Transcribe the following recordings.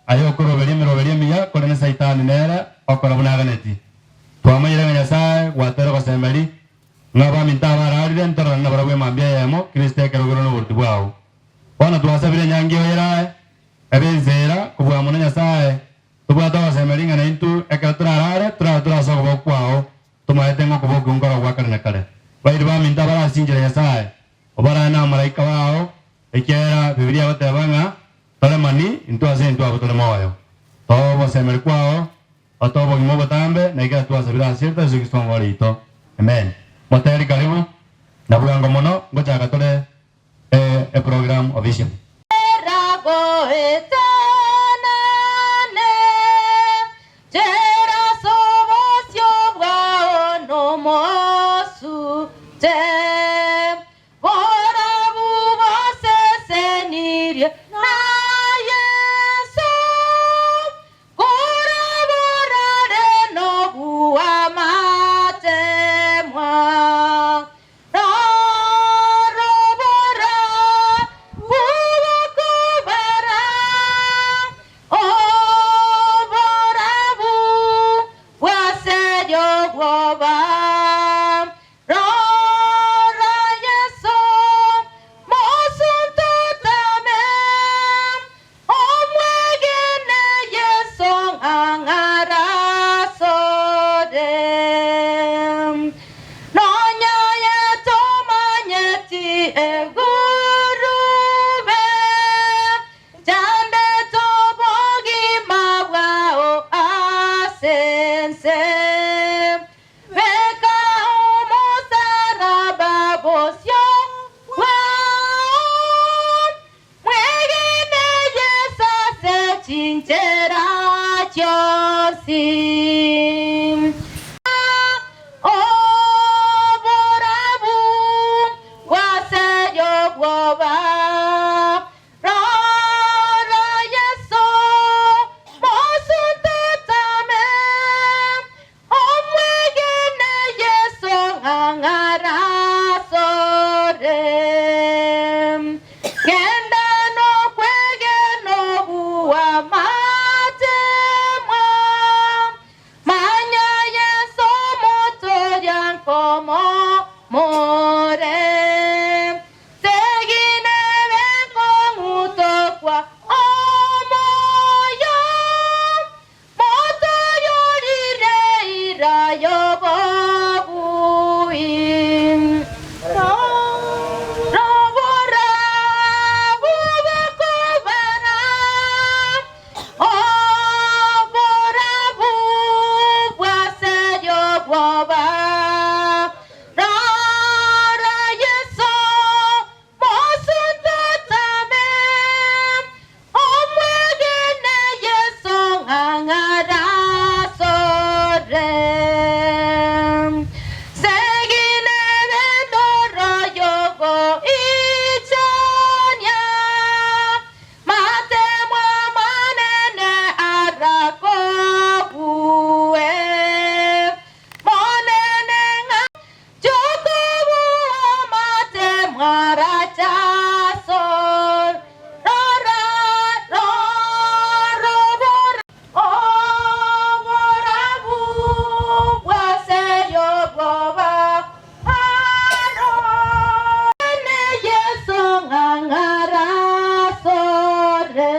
Aye okoroberia emeroberio emiya, korende Saitani nere okora buna aganeti. Twamanyire ng'a Nyasae gwatoire gosemeria, ng'a abaminto aba ararire ntororane nabarabwo emambia eyemo, Kristo ekerogero noboruti bwao. Bono twasabire enyangi eye erae, ebe enseera, kobua mono Nyasae, tobwate ogosemeria ng'a naintwe ekero torarare, torare tore ase okoboko kwao, tomaete ng'a okoboko nkoro gwa kare na kare. Bairi baminto abarasinchire Nyasae, obarae namalaika bao, ekiagera Bibilia egoteba ng'a toremani intwe ase intwe abwo tore moyo. Toa ogosemeria kwao, otoe obogima obotambe, na ekero twasabire ase erieta Yeso Kristo Omongore oito. Amen. Moteri karibu, na bwango mono ngochaka tore eprogram officially. Eragoetanane, chera ase obosio bwao nomosute, borabu bosesenirie na Yeso, Koraborare nobuamatemwa, Narobora bw'okobara, Oborabu bw'ase obwoba. Rora Yeso, mosunte otame, Omwegene Yeso ng'ang'ara asore. Nonya aye tomanyeti egurube, Chandete obogima bwao ase ense. Beka omosaraba bosio bwao, Mwegene Yeso ase chinchera chionsi. Oborabu bw'ase y'obwoba. Rora Yeso, mosunte otame, Omwegene Yeso ng'ang'ara asore. Genda nokwegena obuamatemwa, Manya Yeso omotoria nkomomore. Segi nebe nkong'utokwa omoyo, Motoyorire eira y'obobui. Noborabu bokobara, oborabu bw'ase y'obwoba. Rora Yeso, Mosunte otame, omwegene Yeso ng'ang'ara asore. Segi nebe endoro y'ogoichania, matemwa manene arakobue. Monene ng'a Chokobua matemwa rachasor, rora, rorobora. Oborabu bw'ase y'obwoba, aro. Ene Yeso ng'ang'ara asore.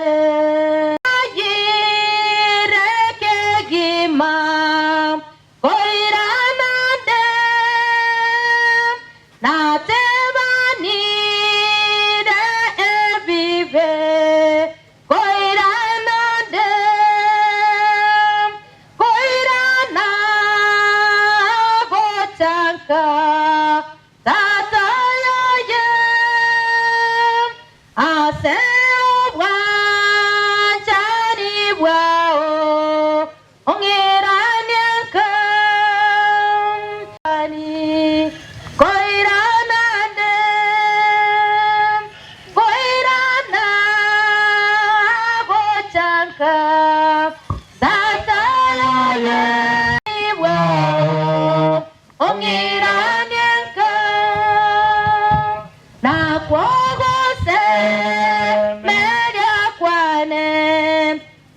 Ayire kegima. Koirana nde, natebanire ebibe, Koirana nde, koirana gochanka Tata yaye, Ase obwanchani bwao Ong'iranie nka Koirana nde, koirana gocha nka Tata yaye bwao Ong'iranie nka Nakwo gosemeria kwane.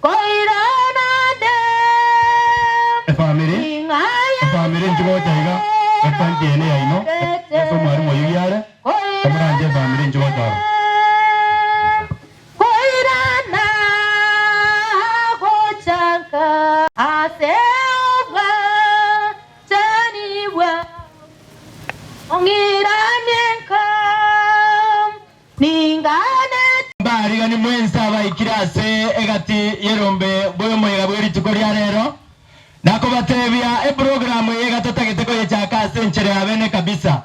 Koirana nde Efamiri, efamiri inche gocha iga, etanki eye neyaino, ase omwalimu oyio giare, omoranche efamiri inche gocha aro. Koirana gocha nka ase obwanchani bwao, ong'iranie nka Ninganete. Mbarigani mwensi abaikire ase egati y'erombe bw'omoyega bwe rituko ria rero, na kobatebia eprogramu eye iga totagete koyechaka ase enchera ya bene kabisa.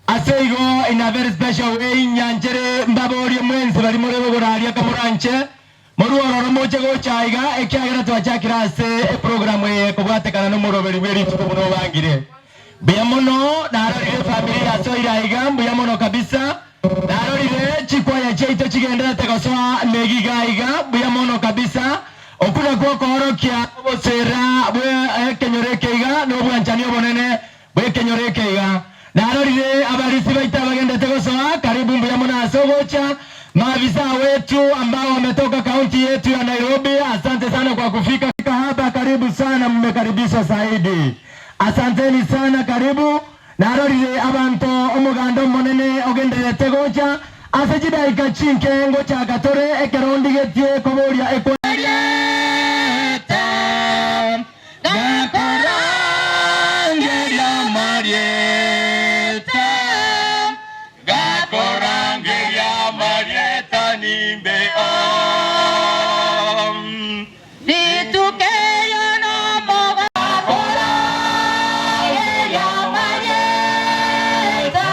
Ase igo in a very special way nyanchere mbaborie mwensi baria more bogoraria kamoranche morue ororo moche gocha aiga ekiagera twachakire ase eprogramu eye kobwatekana nomoroberi bwe rituko buna obangire. Mbuya mono narorire efamiri yasoire aiga mbuya mono kabisa. Narorire chikwaya chiaito chigendererete gosoa megiga aiga mbuya mono kabisa. Okwo nakwo okoorokia obosera bw'ekenyoro eke iga na obwanchani obonene bw'ekenyoro eke iga. Narorire abarisi baito abagenderete gosoa karibu mbuya mono ase ogocha. Maafisa wetu ambao wametoka kaunti yetu ya Nairobi asante sana kwa kufika hapa karibu sana mmekaribishwa zaidi. Asanteni sana karibu. Narorire abanto omoganda omonene ogendererete gocha, ase chidaika chinke ngochaka tore ekero ndigetie koboria ekwa. Erieta, gakorangeria amarieta, gakorangeria amarieta nimbe oo. Rituko erio nomoga. Gakorangeria amarieta,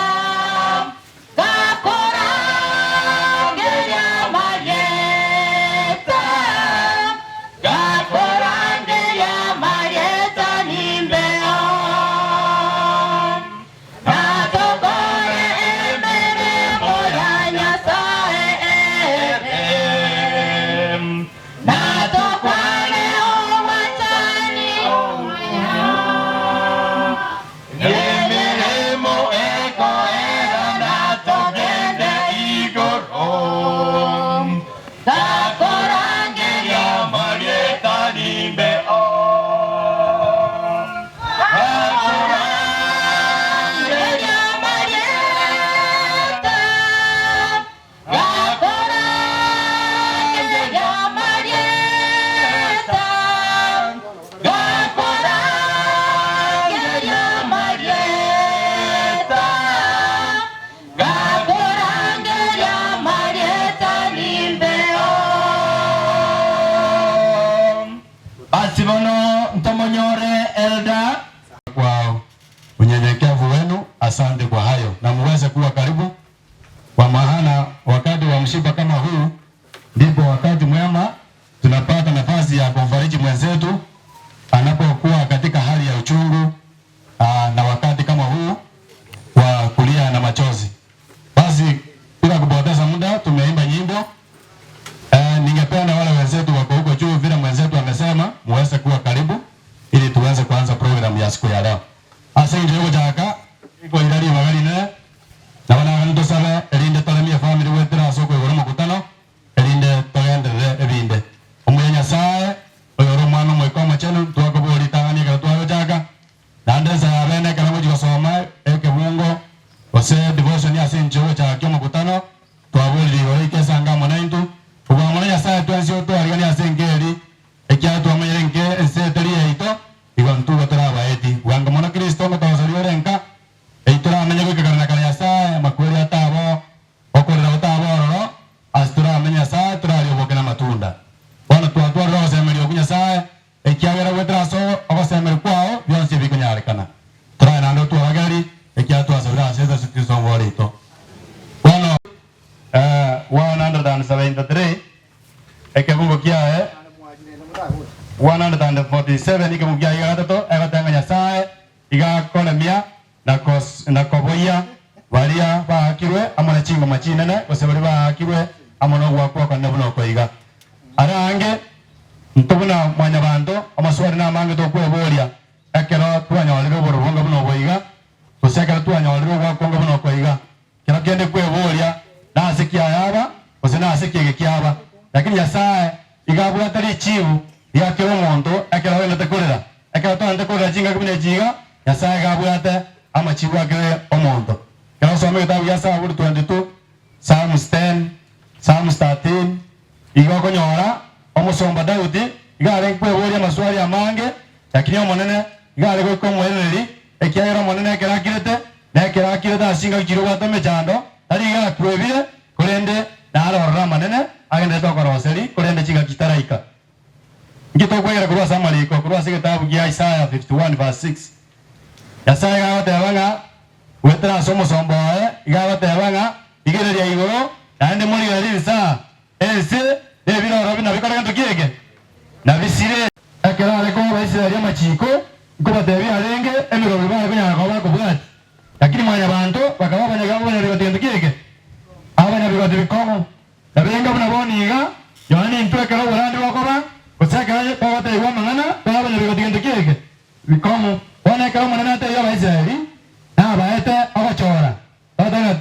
gakorangeria amarieta, gakorangeria amarieta nimbeo. Natokore emeremo ya Nyasae ere. Natokwane obwanchani obuya. Emeremo ekoera natogende igoro. Gakorangeria Amarieta nimbe o. Gakorangeria amarieta, gakorangeria amarieta, gakorangeria amarieta, gakorangeria amarieta nimbeo. Basi bono ntomonyore Elder. Kwa unyenyekevu wenu, asante kwa hayo, na muweze kuwa karibu, kwa maana wakati wa msiba kama huu ndipo wakati mwema tunapata nafasi ya kumfariji mwenzetu anapokuwa katika hali ya uchungu na wakati kama huu wa kulia na machozi. Basi bila kupoteza muda, tumeimba nyimbo. Ningependa wale wenzetu wako huko juu, vile mwenzetu amesema, muweze kuwa karibu ili tuweze kuanza program ya siku ya leo. Ase inche gochaka iko irari bagarine na bana ntosabe erinde toremie family gwetera ase okoigora omokutano erinde togenderere ebinde. Omuya Nyasaye oyore omwana omoika omochenu twakobori tang'ani ekero twagochaka naende ensa ya bene ekero ngochi gosoma ekebungo gose devotion ase inche ogochakia omokutano twaborire igoro ike esange amo naintwe. Kobua mono Nyasaye twensi otwariganie ase enka eri ekiagera twamanyire nke ense etari yaito igo ntube tore abaeti. Bwango mono Kristo ngotogosoria ore nka eyio toramenye goika kare na kare Nyasaye amakweri atabo okorera gotaba ororo ase toramenye Nyasaye torarie oboke na amatunda. Bono twatwarire ogosemeria okwo Nyasaye ekiagera goetera ase ogosemeria kwao bionsi ebikonyarekana. Torae naende otworokererie ekiagera twasabire ase Yeso Kristo omobori oito. Bono 173 ekebungo kiaye 147 ekebungo kiaye iga gatato egotenga Nyasaye iga akoremia na koboyia baria baakirwe amo ne chingoma chinene gose baria baakirwe amo nogoakwa okonene buna oko iga. Are aange intwe buna mwanyabanto amaswali namange tokweboria ekero twanyorire oborobonga buna obo iga gose ekero twanyorire ogoakwa onga buna oko iga. Kero kende kweboria, Nase ki ayaba? Gose nase ki ege kiaba? Lakini Nyasae. Iga abwate richibu ria kera omonto ekero agenderete korera. Ekero togente korera chingaki buna echi iga, Nyasae iga abwate amachibu a kera omonto. Ekero osoma egetabu gia Zaburi 22, Psalms 10, Psalms 13, iga okonyora omosomba Daudi iga arenge kweboria amaswali amange, lakini Omonene iga are goika omoiraneria, ekiagera Omonene ekero akirete, na ekero akirete ase chingaki chiria obwate emechando, tari iga akwebire, korende nare ororo amanene agenderete okoroseria, korende chingaki chitaraika. Inki tokwegera korwa ase amariko korwa ase egetabu gia Isaya 51 verse 6? Nyasae iga agoteba ng'a goetera ase omosomba oye iga agoteba ng'a rigereria igoro naende morigererie insaa, ense, na ebiroro buna bikore gento ki eke? Nabisire. Ekero are koa Abaisraeli amachiko, nkobatebia arenge emerobio bare konyara koba bakobwatia. Lakini mwanyabanto bakaba abanyabigoti gento ki eke? Abanyabigoti bikong'u. Nabenga buna bono iga, Yohana intwe ekero oborandi bokoba, gose ekero togoteebigwa amang'ana, tore abanyabigoti gento ki eke? Bikong'u. Bono ekero Omonene ateebia Abaisraeli, nabaete ogochora, togoteba ng'a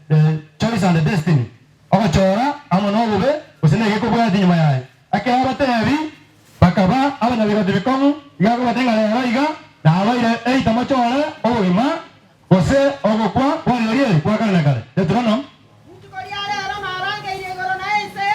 the choice and the destiny, ogochora amo nobobe gose negekobwatia nyuma yaye. Ekero abateebi bakaba abanyabigoti bikong'u, iga akobatebia ng'a rero iga nabaire eita mochore obogima Gose ogokwa kwa rirorio eri kwa kare na kare. Deuteronom. Rituko ria rero narangeirie igoro na ense.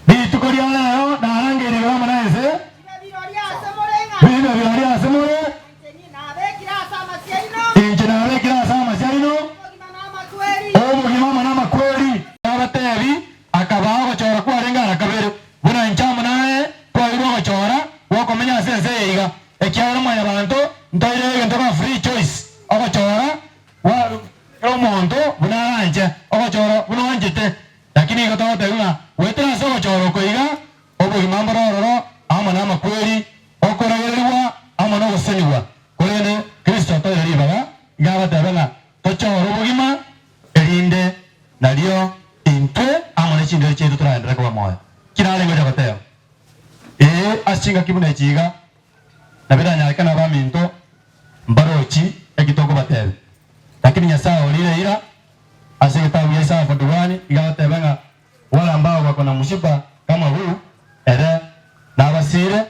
Rituko ria rero narangeirie igoro amo na ense. Bibe birorio ase more ng'a. Bibe birorio ase more. Inche nabekire ase amasio aino. Inche nabekire ase amasio aino. Obogima na amakweri. Obogima amo namakweri. Abatebi, akabaa ogochora kwarenge ara kabere, buna inche amo naye kwaeirwe ogochora gw'okomenya ase ense eye iga. Ekiagera mwanyabanto ntoire egento buna free choice, ogochora gwa kera omonto buna aranche, ogochora buna oanchete. Lakini igo togotebia ng'a goetera ase ogochora oko iga, obogima mbore ororo amo namakweri, okoragererigwa amo nogosesenigwa. Korende Kristo toire ribaga iga agoteba ng'a tochore obogima erinde nario intwe amo ne chindweri chiaito toraenderere koba moyo. Ki narenge gocha goteba? Ee, ase chingaki buna echi iga, nabo eranyarekane abaminto mbarochi eki tokobatebia. Lakini Nyasae orire eira ase egetabu gia Isaya 41 iga agoteba ng'a wale ambao wako na mshipa kama huu, ere nabasiire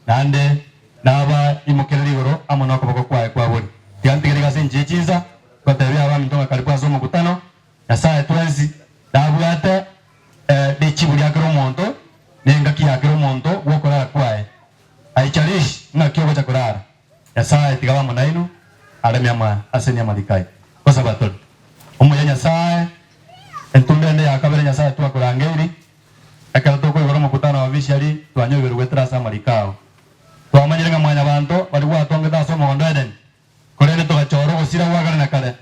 naende nabaimokererie igoro amo nokoboko kwaye kwa borio. Tiga ntigerie ase enchera ye chinsa ngotebia abaminto ng'a karibu ase omokutano, Nyasae twensi nabwate Richibu ria kera omonto nengaki ya kera omonto bw'okorara kwaye. Aicharishi ng'aki ogocha korara. Nyasae tiga abe amo nainwe, aremie ama ase amariko aye. Gosaba tore. Omuya Nyasae, entumbe ende ya kabere Nyasae twakorangeiri, ekero tokoigora omokutano wa bisiari twanyoiberwe goetera ase amariko ao. Twamanyire ng'a mwanyabanto baria gwatongete ase omogondo Edeni, Korende togachora ogosira gwa kare na kare,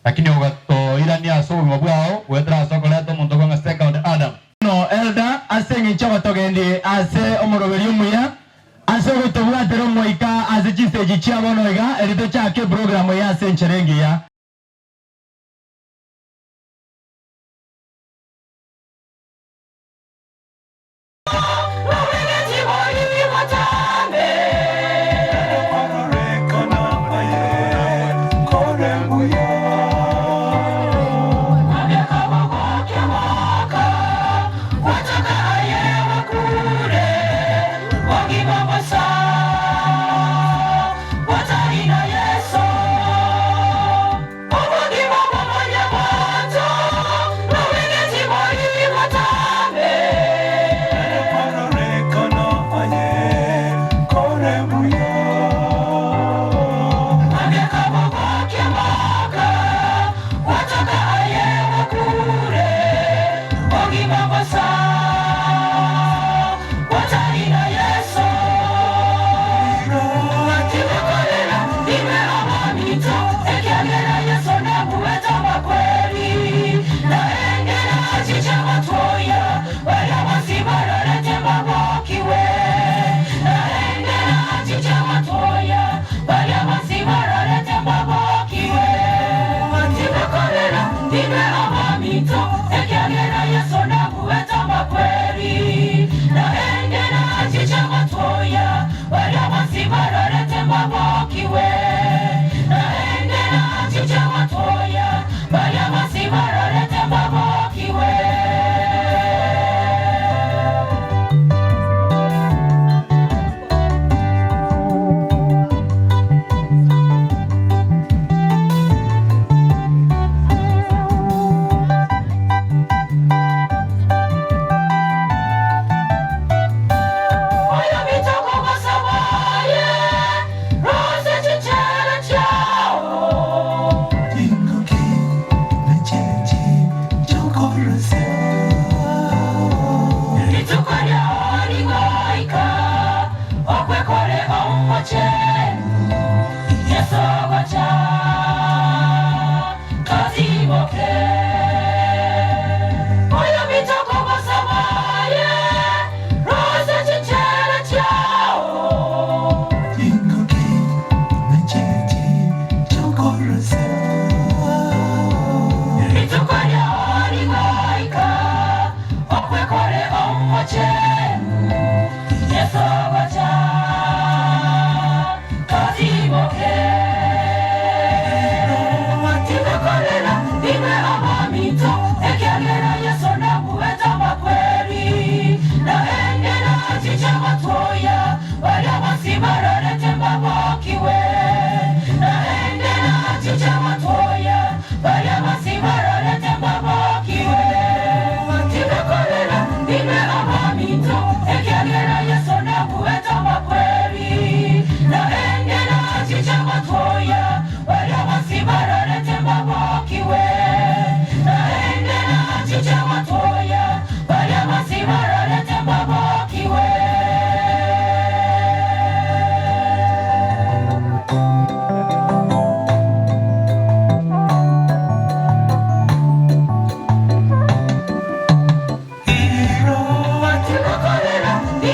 lakini ogatoirania ase obogima bwao goetera ase okoreta omonto okong'a second Adam. Bono Elder, ase engencho ogotogendie ase omoroberio omuya, ase ogotobwatera omoika ase chinsechi chia bono iga, erio tochake eprogram eye ase enchera engiya.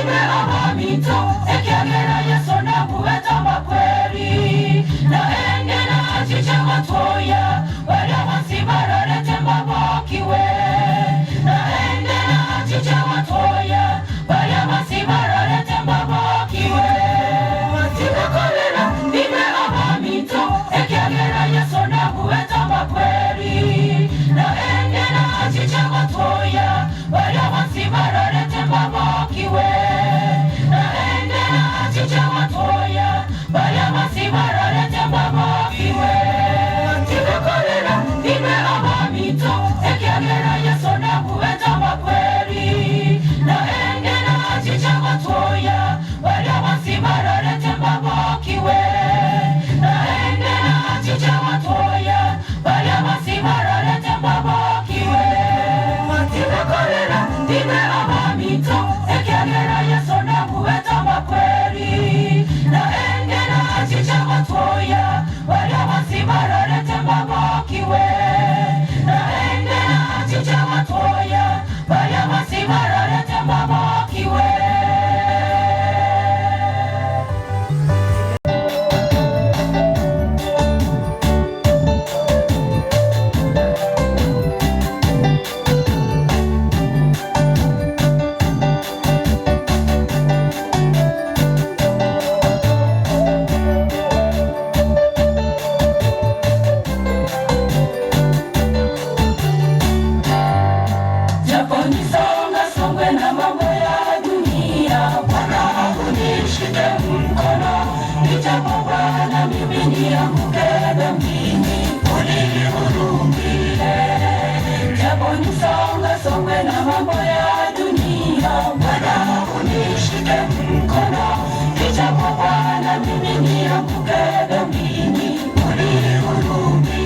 Inwe abaminto, ekiagera Yeso nabuete amakweri, naende nachiche gotoyia baria bonsi bararete mbabokiwe. Naende nachiche gotoyia baria bonsi bararete mbabokiwe. Tibakorera inwe abaminto, ekiagera Yeso nabuete amakweri, naende nachiche gotoyia baria bonsi bararete mbabokiwe. Naende nachiche gotoyia baria bonsi bararete mbabokiwe. Tibakorera inwe abaminto, ekiagera Yeso nabuete amakweri, naende nachiche gotoyia baria bonsi bararete mbabokiwe. Naende nachiche gotoyia baria bonsi bararete mbabokiwe. Tibakorera inwe abaminto, ekiagera Yeso nabuete amakweri, naende nachiche gotoyia baria bonsi bararete mbabokiwe. Naende nachiche gotoyia baria bonsi bararete mbabokiwe. Japo nisonga songwe na mambo ya dunia, Bwana unishike mkono. Nijapo Bwana mimi nianguke dhambini, unihurumie. Japo nisonga songwe na mambo ya dunia, Bwana unishike mkono. Nijapo Bwana mimi nianguke dhambini, unihurumie.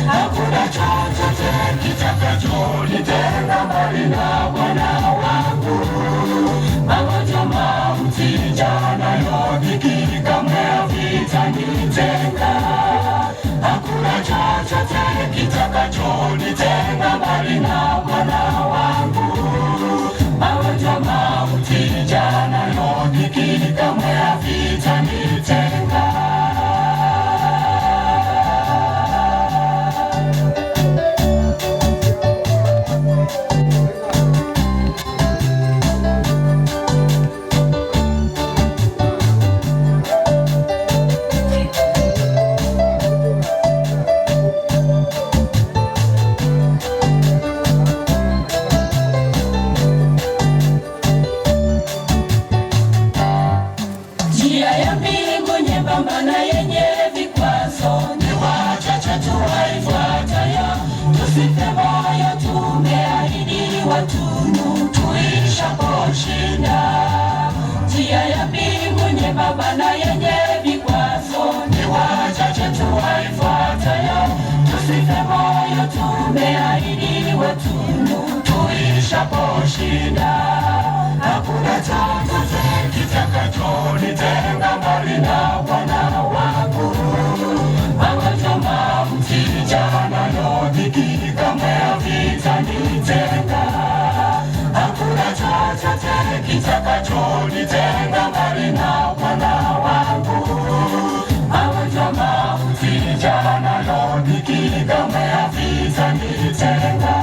Hakuna chochote kitakachonitenga mbali na Bwana wangu. Magonjwa, mauti, njaa nayo dhiki kamwe havitanitenga. Hakuna chochote kitakachonitenga mbali na Bwana wangu. Magonjwa, mauti, njaa nayo dhiki kamwe havitanitenga. Njia ya mbingu nyembamba na yenye vikwazo, ni wachache tu waifuatayo. Tusife moyo, tumeahidiwa tunu tuishaposhinda. Njia ya mbingu nyembamba na yenye vikwazo, ni wachache tu waifuatayo. Tusife moyo, tumeahidiwa tunu tuishaposhinda. Hakuna chochote kitakachonitenga mbali na Bwana wangu. Magonjwa, mauti, njaa nayo dhiki kamwe havitanitenga. Hakuna chochote kitakachonitenga mbali na Bwana wangu. Magonjwa, mauti, njaa nayo dhiki kamwe havitanitenga.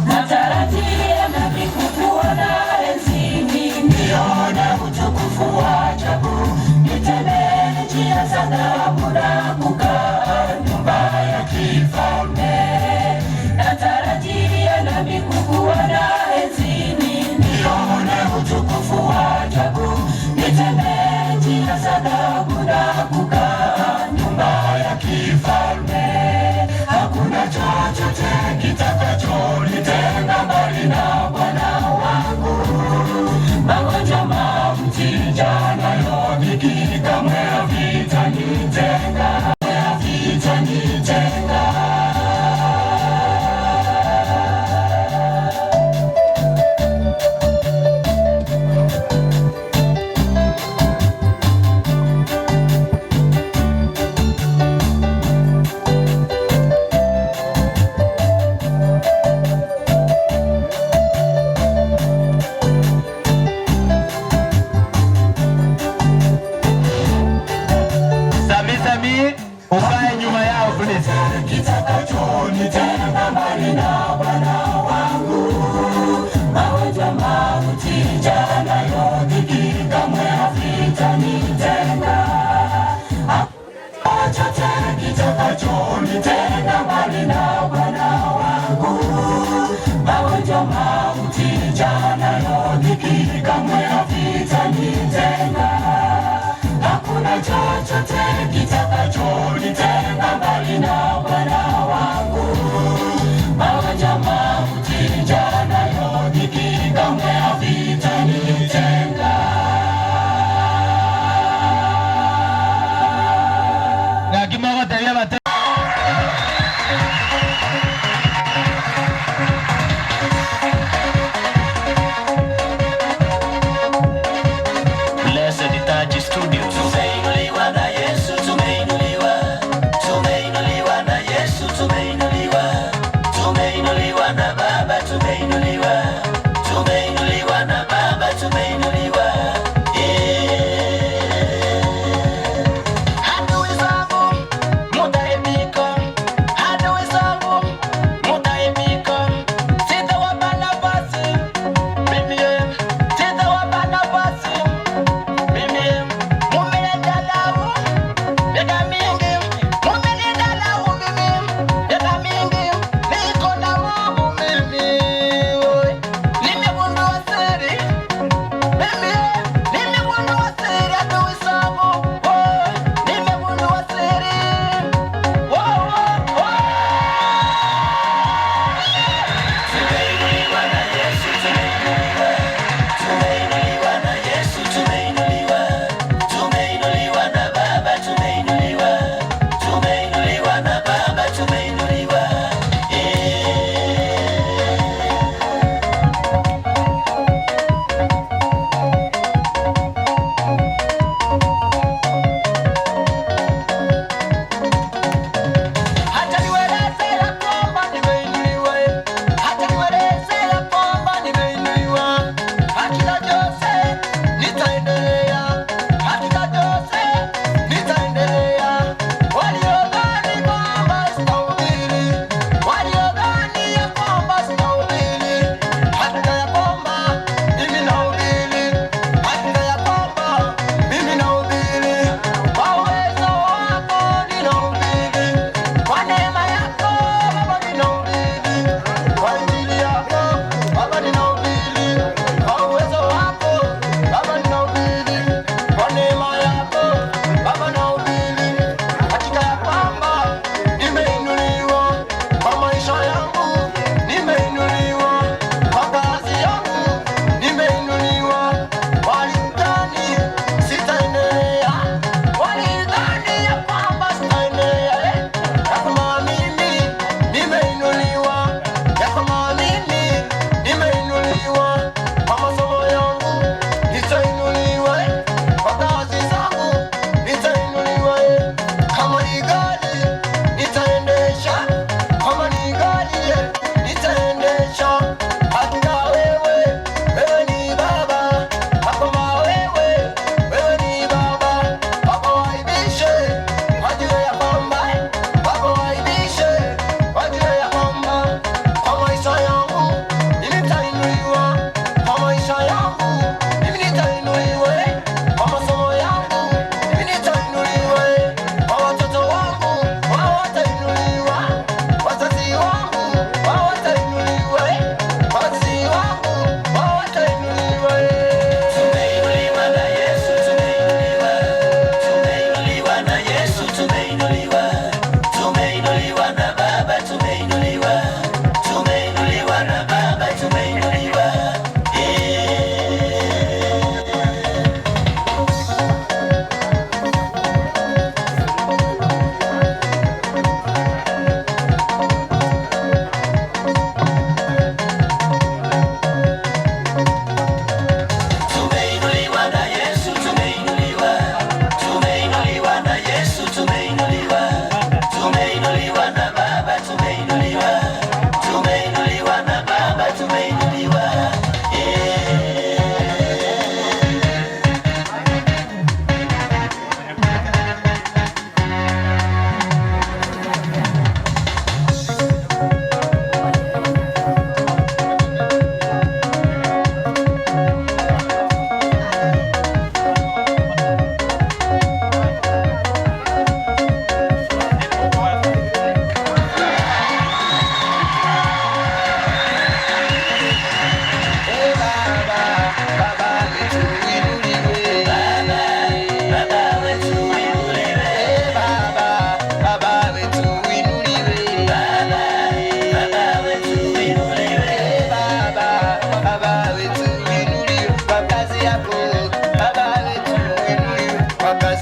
Natarajia nami kukuona enzini, nione utukufu wa ajabu, nitembee njia za dhahabu na kukaa nyumba ya kifalme. Natarajia nami kukuona enzini, nione utukufu wa ajabu, nitembee njia za dhahabu na kukaa nyumba ya kifalme. Hakuna chochote kitakachonitenga mbali na Bwana wangu. Magonjwa, mauti, njaa nayo dhiki kamwe havitanitenga, havitanitenga. Sami Sami, ukae nyuma yao please. Kitakachonitenga mbali na Bwana wangu, magonjwa, mauti, njaa nayo dhiki kamwe havitanitenga. Chochote kitakachonitenga mbali na Bwana wangu, magonjwa, mauti, njaa nayo dhiki kamwe havitanitenga. Hakuna chochote kitakachonitenga mbali na Bwana wangu, magonjwa, mauti, njaa nayo dhiki kamwe havitanitenga. Ngaki mogotebia bate Blessed Touch Studios. Tumeinuliwa na Yesu, tumeinuliwa, tumeinuliwa.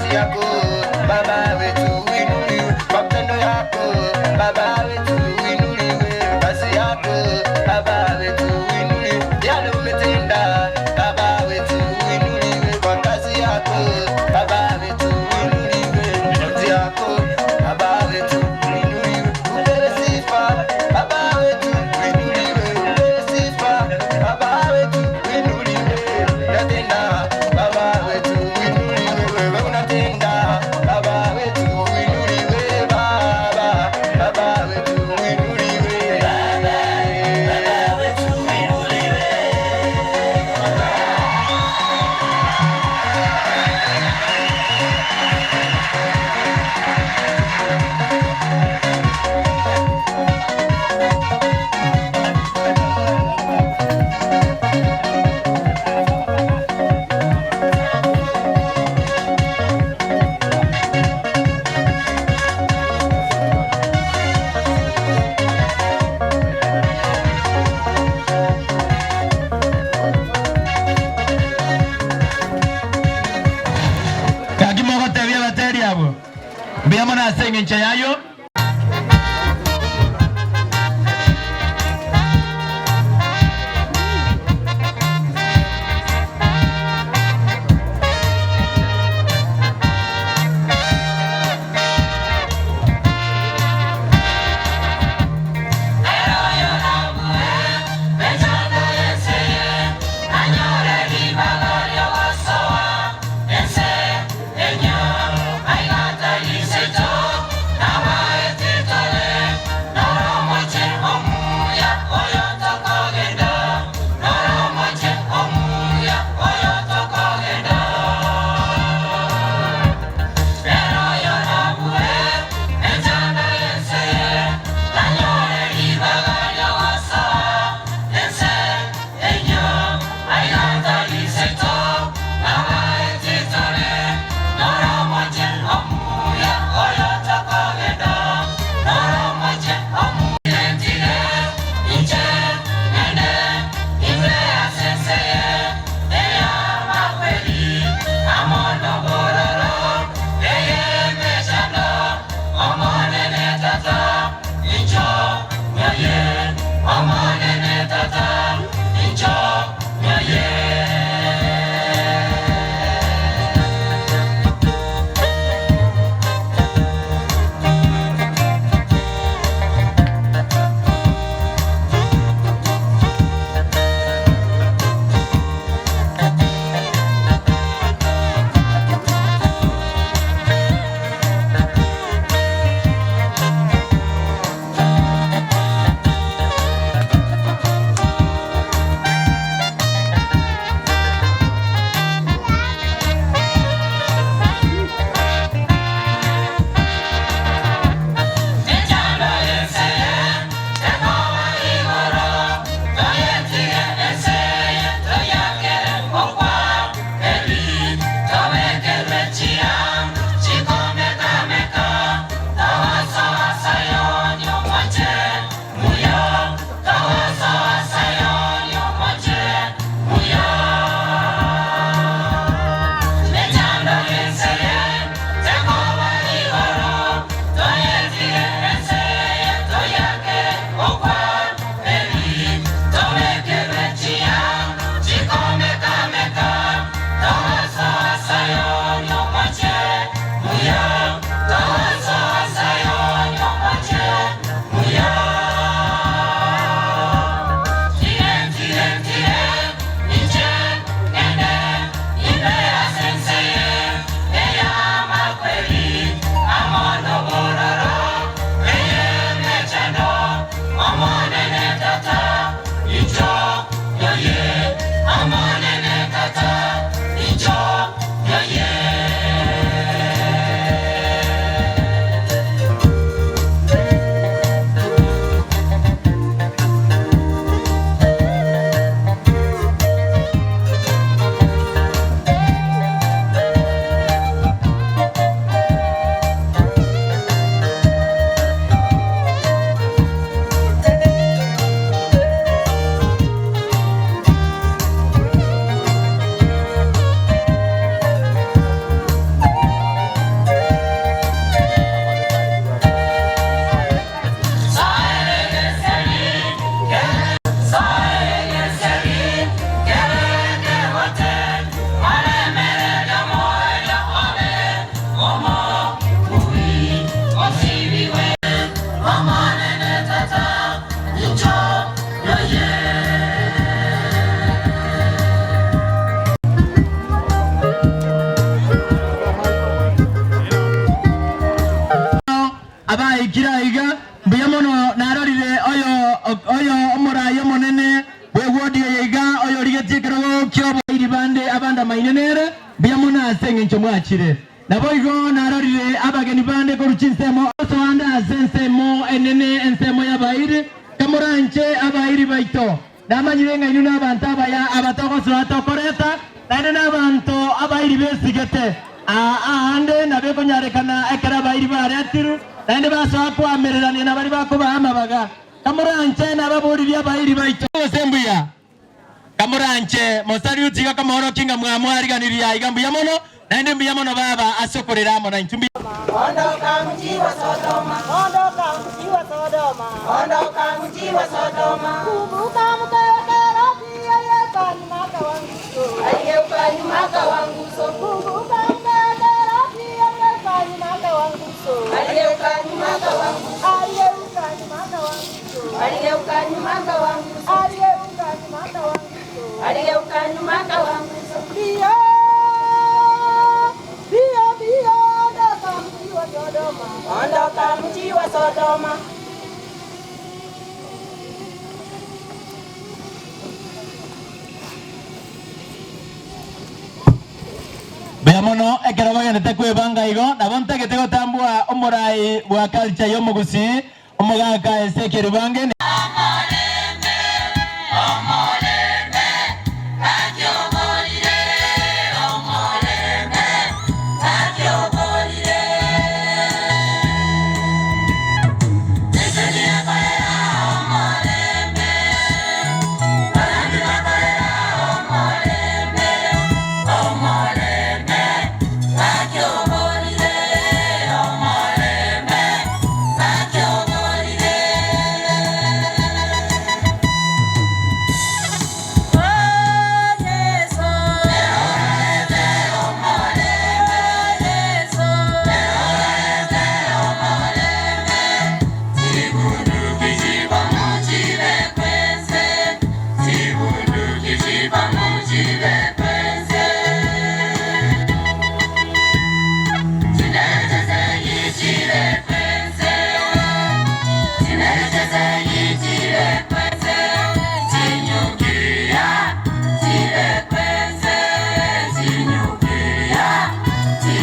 kazi yako Baba wetu uinuliwe, kwa matendo yako Baba wetu uinuliwe, kazi yako Baba wetu uinuliwe, yale umetenda Baba wetu uinuliwe, kwa kazi yako Baba wetu uinuliwe, kazi yako Baba wetu uinuliwe, upewe sifa Baba wetu uinuliwe, upewe sifa Baba wetu uinuliwe, unatenda Baba wetu uinuliwe, wewe unatenda Baba wetu uinuliwe, Baba Baba wetu uinuliwe, Baba Baba wetu uinuliwe. Gaki mogotebia abateri abwo mbuya mono ase eng'encho yayo. Now baikire aiga, mbuya mono narorire oyo oyo omoraai omonene bw'ewodi eye iga, oyorigetie ekerogo ki'oboiri bande abandamaine nere, mbuya mono ase engencho mwachire. Naboigo narorire abageni bande korwa chinsemo osoande ase ensemo enene, ensemo y'abairi, kamoranche abairi baito. Namanyire ng'a inwe nabanto abaya abatogosoa tokoreta, naende nabanto abairi besigete. Aa aande nabo ekonyarekana ekero abairi baretirwe, naende basoa koamererania na baria bakobaa amabaga. Kamoranche nababoririe abairi baito. Gose mbuya? Kamoranche mosariuti iga komoorokia ng'a mwamwariganirie aiga mbuya mono, naende mbuya mono baba ase okorera amo naintwe. Mbuya. Ondoka mji wa Sodoma. Ondoka mji wa Sodoma. Ondoka mji wa Sodoma. Kumbuka mke Loti aliyeuka nyuma akawa nguzo. Aliyeuka nyuma akawa nguzo. Kumbuka mke Loti aliyeuka nyuma akawa nguzo. Aliyeuka nyuma akawa nguzo. Aliyeuka nyuma akawa nguzo. Aliyeuka nyuma akawa nguzo. Aliyeuka nyuma akawa nguzo. Aliyeuka nyuma akawa nguzo. Mbio. Mbio mbio ondoka mji wa Sodoma. Ondoka mji wa Sodoma. Mbuya mono ekero bagenete kwebanga igo, nabo ntagete gotambua omorai bwa culture y'omogusii, omogaka Ezekiel Bange. Omorembe, omorembe, gaki oborire, omorembe, gaki oborire. Ense niyekorera omorembe, barabwo bakorera omorembe, omorembe, gaki oborire, omorembe, gaki oborire. Oh Yeso, omorembe, omorembe, Yeso, omorembe, omorembe. Chibunduki chibomu chibekwense, chibunduki chibomu chibekwense. Chinechesenyi chibekwense, chinechesenyi chibekwense. Chinyukia chibekwense, chinyukia chibekwense.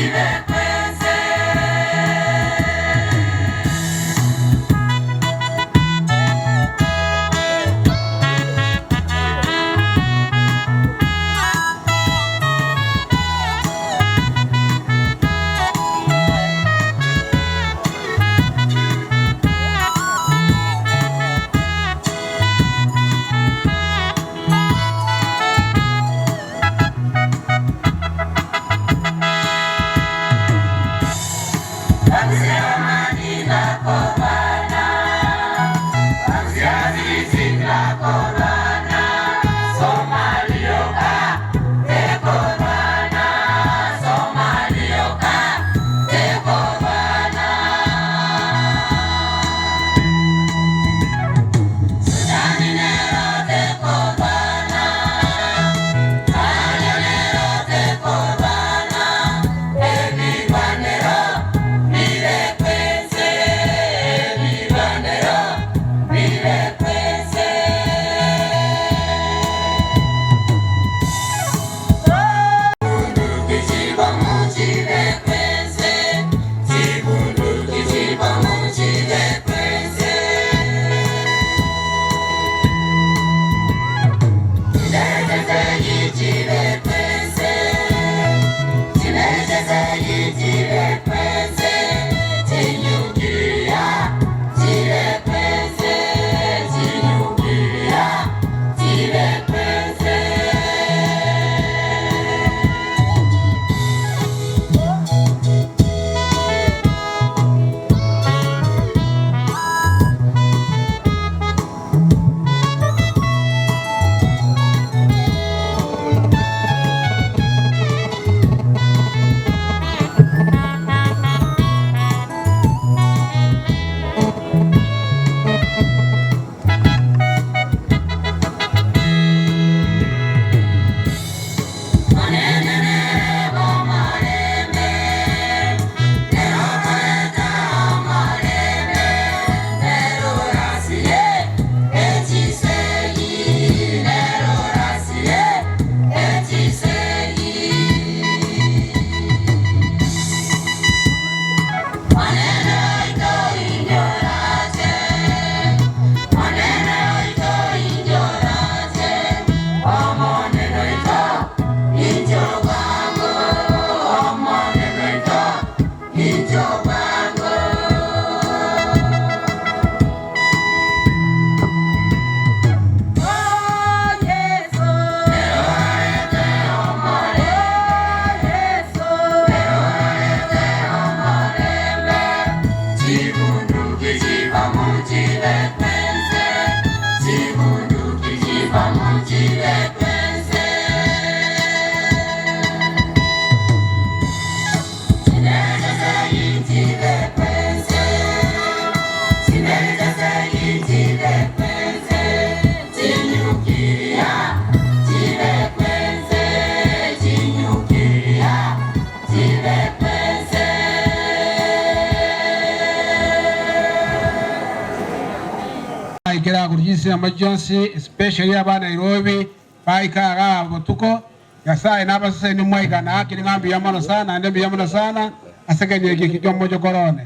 gocha korwa chinsemo chionsi especially aba Nairobi baika igaa botuko, Nyasaye nabasesenie mwaika naakire ng'a mbuya mono sana naende mbuya mono sana ase ekenyoro eke ki'omochokoro one.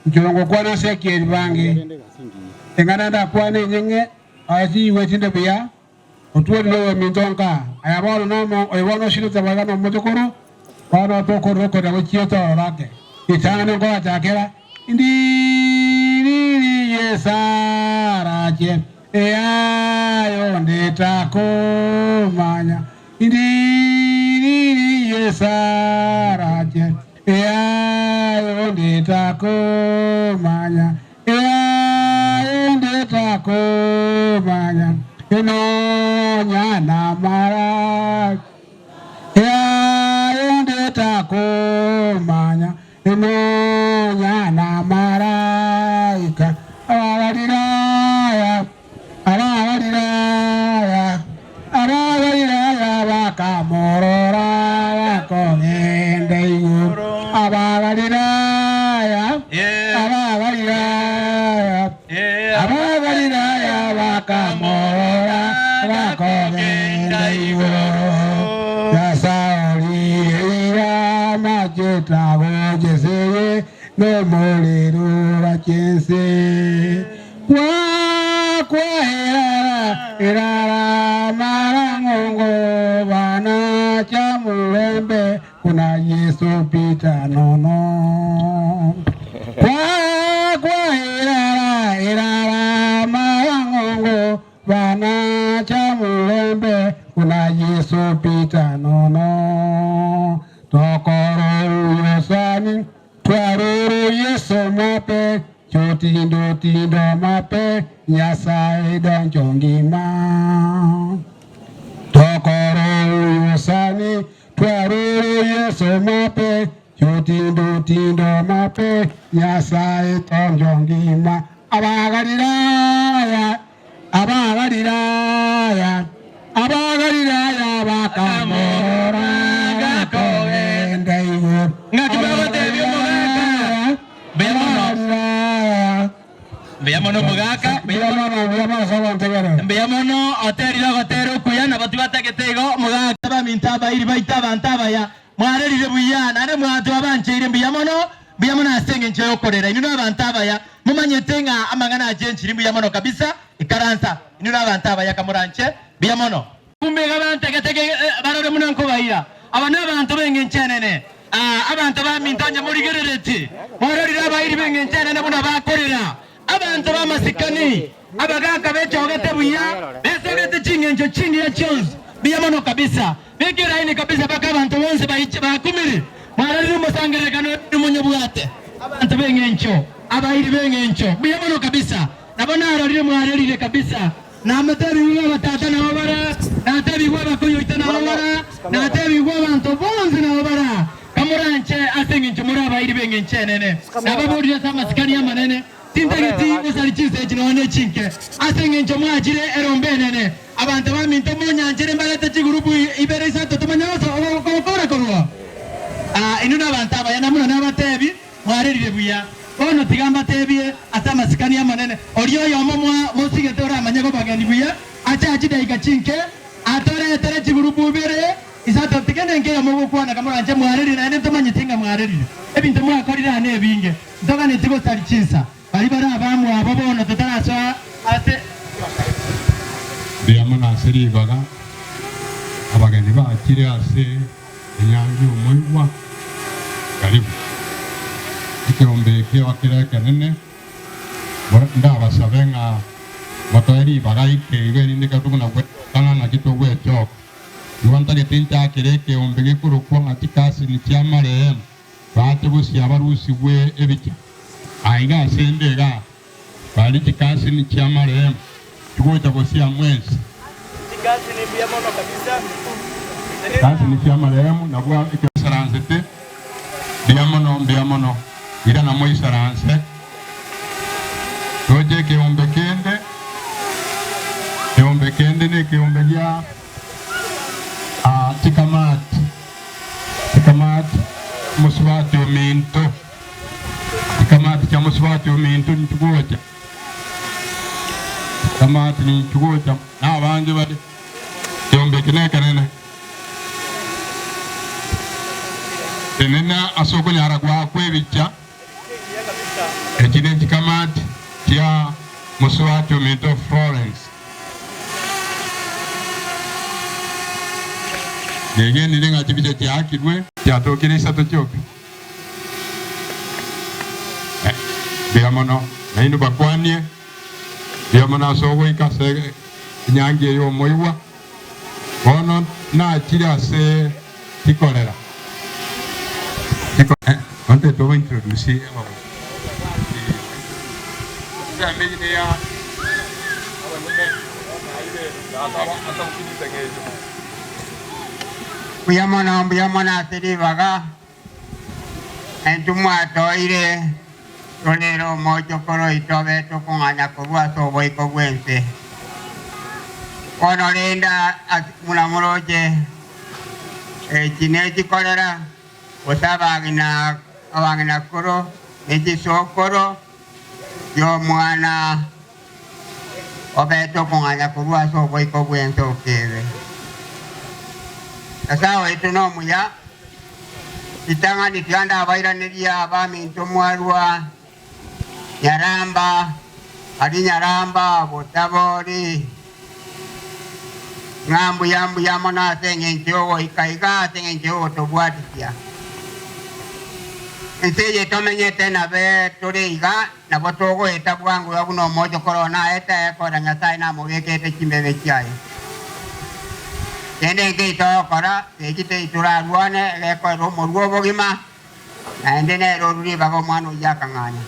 Inche oyo ngokwana ase ekieri bange, eng'ana ndakwane enyeng'e, aye tinyigweti inde buya, Otwori noyominto nka, aya bono nomo, oyo bono oshirete boigo nomochokoro, bono tokorora okorera gochia otororo ake. Ritang'ani nkorachakera, Ndiriri Yeso arache, eayo nditakomanya. Ndiriri Yeso arache, eayo nditakomanya. Eaye ndetakomanya, nonya namara. Eaye ndetakomanya, nonya namaraika. Abagalilaya, Abagalilaya, Abagalilaya bakamorora bakogenda igoro. Abagalilaya, Abagalilaya, Abagalilaya bakamorora bakogenda igoro. Nyasae orire ira amache tagocheseye nomorero orachense. Gwakwa erara, erara marang'ongo bana cha mulembe Buna Yeso pita nono. Kwakwa erara, erara marang'ongo bana cha mulembe Buna Yeso pita nono. Tokoro uyosani Twaroro Yeso mape Jotindo tindo mape Nyasaye donjo ngima. Tokoro uyosani Twaroro Yeso mape Jotindo tindo mape Nyasaye donjo ngima. Abagalilaya, Abagalilaya, Abagalilaya bakamorora gakogenda igoro. Ng'aki bagotebia omogaka? Mbuya mono. Abagalilaya. Mbuya mono omogaka, mbuya Mbuya mono. mono, mbuya mono ase ogontegerera. Mbuya mono oterire ogotera okuya nabo tibatagete igo omogaka. Abaminto abairi baito abanto abaya mwarerire buya naende mwatwabancheire mbuya mono mbuya mono ase engencho yokorera inwe nabanto abaya momanyete ng'a amang'ana achenchiri mbuya mono kabisa ikaransa inwe nabanto abaya kamoranche mbuya mono. Kumbe iga bantegete barore buna nkobaira. Aba nabanto b'engencho enene, aa, abanto baminto onye morigereretie, mwarorire abairi b'engencho enene buna bakorera, abanto b'amasikani, abagaaka bechogete buya, besogete chingencho chingiya chionsi, mbuya mono kabisa, beka eraini kabisa mpaka abanto bonsi baiche bakumire. Mwarorire omosangererekano oyo monyobwate, abanto b'engencho, abairi b'engencho, mbuya mono kabisa. Nabo narorire mwarerire kabisa. Namotebigwe abatata nao bara, natebigwe abakoyoita nao bara, natebigwe abanto bonsi nao bara. Kamoranche ase engencho more abairi b'engencho enene, nababorire ase amasikani amanene, tintageti gosari chinsa echi nonya ne chinke, ase engencho mwachire erombe enene. Abanto baminto monyanchere mbarete chigurupu ibere isato tomanye gokora korwa. Inwe nabanto abaya, na buna nabatebi, Mwarerire buya. Bono tiga mbatebie ase amasikani amanene, oria oyomo mosigete oramanye kobageni buya, ache chidaika chinke, atoretere chigurupu ibere, isato, tiga nenke eyemo gokwana kamoranche mwarerire, naende ntomanyeti ng'a mwarerire. Ebinto mwakorire aa nebinge, ntoganeti gosaria chinsa. Baria bare abamwabo bono totarasoa ase. Mbuya mono ase ribaga abageni bachire ase enyangi y'omoigwa. Karibu. Ekeombe ekio kere ekenene, ndabasabe ng'a motoe ribaga ike igo erinde ekero tokona gwechokana naki togwechoka. Igo ntagete nchakere ekeombe gekorokwa ng'a chikasini chia marehemu. Bache gosia barusigwe ebicha. Aiga ase ende igaa bare chikasini chi'amarehemu chigocha gosia mwensi. Chikasini chi'amarehemu nabwo ekesaransete. Mbuya mono, mbuya mono. Irana moisaranse. Toche ekeombe kende. Ekeombe kende nekeombe gia chikamati. Chikamati mosubati ominto, chikamati chia mosubati ominto nchigocha. Kamati ninchu gocha na abange bare, ekeombe eke nekenene. Tenena ase okonyara kwao kw'ebicha, echi ne chikamati chia mosubati ominto Florence. Negenire ng'a chibicha chiaakirwe. Chiatokire isato chioka. Mbuya mono, nainwe bakwanie. Mbuya mono ase ogoika ase enyangi eye y'omoigwa. Bono nachire ase chikorera. Ontete oba introduce abagotu. Mbuya mono, mbuya mono ase ribaga Intwe mwatoire torere omochokoro oito obe tokong'anya korwa ase oboiko bw'ense. Bono rende buna moroche echi nechikorera, gose abang'ina abang'inakoro, ne chisokoro chi'omwana obete okong'anya korwa ase oboiko bw'ense okebe. Nyasae oito nomuya. Ritang'ani tiga ndabairanerie abaminto mwarua Nyaramba, aria Nyaramba botabori, ng'a mbuya mbuya mono ase engencho y'ogoika iga, ase engencho y'ogotobwatisia. Ense eye tomenyete nabe tore iga, nabo togoeta bwango iga buna omochokoro one aete ekora Nyasae namobekete chimbebe chiaye. Kende nkei togokora, eki tei torarwane, egekorera omorua obogima, naende nere orure ribaga omwana oyio akang'anya.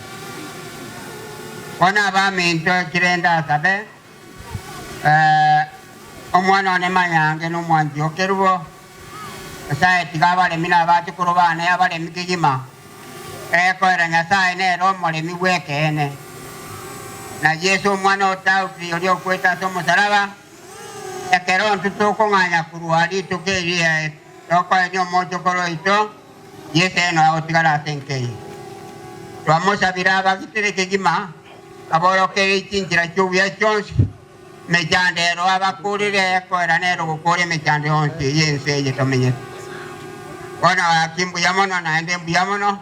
Bono abaminto ekire ndasabe, omwana one Mayange nomwanchi o Kerubo, Nyasae tiga abaremi na abachukuru bane abaremi kegima, egekorera Nyasae nere omoremi bw'ekeene, na Yeso omwana o Daudi oria okwete ase omosalaba, Ekero intwe tokong'anya korwa rituko eria tokoenia omochokoro oito, Yeso ere noyo agotigara ase enka eye. Twamosabire abagitere kegima, aborokererie chinchera chi'obuya chionsi, emechando ero abakoorere ekoera nere ogokoora emechando yonsi y'ense eye tomenyete. Bono gaki mbuya mono naende mbuya mono,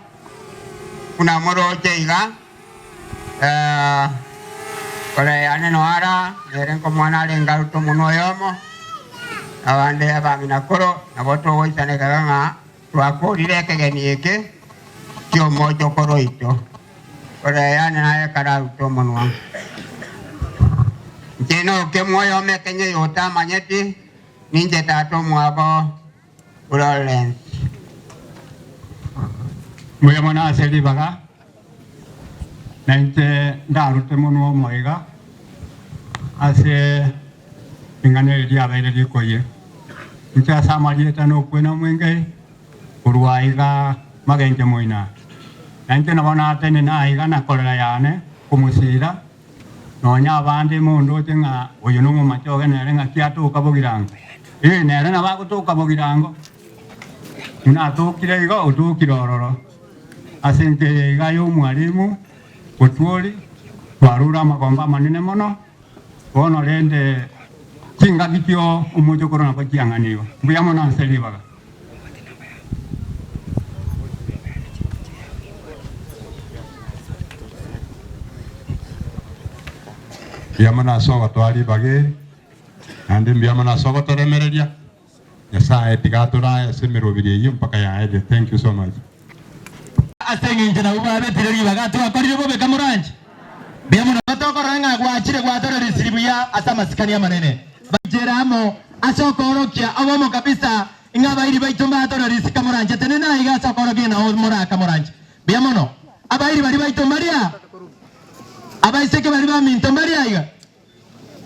buna moroche iga. Kore yane noara, nere nkomwana arenge arute omonwa oyomo, abande abang'ina koro, nabo togoisaneka ng'a twakorire ekegeni eke ki'omochokoro oito. Kore yane naye kararute omonwa. Inche nokemwa oyomo ekenye oyotamanyeti, ninche tata omwabo Lawrence. Mbuya mono ase ribaga, na inche ndarute monwa omoiga ase ring'ana eri riabeire rikoyia. Inche ase amarieta nokwena omwengei korwa aiga magenche moina. Na inche nabo natenena aiga na korera yane komosira Nonya abande mondoche ng'a oyo nomomachoge nere ng'aki atoka bogirango. Ee, nere nabo agotoka bogirango. Buna atokire igo, otokire ororo. Ase enchera eye iga y'omwalimu Otwori, twarure amagombo amanene mono, bono rende chingaki chio omochokoro nabo chiang'anigwe. Mbuya mono ase ribaga. Mbuya mono ase ogotoa ribaga eri, naende mbuya mono ase ogotoremereria. Nyasae tiga atorae ase emeroberi eyio mpaka yaerire. Thank you so much. Ase engencho nabwo babetire ribaga, twakorire bobe kamoranche. Mbuya mono tokorora ng'a gwachire gwatoreresiri buya ase amasikani amanene. Baichere amo ase okoorokia obomo kabisa ng'a abairi baito mbatorerisi kamoranche. Tenena aiga ase okoorokia ng'a nao morakamoranche. Mbuya mono. Abairi baria baito mbaria? Abaiseke baria baminto mbaria aiga?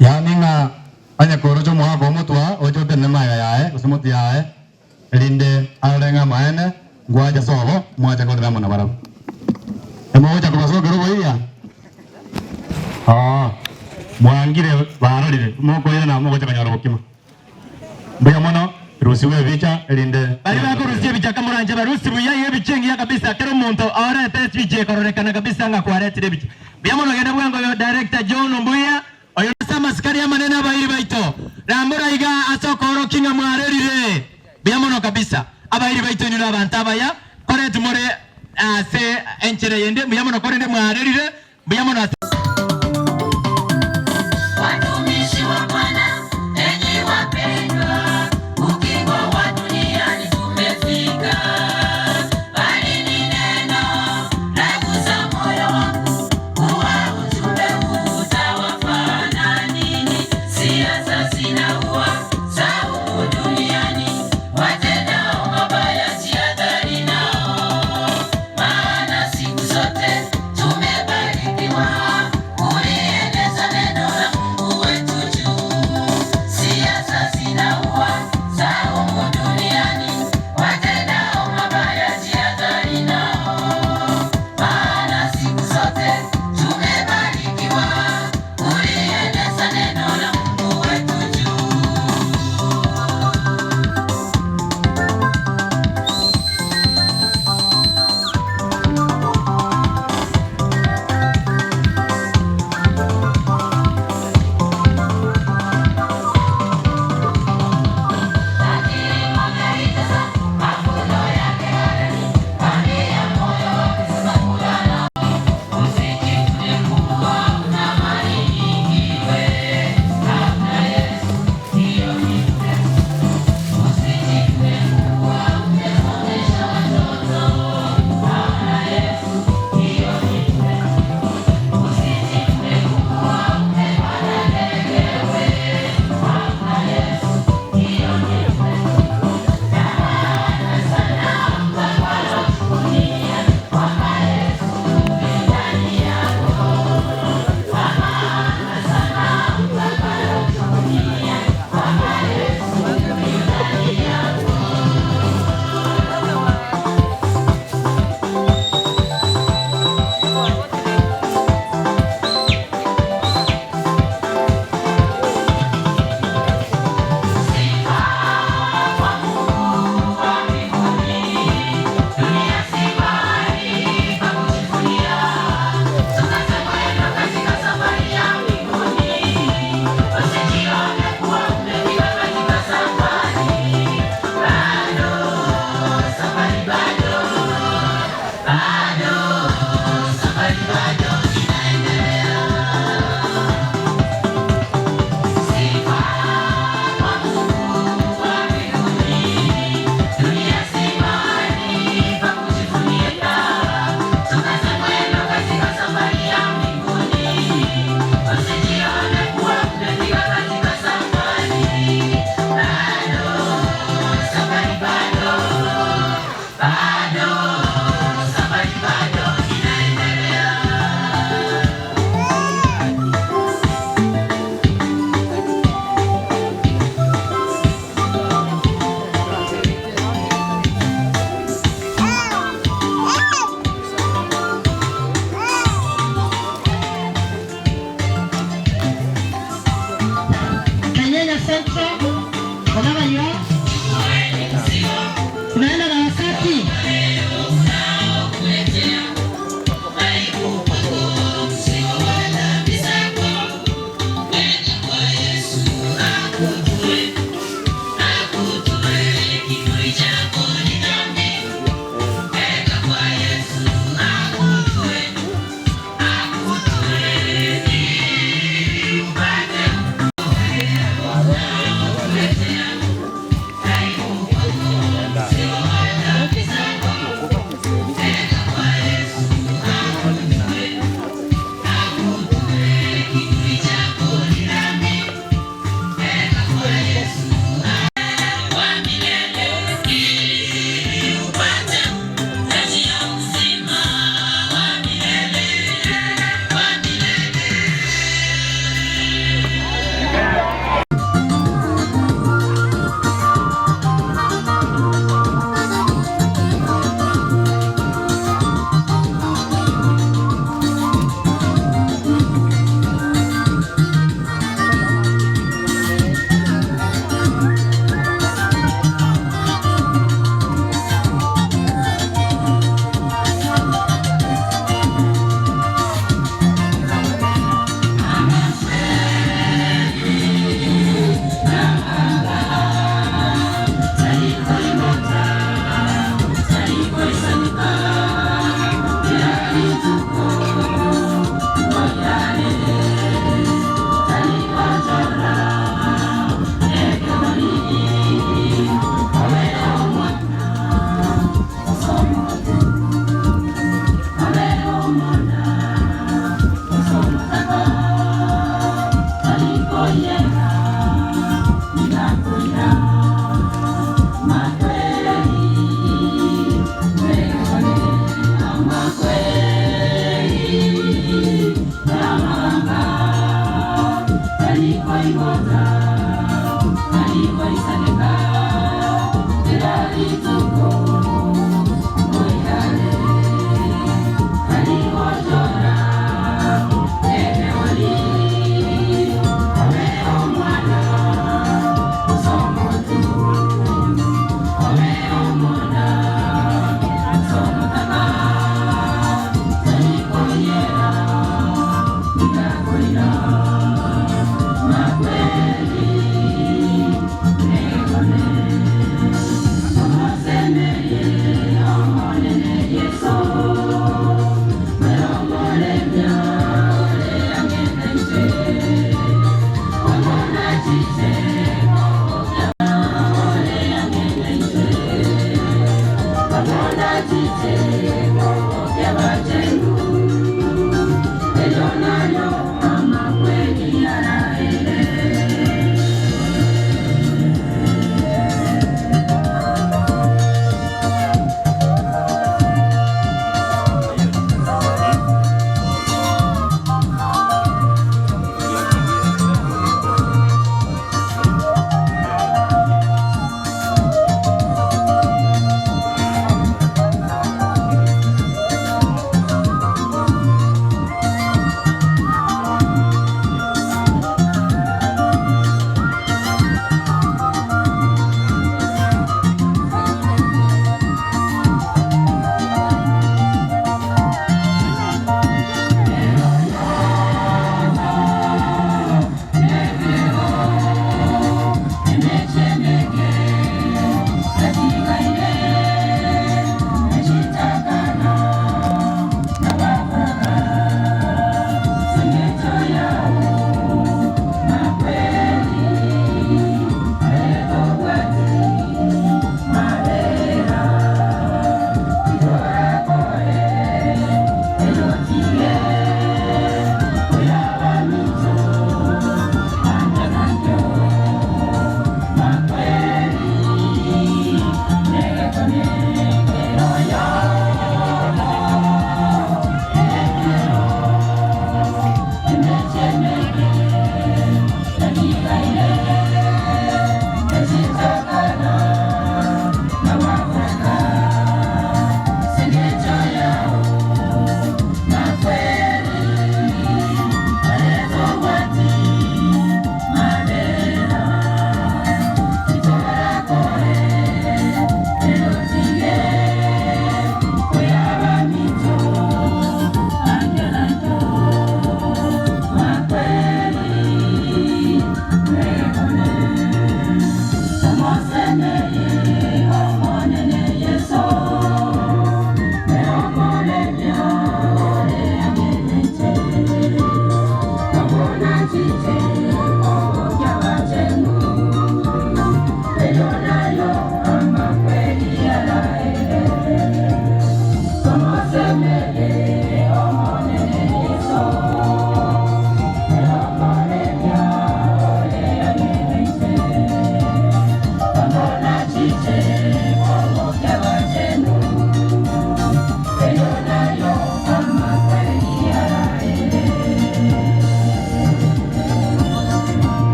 Yaani ng'a onye koroche omogaka omotwa oche otenene magega yaye gose motwe yaye, erinde arore ng'a amaene ngwancha sobo, mwanche korera amo nabarabwo. Emogocha kobasokera oboiria? Oo, mwangire barorire, mokoirana mogocha konyora obokima. Mbuya mono, rusigwe ebicha erinde. Baria bakorusia ebicha kamoranche barusie buya iga ebicha engiya kabisa kera omonto orete ebicha ekororekana kabisa ng'a kwaretire ebicha. Mbuya mono genda bwango oyo director John Mbuya oyo. Abairi baito inwe nabanto abaya, koreti more ase enchera eyende, mbuya mono korende mwarerire, mbuya mono ase. Watumishi wa Bwana, enyi wapendwa, ukingo wa duniani tumefika, bali ni neno lagusa moyo wangu, kuwa ujumbe huu utawafaa na nini? Siasa zinaua za humu duniani, watendao mabaya jihadhari nao, maana siku zote tumebarikiwa.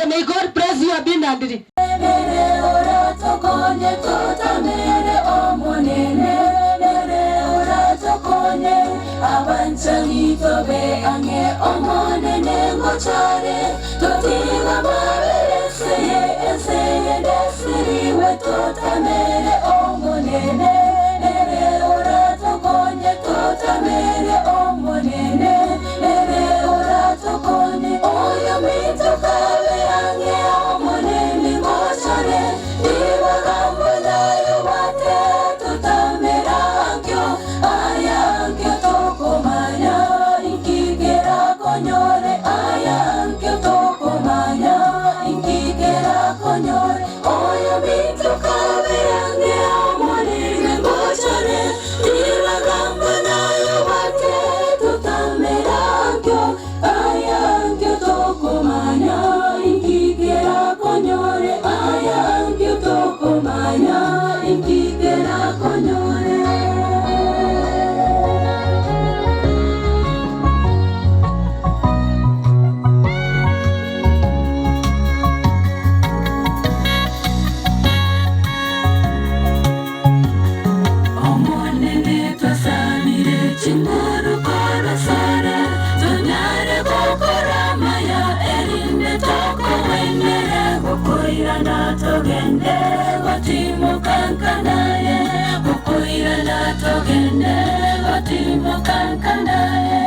And may God bless you abundantly. Nere oratokonye totamere Omonene, nere oratokonye abanchani tobe ang'e Omonene ngochare, totiga amabera enseye, enseye ndesiriwe totamere Omonene, nere oratokonye totamere Omonene, nere oratokonye oyominto kabe ang'e Omonene ngochare, ribaga mbona obwate totamera ankio, aya ankio tokomanya, inki kerakonyore, aya ankio tokomanya, inki kerakonyore, oyominto kabe ang'e Omonene ngochare, ribaga mbona obwate totamera ankio, aya ankio tokomanya, inki kerakonyore, aya ankio tokomanya, inki kerakonyore. Omonene twasamire chinguru korosore, tonyare gokora amaya erinde tokowenere, gokoirana togende gotimokankanaye, gokoirana togende gotimokankanaye.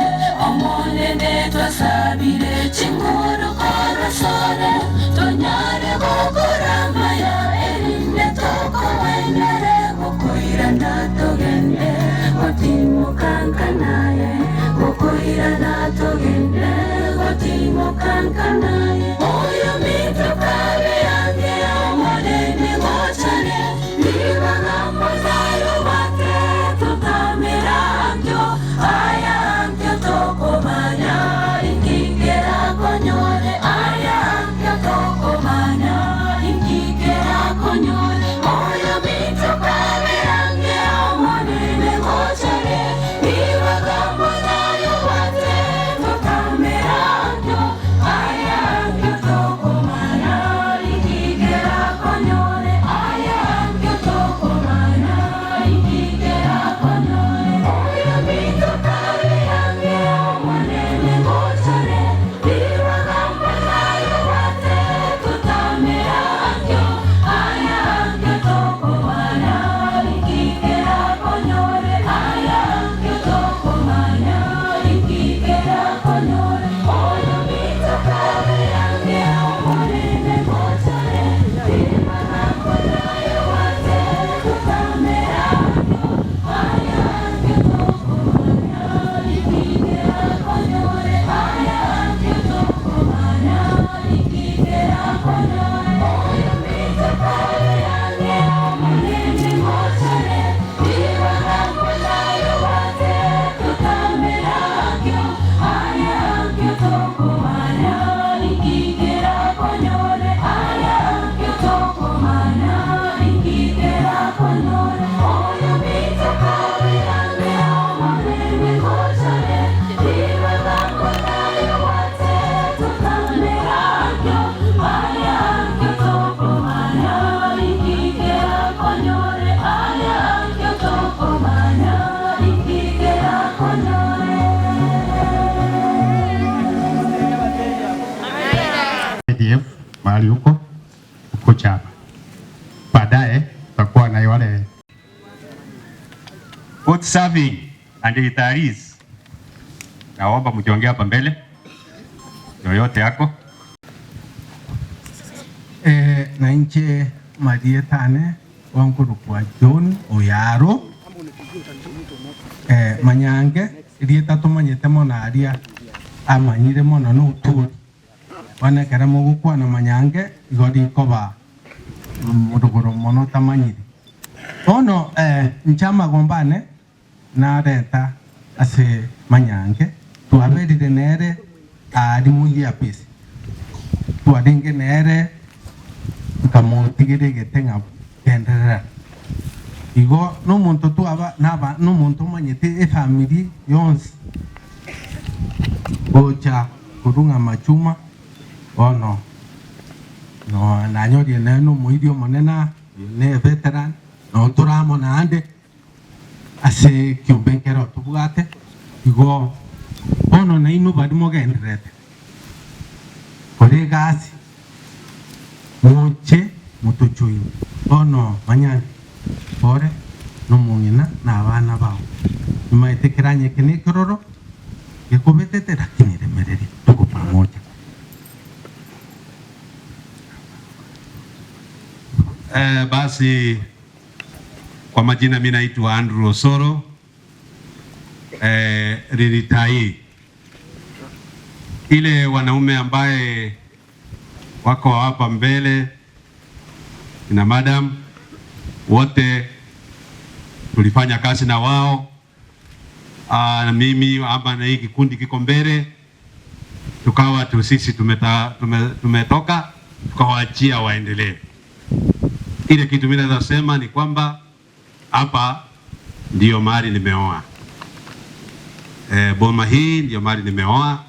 Omonene twasabire chinguru korosore, tonyare gokora amaya erinde tokowenere, gokoirana togende gotimokankanaye, gokoirana togende gotimokankanaye. Oyominto kabe ang'e Omonene gochare, ribaga mbona obwate totamera ankio, aya ankio tokomanya, inki kerakonyore, aya ankio tokomanya, inki kerakonyore. Oyominto kabe ang'e Omonene gochare, ribaga mbona obwate totamera ankio, aya ankio tokomanya, inki kerakonyore, aya ankio tokomanya, inki kerakonyore. Oyominto kabe ang'e Omonene gochare, ribaga mbona obwate totamera ankio, aya ankio tokomanya, inki kerakonyore, aya ankio tokomanya, inki kerakonyore. Oyominto kabe ang'e Omonene gochare, ribaga mbona obwate totamera ankio, aya ankio tokomanya, inki kerakonyore, aya ankio tokomanya, inki kerakonyore. Oyominto kabe ang'e Omonene gochare, ribaga mbona obwate totamera ankio, aya ankio tokomanya, inki kerakonyore, aya ankio tokomanya, inki kerakonyore. Oyominto kabe ang'e Omonene gochare, ribaga mbona obwate totamera ankio, aya ankio tokomanya, inki kerakonyore, aya ankio tokomanya, inki kerakonyore. ADF mahali huko huko chama. Baadaye tutakuwa na wale Both serving and retirees. Naomba mjiongee hapa mbele yoyote yako. Na inche marieta ane wankorokwa John Oyaro, Manyange rieta tomanyete mono aria amanyire mono na oturi. Bono ekero mogokwana Manyange igo rikoba rogoro mono tamanyiri. Bono inche amagomba ane nareta ase Manyange, twaberire nere aria moyiapisi, twarenge nere nkamotigeria egete ng'a genderera. Igo nomonto twaba naba nomonto omanyete efamiri yonsi gocha korwa ng'a machuma bono. No nanyorire nere na omoiri omonene aa, oyo ne veteran, noo tore amo naende ase ekiombe ekero tobwate, igo bono nainwe baria mogendererete kora egasi, moche motojoine. Bono manyane ore nomong'ina na abana bao, nimaete keranya eke nekeroro gekobetete, lakini remereria, tuko pamoja. Eh, basi kwa majina mi naitwa Andrew Osoro eh, Riritai. Ile wanaume ambaye wako hapa mbele na madam wote tulifanya kazi na wao. Aa, na mimi ama na hii kikundi kiko mbele tukawa tu sisi tumeta, tume, tumetoka tukawaachia waendelee. Ile kitu mimi naweza sema ni kwamba hapa ndiyo mahali nimeoa. E, boma hii ndiyo mahali nimeoa.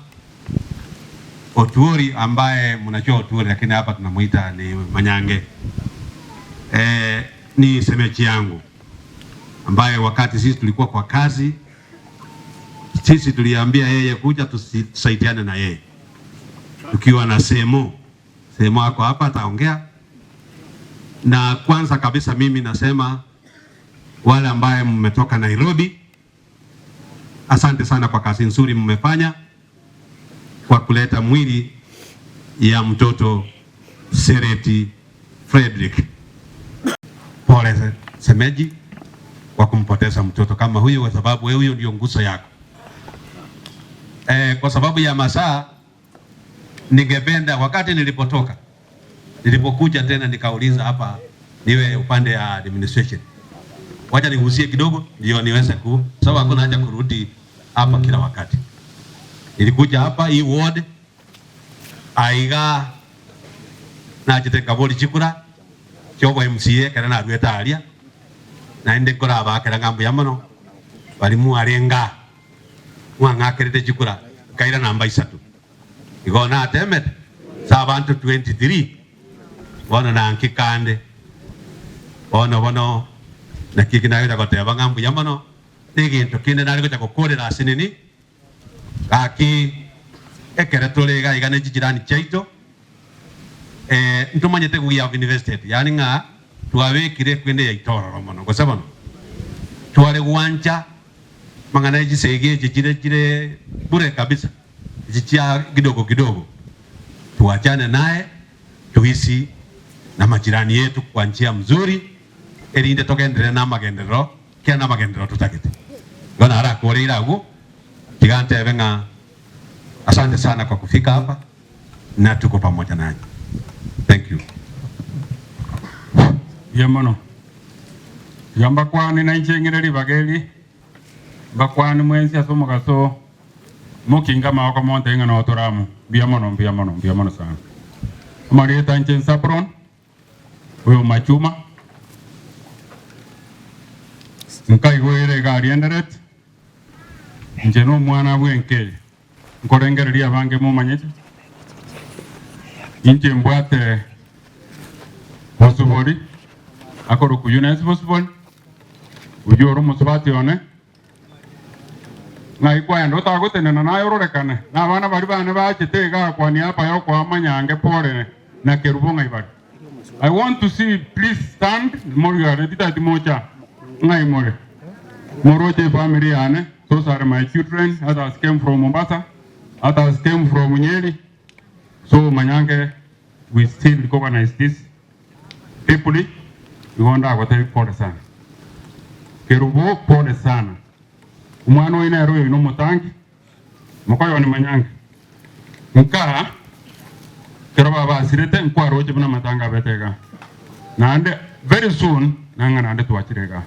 Otuori ambaye mnajua Otuori, lakini hapa tunamuita ni Manyange. E, ni semechi yangu ambaye wakati sisi tulikuwa kwa kazi, sisi tuliambia yeye kuja tusaidiane na yeye tukiwa na semo semo ako hapa ataongea. Na kwanza kabisa mimi nasema wale ambaye mmetoka Nairobi, asante sana kwa kazi nzuri mmefanya kwa kuleta mwili ya mtoto Sereti Frederick. Pole semeji kwa kumpoteza mtoto kama huyu, kwa sababu wewe huyo ndio nguzo yako. E, kwa sababu ya masaa ningependa wakati nilipotoka, nilipokuja tena nikauliza hapa niwe upande ya administration, wacha nigusie kidogo ndio niweze ku, sababu hakuna haja kurudi hapa kila wakati. Nilikuja hapa hii ward aiga nachete nkabori chikura chiobo MCA kera naruete aria naende nkorabakera ng'a mbuya mono bari mwarenga mwang'akerete chikura nkaira namba isato igo natemete sa abanto 23 bono nanki kande bono bono naki eki nagocha goteba ng'a mbuya mono na egento kende nare gocha gokorera ase nini gaki ekere tore iga iga ne chichirani chiaito eh, ntomanyete we have invested yaani ng'a twabekire ekwende yaito ororo mono gose bono tware gwancha mang'ana ya chisegi echi chire chire bure kabisa echi chia kidogo kidogo twachane naye tuishi na majirani yetu kwa njia mzuri erinde togenderere na amagenderero kera na amagenderero totagete. Igo narakoreire agwo tiga ntebe ng'a asante sana kwa kufika hapa na tuko pamoja nanyi. Thank you. Mbuya mono. Tiga mbakwane nainche ng'ire ribaga eri, mbakwane mwensi ase omogaso mokinge amaboko montebie ng'a noo tore amo. Mbuya mono, mbuya mono, mbuya mono sana. Amarieta inche Zabron, oyo Machuma, nkaigwera iga aria Eldoret, inche nomwana bw'enka eye. Nkorengereria abange momanyete, inche mbwate Bosibori, akorokwa Eunice Bosibori, oyio ore omosubati one, ng'ai kwaenda otagotenena naye ororekane, na abana baria bane bachete iga akwania apa yokoa manyange pore na kerubo ng'ai bare. I want to see please stand morigare titati mocha ng'ai more moroche efamily yane those are my children others came from Mombasa others came from Nyeri so manyange we still recognize this people igo ndagotebi pole sana Kerubo pole sana omwana oyo nere oyo nomotangi Mokoyoni manyange nkaa kero babasirete nkwaroche buna amatanga abete igaa naende very soon nang'a naende twachire igaa.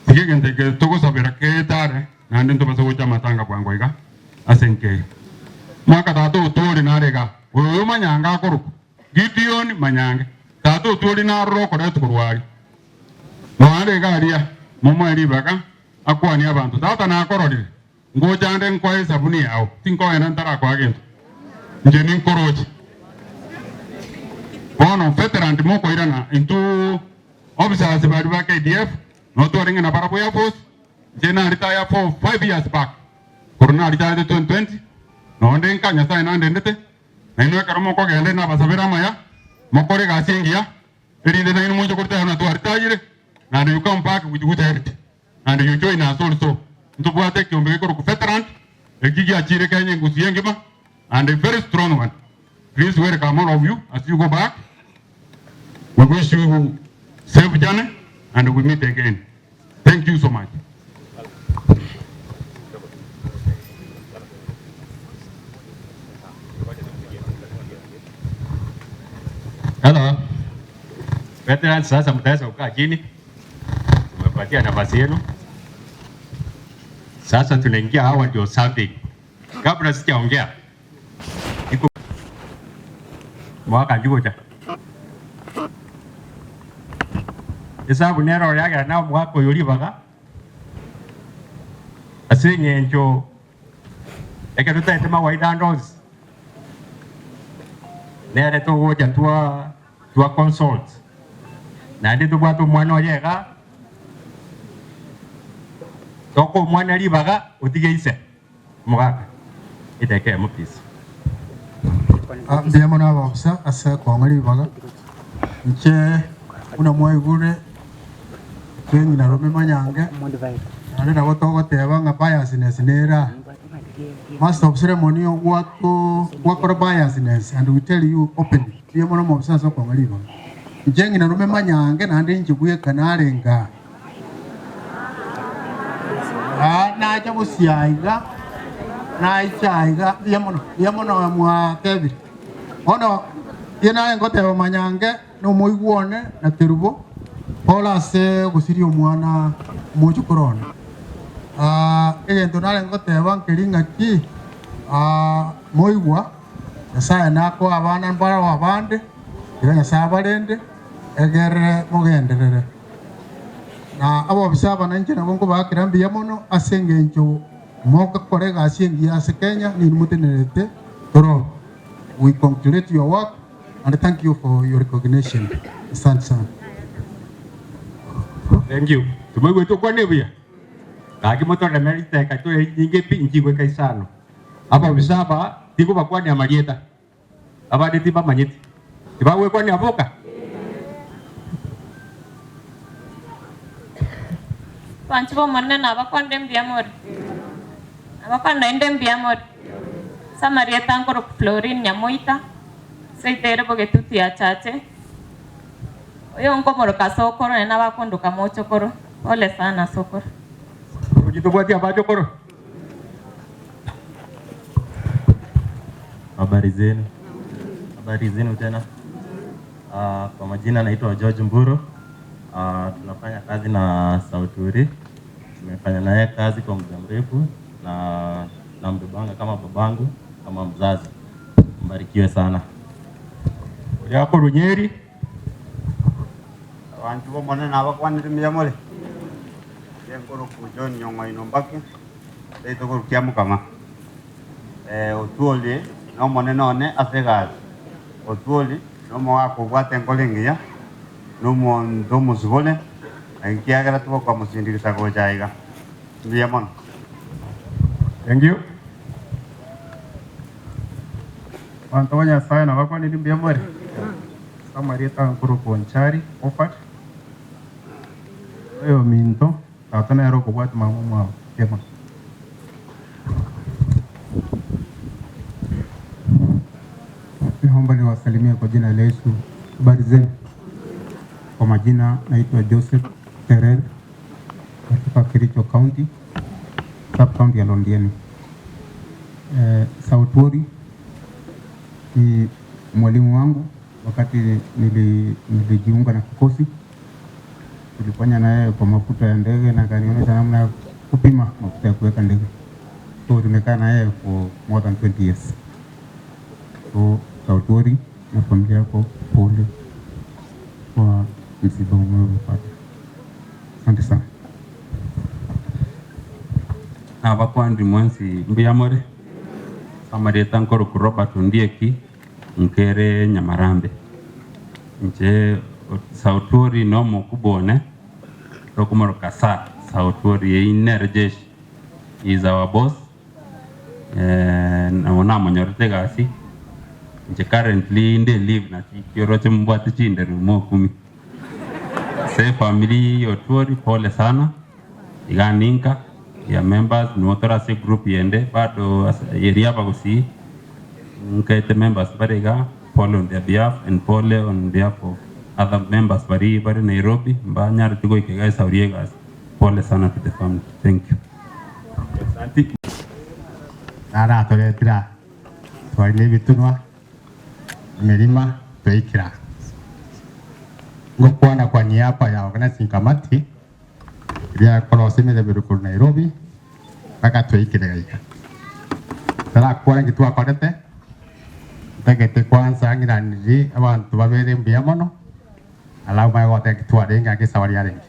Tiga egento eke togosabera getare naende ntobase gocha amatanga bwango iga ase enka eye. Mwaka tata otwori nare igaa oyo oyo manyange akorokwa Gideon Manyange tata otwori narore okoretwa korwa aria noare iga aria momoe ribaga akwanie abanto tata nakororire Ngocha nde nkoe esabuni yao, tinkogenda ntarakoa gento. Inche ninkoroche. Bono veteran timokoirana intwo officers baria ba KDF notwarenge na barabwo Air Force, inche na retire for 5 years back korwa na retired 2020 nonde nka Nyasaye nandendete, nainwe ekero mokogenda inabasabere amaya, mokore egasi engiya, erinde nainwe moche koretire buna twaretayire, naende you come back with good health and you join us also. Ntobwate ekiombe gekorokwa veteran, eki giachire Kenya engusu y'engima and a very strong one. Please welcome all of you as you go back. We wish you safe journey and we meet again. Thank you so much. Hello. Veterans, sasa mtaweza kukaa chini. Tumepatia nafasi yenu. Sasa tunaingia hawa ndio serving. Kabla sijaongea iko mwaka njugocha esabu nero yagera na omwaka oyo ribaga ase eng'encho ekero totaete mawaida ande onsi nere togocha twa twa consult naende tobwate omwana oye iga tokoa omwana ribaga otige ise. Omogaka, edageka eyemo please. Mbuya mono abaofisa ase kong'a ribaga. Inche buna mwaigure intwe ng'ina rome manyange, naende nabo togoteba ng'a biasness nere aa. Master of ceremony ogwato gwakora biasness and we tell you openly. Mbuya mono omofisa ase okong'a ribaga. Inche ng'ina rome manyange naende inche bweka narenge aa. Nacha bosio aiga, naicha aiga, mbuya mono, mbuya mono mwatebire. Bono inche nare ngoteba Manyange na omoigwa one na Kerubo, pole ase ogosiria omwana omochokoro one. Egento nare ngoteba nkeri ng'aki, moigwa, Nyasaye nakoe abana mbarabwo abande, tiga Nyasaye abarende, egere mogenderere. Na abobisa aba nainche nabo nkobaakera mbuya mono ase engencho mogokora egasi engiya ase Kenya, ninwe motenenerete toro. We congratulate your work and thank you for your recognition. Asante sana. Thank you. Timoigweti okwane buya? Gaki motoreme riteka tore nyinge pi nchigweka isano. Abobisa aba tigobakwania amarieta. Abande tibamanyeti, tibagwekwania boka. Abanto b'Omonene nabakwanire mbuya more, nabakwanire naende mbuya more. Ase amarieta nkorokwa Florine Nyamoita, seito ere Bogetutu ya Chache, oyo nkomoroka sokoro naende nabo akondoka mochokoro, pole sana sokoro. Ochi tobwati abachokoro. Habari zenu. Habari zenu tena. Kwa majina naitwa George Mburu. Tunafanya kazi na Sauturi. Tumefanya naye kazi kwa muda mrefu na nambebanga kama babangu, kama mzazi. Mbarikiwe sana. Oria korwa Nyeri. Abanto b'Omonene nabakwanire mbuya more? Inche nkorokwa John Nyong'oino Mbake, seito korwa Kiamokama. Otuoli nomonene one ase egasi. Otuoli nomogaka obwate enkoro engiya, na omonto omosibore, na ekiagera tibokomosindigisa gocha aiga. Mbuya mono. Thank you. Abanto ba Nyasae nabakwanire mbuya more? Ase amarieta nkorokwa Onchari Moffat, oyominto tata nere okobwatia mama omwabo kegima. Naomba niwasalimie kwa jina la Yesu. Habari zenu? Kwa majina naitwa Joseph Terer natoka Kericho County, sub county ya Londiani. Eh, Sautwori ni mwalimu wangu wakati nilijiunga na kikosi, tulifanya naye kwa mafuta ya ndege na akanionyesha namna ya kupima mafuta ya kuweka ndege. So tumekaa na yeye for more than 20 years. So Sautwori na familia yako pole kwa msiba umeupata. Asante sana. Nabakwandire mwensi mbuya more, ase amarieta nkorokwa Robert Ondieki, nkere Nyamarambe. Inche Sautwori na omokubwa one tokomoroka Sir Sautwori eyio nere jeshi, he is our boss, nabo namonyorete egasi, inche currently inde leave naki oroche mbwate chinderu mokumi. Ase efamiri ya Otwori pole sana, iga ninka ya members nigo tore ase egroup yende bado eria abagusii nkaete members bare igaa pole on their behalf and pole on behalf of other members baria bare Nairobi mbanyarete goika igaa esauri ya egasi pole sana to the family thank you. Naratoretire aa, twari nebitunwa, emerima, twaikire aa. Ngokwana kwa niaba ya organizing committee, eria korosia emerebero korwa Nairobi mpaka twaikire iga. Tarakwana inki twakorete, ntagete kwanza ng'iranerie abanto babere mbuya mono, alafu manye goteba inki twarenge ake esabari yarenge.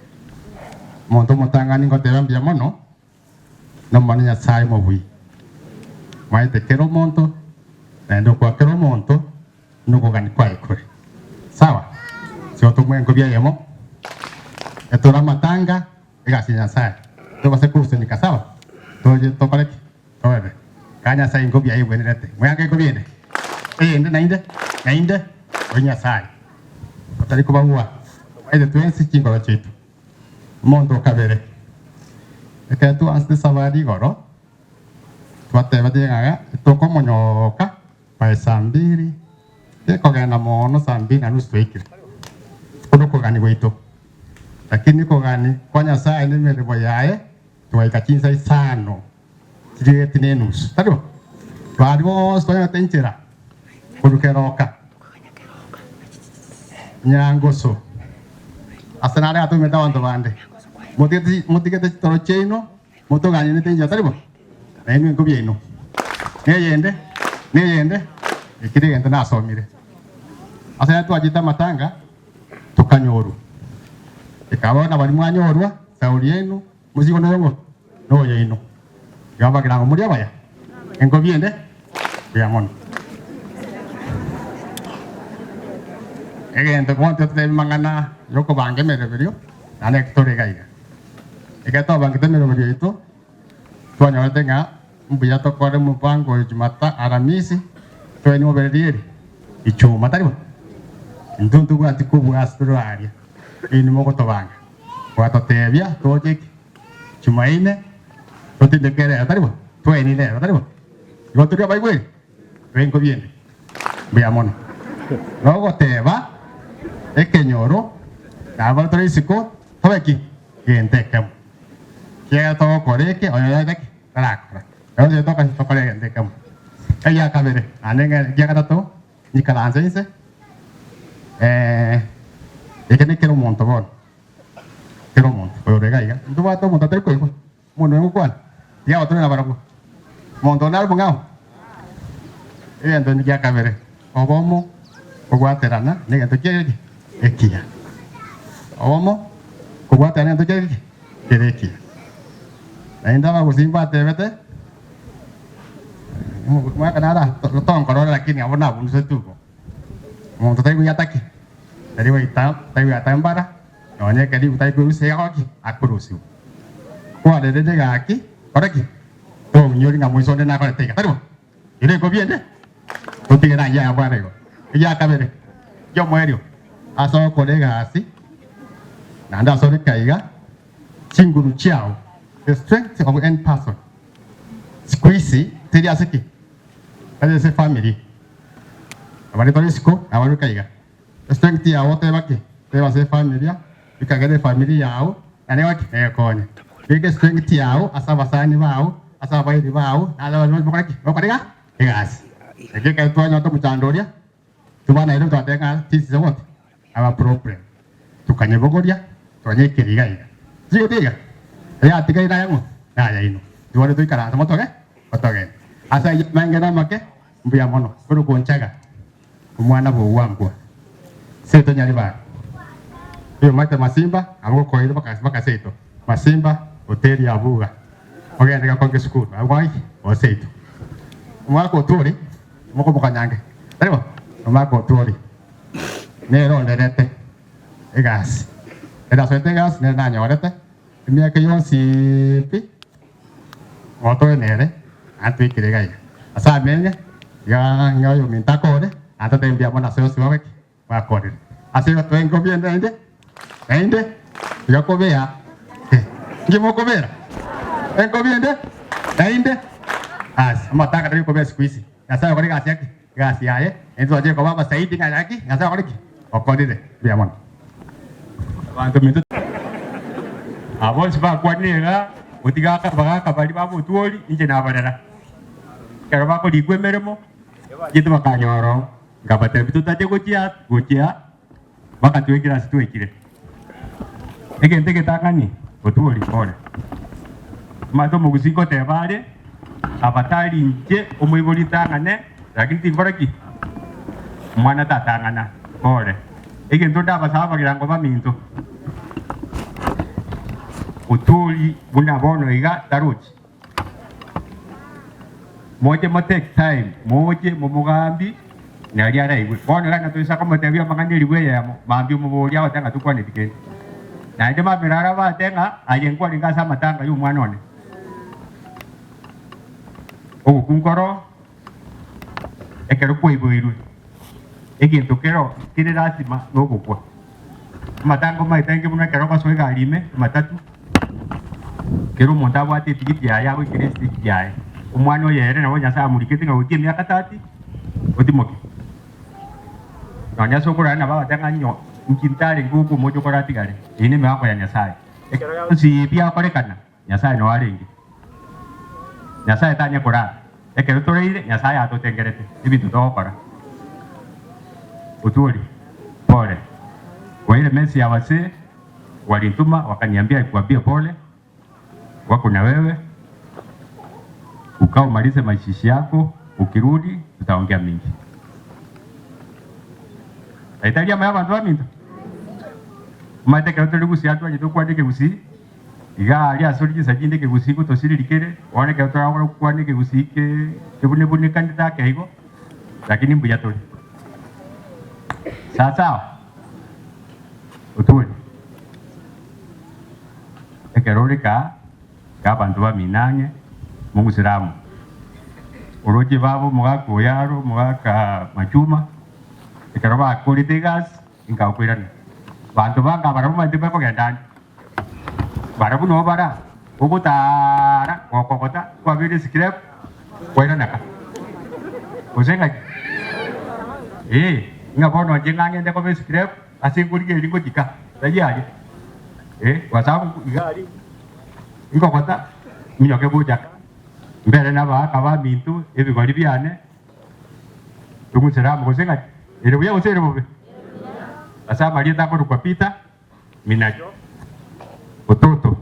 Omonto omotang'ani ngoteba mbuya mono, nomone Nyasaye omobui. Maete kera omonto, naende okwa kera omonto nokogania kwaye kore. Sawa? Tiga tomoe enkobi eyemo, etore amatanga, egasi ya Nyasaye. Tobase korusenika, sawa? Toche tokore ki? Torore. Kaa Nyasaye enkobi yaye egwenerete. Moyange enkobi ende? Eyende naende? Naende? Oyio Nyasaye. Otari kobagua. Tomaete twensi chinkoro chiaito. Omonto o kabere, ekero twansete esabari igoro, twatebetie ng'a tokomonyoka by saa mbiri, gekogenda mono saa mbiri na nusu twaikire. Okwo nokogania gwaito. Lakini okogania kwa Nyasaye na emeremo yaye, twaika chinsa isano chirieti na enusu, tari bo? Baria bonsi twanyorete enchera korwa keroka nyangoso ase nare atomete abanto bande, motigete motigete chitoro chiaino motoganyenete enchera, tari bo? Nainwe enkobi yaino neyende neyende, eki negento nasomire. Ase aya twachete amatanga tokanyorwa, ekaba buna baria mwanyorwa sauri yaino Mosigo noyo ng'o? Noyoino. Iga bagira ng'o muri abaya? Enkobi ende? Mbuya mono. Egento bono totebi mang'ana yokobanga emeroberio naende eki tore iga iga. Ekero twabangete emeroberio yaito, twanyorete ng'a mbuya tokore omobango oyo Jumata Aramisi, toe nimobere rieri Ichuma, tari bo? Intwe ntobwati kobua ase tore aria, inwe mogotobanga. Gwatotebia toche ki? Chumaine totindeke rero, tari bo? Twaenire rero, tari bo? Igo tori abaigweri? Twenkobi ende. Mbuya mono. Nogoteba ekenyoro nabo tore isiko tobe ki? Gento ekemo. Kiagera togokora eke onye oyorete ki? Tarakora. Ero toka tokore egento ekemo. Egia kabere naende egia gatato Nyikaranse inse, eke nekera omonto bono, kera omonto oyore iga iga. Ntobwate omonto atari koigwa, omonto oyo ngokwana, tiga abatore nabarabwo. Omonto onde are omong'ao? Egento gia kabere, obomo, kobwaterana negento kiaye ki? Ekiya. Obomo, kobwaterana negento kiaye ki? Kere ekiya. Naende abagusii mbatebete. Omwaka nara tonkorora lakini abwo nabundusetwe igo. Omonto tari goiata ki? Tari goita tari goiata mbara, nonya ekeribu tari korusia iga ki? Akorusiwa. Kwarerire gaki, kora ki? Tong'inyori ng'a moiso onde nakorete iga, tari bo? Ere enkobi ende, totige nayio ayabwana igo. Egia kabere, kiomoerio, ase ogokora egasi, naende ase ore kaiga, chinguru chiao, the strength of any person, siku hizi teri ase ki? Tari ase family, abaria tore isiko na abaria kaiga. Estrength yao oteba ki? Teba ase efamilia, ekagera efamiri yao naende egokora ki? Egokonye. Beka estrength yao ase abasani bao, ase abairi bao, na ase abanto bonsi bakore ki? Bagokora iga? Egasi. Ekio ekero twanyorete omochando oria, tobana ere twateba ng'a this is what? Our problem. Tokanyebogoria, twanyekeria iga iga. Tiga iga, eyatigaire naye ng'o? Naye inwe. Bono toikaranse motoge, motogende. Ase ayio amang'ana amake, mbuya mono, korwa gonchaga. Omwana bw'ogwankwa, seito Nyaribari. Oyomaete Masimba nabo gokoeire baka seito. Masimba hoteli ya Buga. Ogende gakonge esukuru abwo ai o seito. Omwaka otwori mokomokanyange. Tari bo? Omwaka otwori. Nere onderete egasi. Ekero nasoete egasi nere nanyorete, emiaka yonsi pi, gotore nere, naende twaikire iga iga. Ase amenye, iga ng'a oyominto akore, naende totebe mbuya mono ase yonsi babe ki? Bakorire. Ase igo twenkobi naende, naende iga kobea, inki mokobera? Enkobi ende, naende, asi, amatanga tari kobea siku hizi. Nyasaye okore egasi yake, egasi yaye, naintwe twachire koba abasaidi ng'a gaki, Nyasaye okore ki? Okorire. Mbuya mono. Abanto minto aba bonsi bakwanire iga, gotiga abagaaka baria ba botwori, inche nabarera. Ekero bakorikwa emeremo, inche tibakanyora oo. Nkabatebia, Totache gochia gochia mpaka twekire ase twekire. Egento egetang'ani, otwori ore. Omanyete omogusii ngoteba are, abatari inche omoibori ntang'ane, lakini tinkora ki? Omwana tatang'ana, ore. Egento ndabasaba abagirango baminto, otwori buna bono iga tarochi. Moche mo take time, moche momogambi naria araigwe. Bono iga natoisa komotebia amang'ana elifu eyemo, mambia omoboria agote ng'a tokwaneti kende. Naende mambia naro abate ng'a aye nkwarenge ase amatanga ya omwana one. Ogokwa nkoro ekero kwaiboirwe, egento kero kere lasima nogokwa. Amatanga omanyete inki buna ekero ogosoa egari ime, ematatu, kera omonto abwate etigiti yaye agoikera estage yaye. Omwana oyo ere nabo Nyasaye amorikete ng'a goika emiaka 30, otimoke. Nonya ase okorara nabo agote ng'a nyo inki ntarenge gokwa omochie okoratigare, eyio nemebango ya Nyasaye. Ekero yonsi pi yakorekana, Nyasaye noo arenge. Nyasaye tanya korara. Ekero toraire, Nyasaye atotengerete ebinto togokora. Otwori, pole. Kwa ile mesi ya wasee walintuma wakaniambia nikuambie pole, wako na wewe ukae umalize maishishi yako, ukirudi tutaongea mingi. Etari amaya abanto baminto? Omanyete ekero tore gusii atwanyete gokwana ekegusii, Iga aria ase ore chinsa chinde ekegusii gotosiriri kere, bono ekero toragokora gokwana ekegusii ke kebune-bunekanete ake igo, lakini mbuya tore. Sasawa, otwori. Ekero ore kaa, iga abanto bamino ang'e, mogusere amo. Oroche baba omogaka oyo aro, omogaka Machuma, ekero bakorete egasi, inkakoirana. Banto bange aba nabwo bamaete bakogenda ande. Barabwo nabo bara ogotaara gokogota kwabeire esikrepu kwairaneka. Gose ng'aki? Ee, ng'a bono inche ng'a ngende koba esikrepu ase nkorigereria ngochika tari aria. Ee, kwa sababu iga aria nkogota minyoke gocha mbere nabagaaka baminto ebigori biane. Tong'usere amo gose ng'aki? Ere buya gose ere bobe? Ase amarieta akorokwa Peter, Minacho, Ototo,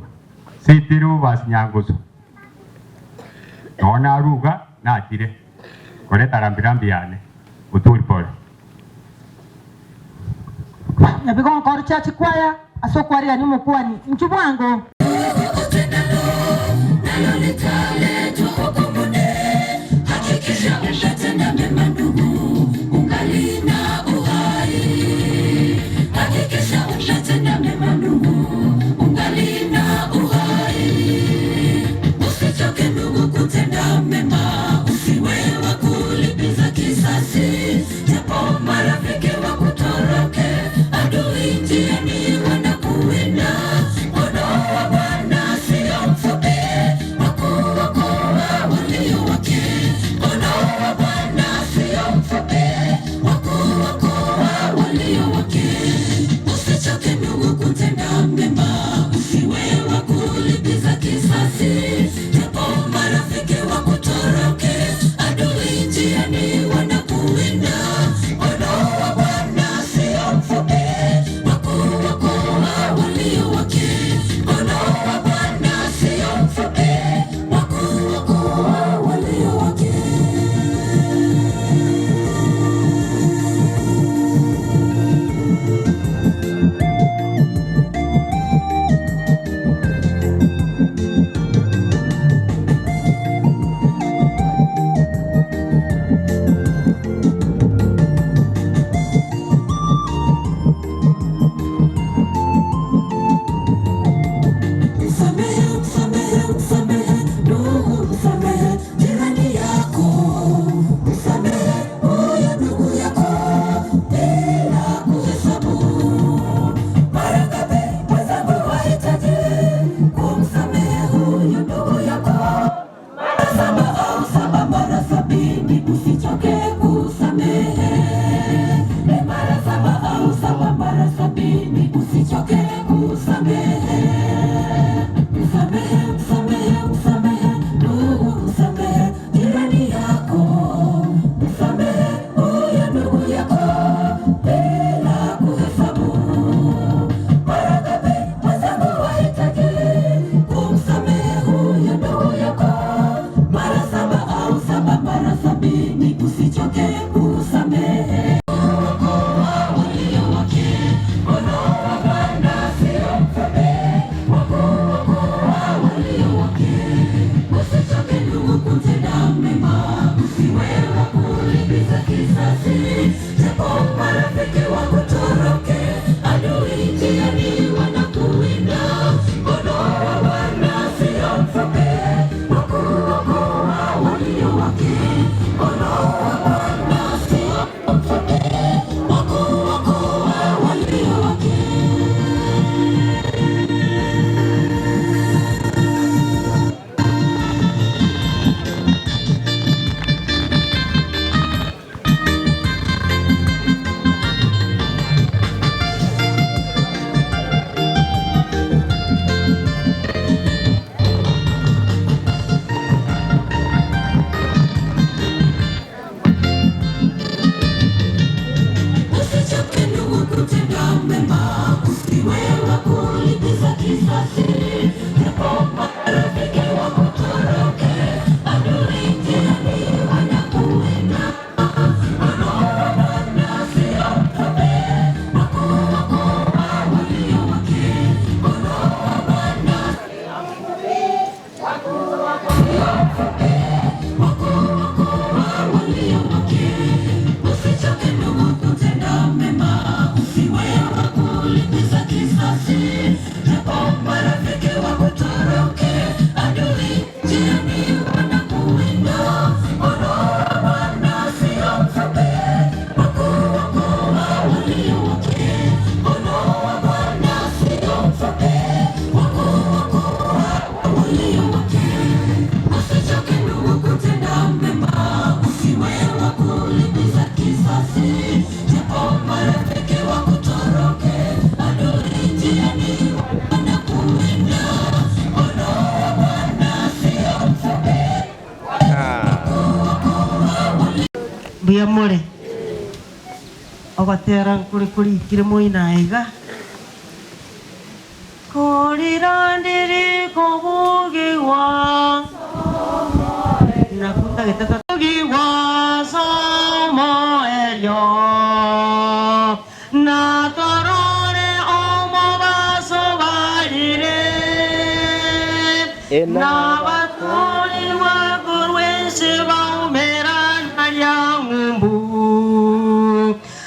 Seitiri Obasi Nyangoso, nonya naruga nachire koreta rambirambi yane, Otwori pole. Nyabigonkoro chia chikwaya ase okwarigania omokuani, inchuo bwango! Mbuya more. Ogotera nkore korikire moino aiga. Korirandiri kobugigwa Nakwo ntagete Kobugigwa somoerio Na torore omobaso barire Nabatorigwe korwa ense baumerana ria ng'umbu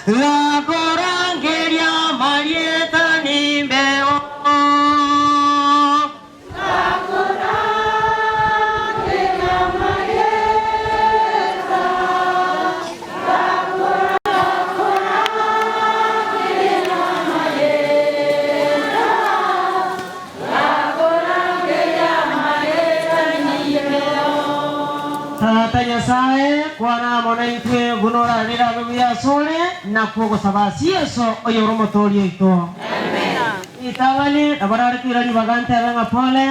Gakorangeria amarieta nimbeo. Tata Nyasae, kwana amo naintwe buna orarire abe buya asore, nakwo ogosaba ase Yeso oyore Omotooria oito. Ritang'ani nabo nare koira ribaga ntebe ng'a pole.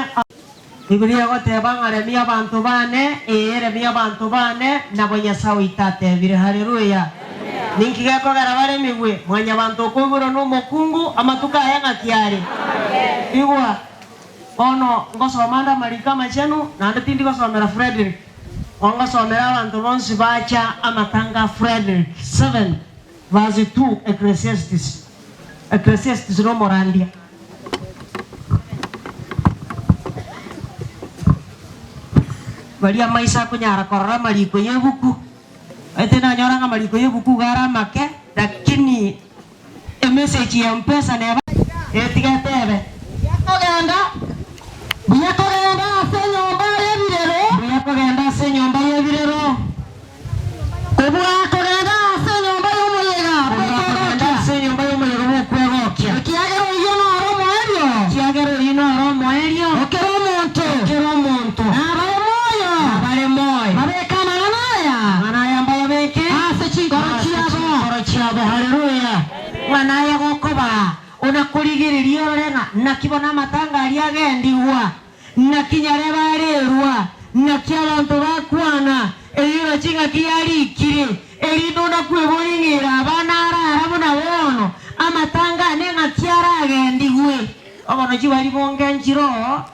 Bibilia egoteba ng'a remia abanto bane, ee, remia abanto bane, nabo Nyasae oito atebire. Haleluya! Ninki gekogera baremigwe? Mwanyabanto okoiborwa nomokungu, amatuko aye ng'aki are? Igwa, bono ngosoma nde amariko amachenu, naende tindi gosomera Fredrick, ongosomera abanto bonsi bacha amatanga a Fredrick 7 verse 2 Ecclesiastes. Ecclesiastes nomorandia. Baria amaiso akonyara korora amariko y'ebuku, omanyete nanyora ng'a amariko y'ebuku iga are amake, lakini emessage ya mpesa neba etiga etebe. Kogenda, buya kogenda ase enyomba y'ebirero. Buya kogenda ase enyomba y'ebirero. Kobua kogenda ase enyomba y'omoyega Kobua kogenda bw'okwegokia. ase enyomba y'omoyega bw'okwegokia. Ekiagera oyio noro omoerio. Ekiagera oyio noro omoerio. O kera omonto. O kera omonto. Nabare moyo. Nabare moyo. Babeke amang'ana aya. Amang'ana aya mbayabeke. Ase chinkoro Ase chiabo. chinkoro chiabo. Haleluya! Ng'a naye gokoba onakorigereria orore ng'a naki bono amatanga aria agendigwa. Naki nyarebe arerwa, naki abanto bakwana, eyio na ching'aki yarikire, erinde onakweboring'era abana arara buna bono, amatanga ane ng'aki aragendigwe. Obono chibari bonge nchiroo,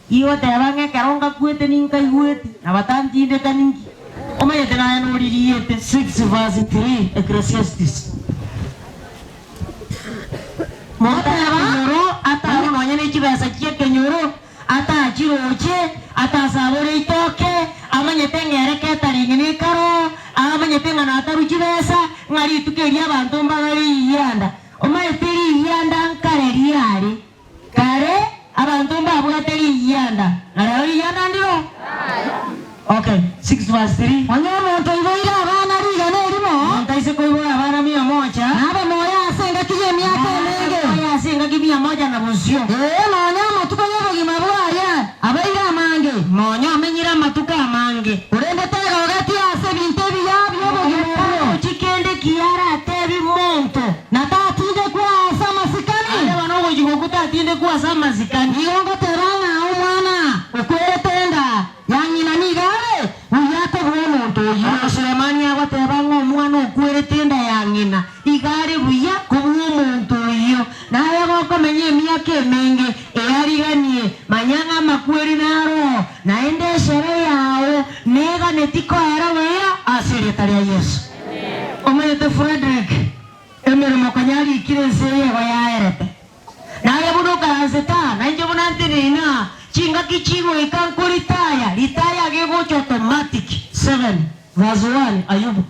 igoteba ng'a ekero ngakwete ninkaigwete, na batantindeka ninki? Omanyete naye noririete. 6 verse 3 Ecclesiastes. Motakenyoro, ataru nonya ne chibesa chi'ekenyoro, atachiroche, atasabore itoke, amanyete ng'a ere catering nekaro, amanyete ng'a nataru chibesa, ng'a rituko erio abanto mbabare riyianda. Omanyete riyianda nkare riare kare, abanto mbabwate riyianda, na rero riyianda ndiro? Okay, 6 verse 3. Onye omonto oiboire abana rigana erimo. Omonto aise koibora abana mia moja. Nabe moyo ase engaki y'emiaka emenge. Nabe moyo ase engaki mia moja na bosio. Ee, nonya amatuko y'obogima bwaye abeire amange. Nonya omenyire amatuko amange. Korende tegogeti ase ebinto ebiya bi'obogima obwo. Tarochi kende kiya aratebi monto. Na tatindekwa ase amasikani. Aye bono ogochia gokwa tatindekwa ase amasikani. Nigo ngoteba ng'a omwana okwerete enda ya ng'ina nigo are buya kobua omonto oyio. Bono Sulemani agoteba ng'a omwana okwerete enda ya ng'ina iga are buya kobua omonto oyio. Naye gokomenya emiaka emenge eyariganie, manya ng'a amakweri naroo, naende esere yao neganeti koera buya ase erieta ria Yeso. Omanyete Fredrick, emeremo konya arikire ense eye igo yaerete. Naye buna okaransete aa, na inche buna nteneine aa, chingaki chigoika nkoritaya, ritaya gegocha automatic. 7 verse 1 Ayubu.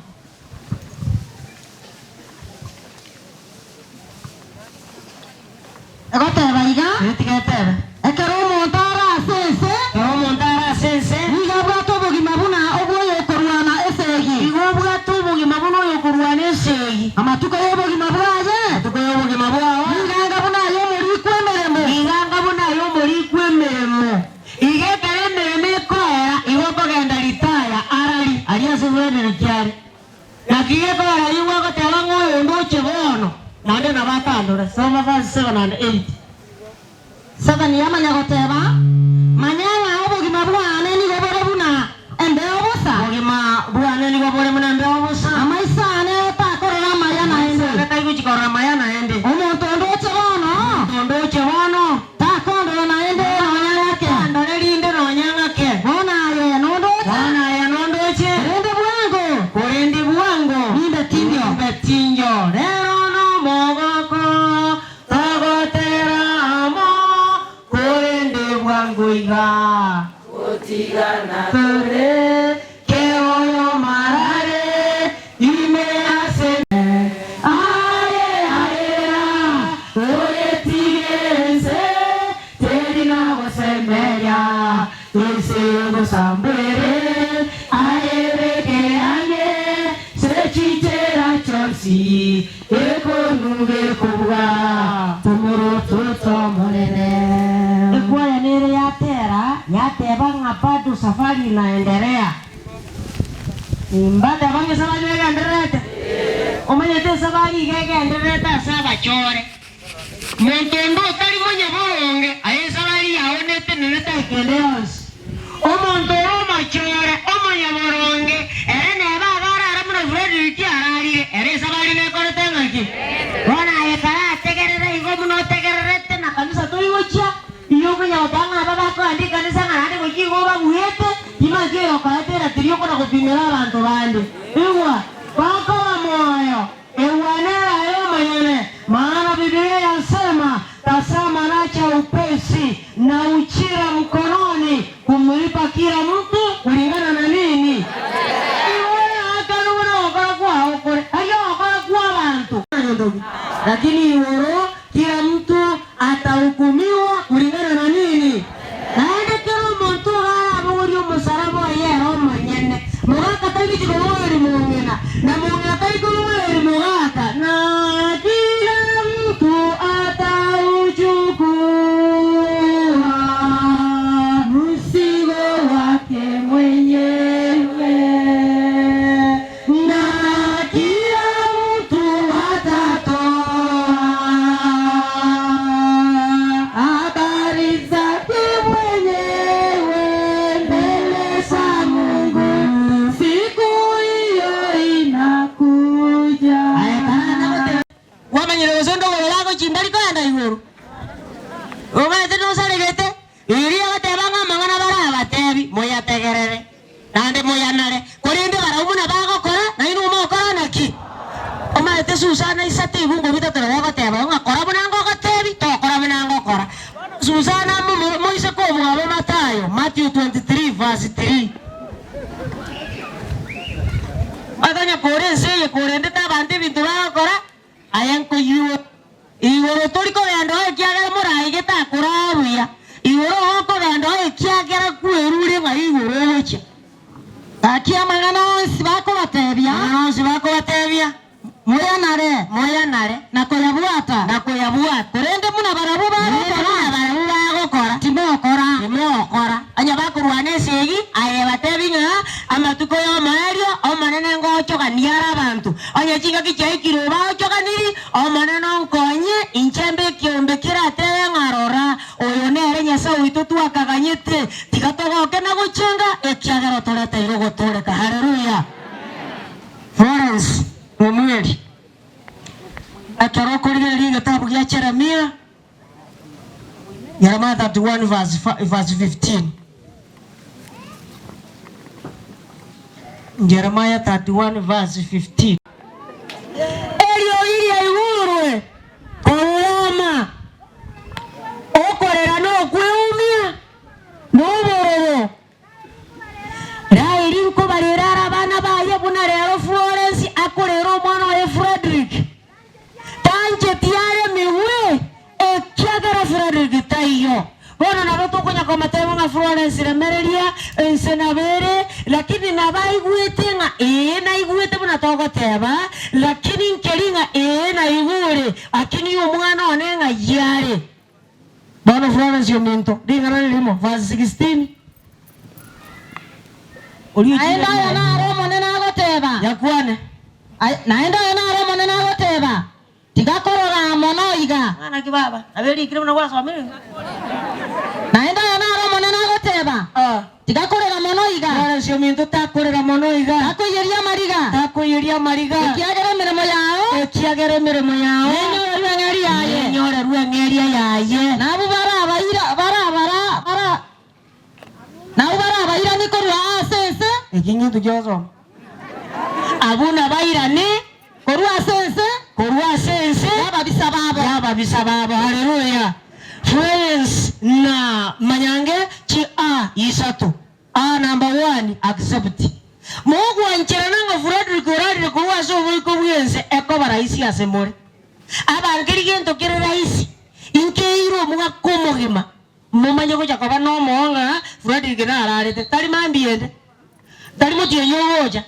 Egoteba iga, Tiga etebe. Ekero omonto are ase ense, Ekero omonto are ase ense, nigo abwate obogima buna obw'oyokorwana esegi. Nigo obwate obogima buna oyokorwana esegi. Amatuko y'obogima bwaye, Amatuko y'obogima bwao, nigo anga buna ay'omorikwa emeremo. Nigo anga buna ay'omorikwa emeremo. Iga ekero emeremo ekoera, igo okogenda ritaya arari, aria ase Frederick are. Naki gekoera rigwa agoteba ng'a oyonde oche bono, naende nabo atandore. Soma verse 7 and 8. Satani yamanya goteba, Manya ng'a obogima bwane nigo bore buna embeo bosa. Obogima bwane nigo bore buna embeo bosa. Amaiso yonsi ekonuge kobua tomorototo omonene. Ekwaya nere yatera yateba ng'a bado safari inaendelea. Mbateba ng'a esabari negendererete? Omanyete esabari iga egendererete ase abachore. Monto onde otari monyaboronge, aye esabari yao netenenete ekende yonsi. Omonto ore omochore, omonyaboronge, ere neba abe arare buna Fredrick ararire, ere esabari nekorete ng'aki? Bono aye karategerere igo buna otegererete na kanisa torigochia, Igo okonya goteba ng'a aba bakoenda ekanisa ng'a naende gochia igo obabuete, timanyeti oyokoeta eratiri okona gopimera abanto bande. Igwa, bakoba moyo, egwa nere aye omonyene, maana Biblia yasema, Tazama nacha upesi, na ujira mkononi, kumlipa kila mtu kulingana na nini? Igo oyoakanwe buna ogokora kwao kore, tari ogokora kw'abanto. Lakini igoro Kila mtu atahukumiwa kulingana na nini? Naende kera omonto iga arabogorie omosaraba oye ere omonyene. Mogaka tari gochia kobogoreria mong'ina, na mong'ina tari kobogoreria mogaka, na kila mtu atauchukua mzigo wake mwenyewe. Na kila mtu atatoa habari zake mwenyewe mbele za Mungu, siku hiyo inakuja. Kwamanyire gose ndogoro yagochia mbari kogenda igoro? Omanyete nosaregete? Erio agateba ng'a amang'ana barabatebi, moyategerere, naende moyanare, korende barabwo buna bagokora, nainwe mokore naki? Omanyete Susana isato ebungo bitato nabo ogoteba ng'a kora buna ngogotebi, tokora buna ngokora. Bono Susana momura moiseke omwabo Matayo, Matthew 23 verse 3. Otonya kore ense eye korendete abanto ebinto bagokora, Aye nkoigwe igoro tori kogenda oo ekiagera moraigete akoraa buya, igoro okogenda oo ekiagera kwerure ng'a igoro ogochia. Gaki amang'ana onsi bakobatebia. Amang'ana onsi bakobatebia. Moyanare. Moyanare. Na koyabwata. Na koyabwata. Korende buna barabwo Korende bagokora. buna barabwo bagokora. Timokora. Timokora. Onye bakorwana esegi, aye batebi ng'a amatuko y'omoerio Omonene ngochogania are abanto. Onye chingaki chiaikire obaochoganiri, Omonene onkonye inche mbe ekeombe keratebe ng'a rora, oyo nere Nyasae oito twakaganyete, tiga togoke na gochenga, ekiagera otoreteire ogotooreka. Haleluya! Florence Omweri, ekero okorigereria egetabu gia Jeremia, Jeremiah 31 verse verse 15. Jeremiah 31 verse 15. Eriogi riaigurwe korwa Rama, okorera nokweumia, na obororo. Raeli nkobarera are abana baye buna rero Florence akorera omwana oye Fredrick. Tancheti aremigwe ekiagera Fredrick taiyo. Bono nabo tokonya komoteba ng'a Florence remereria ense nabo ere lakini nabo aigwete ng'a ee naigwete buna togoteba lakini nkeri ng'a ee naigure lakini omwana one ng'ai are. Bono Florence ominto, ring'ana ririmo, verse 16. Oria Naende ochire aya naro Omonene agoteba. Yakwane. Naende aya naro Omonene agoteba, Tiga korora mono iga. Ng'a naki baba, nabo erikire buna gwasomire iga. Naende aya naro Omonene agoteba, Tiga korera mono iga. Florence ominto takorera mono iga. Takoiyeria amariga. Takoiyeria amariga. Ekiagera emeremo yao. Ekiagera emeremo yao. Nenyorerwe eng'eria yaye. Nenyorerwe eng'eria yaye. Na abwo barabaira barabara bara na abwo barabairanie korwa ase ense. Eki ngento ki'ogosoma. Abwo nabairane. Korwa ase ense. Korwa ase ense. Y'ababisa babo. Y'ababisa babo. Haleluya! Friends, na manyange chi A isato. A number one, accept. Mogwancherana ng'a Fredrick orarire korwa ase oboiko bw'ense ekoba rahisi ase more. Abange rigento kere rahisi, inkeire omwaka omogima momanye gocha koba nomoyo ng'a Fredrick nararete. Tari mambia ende, tari motienyi ogocha.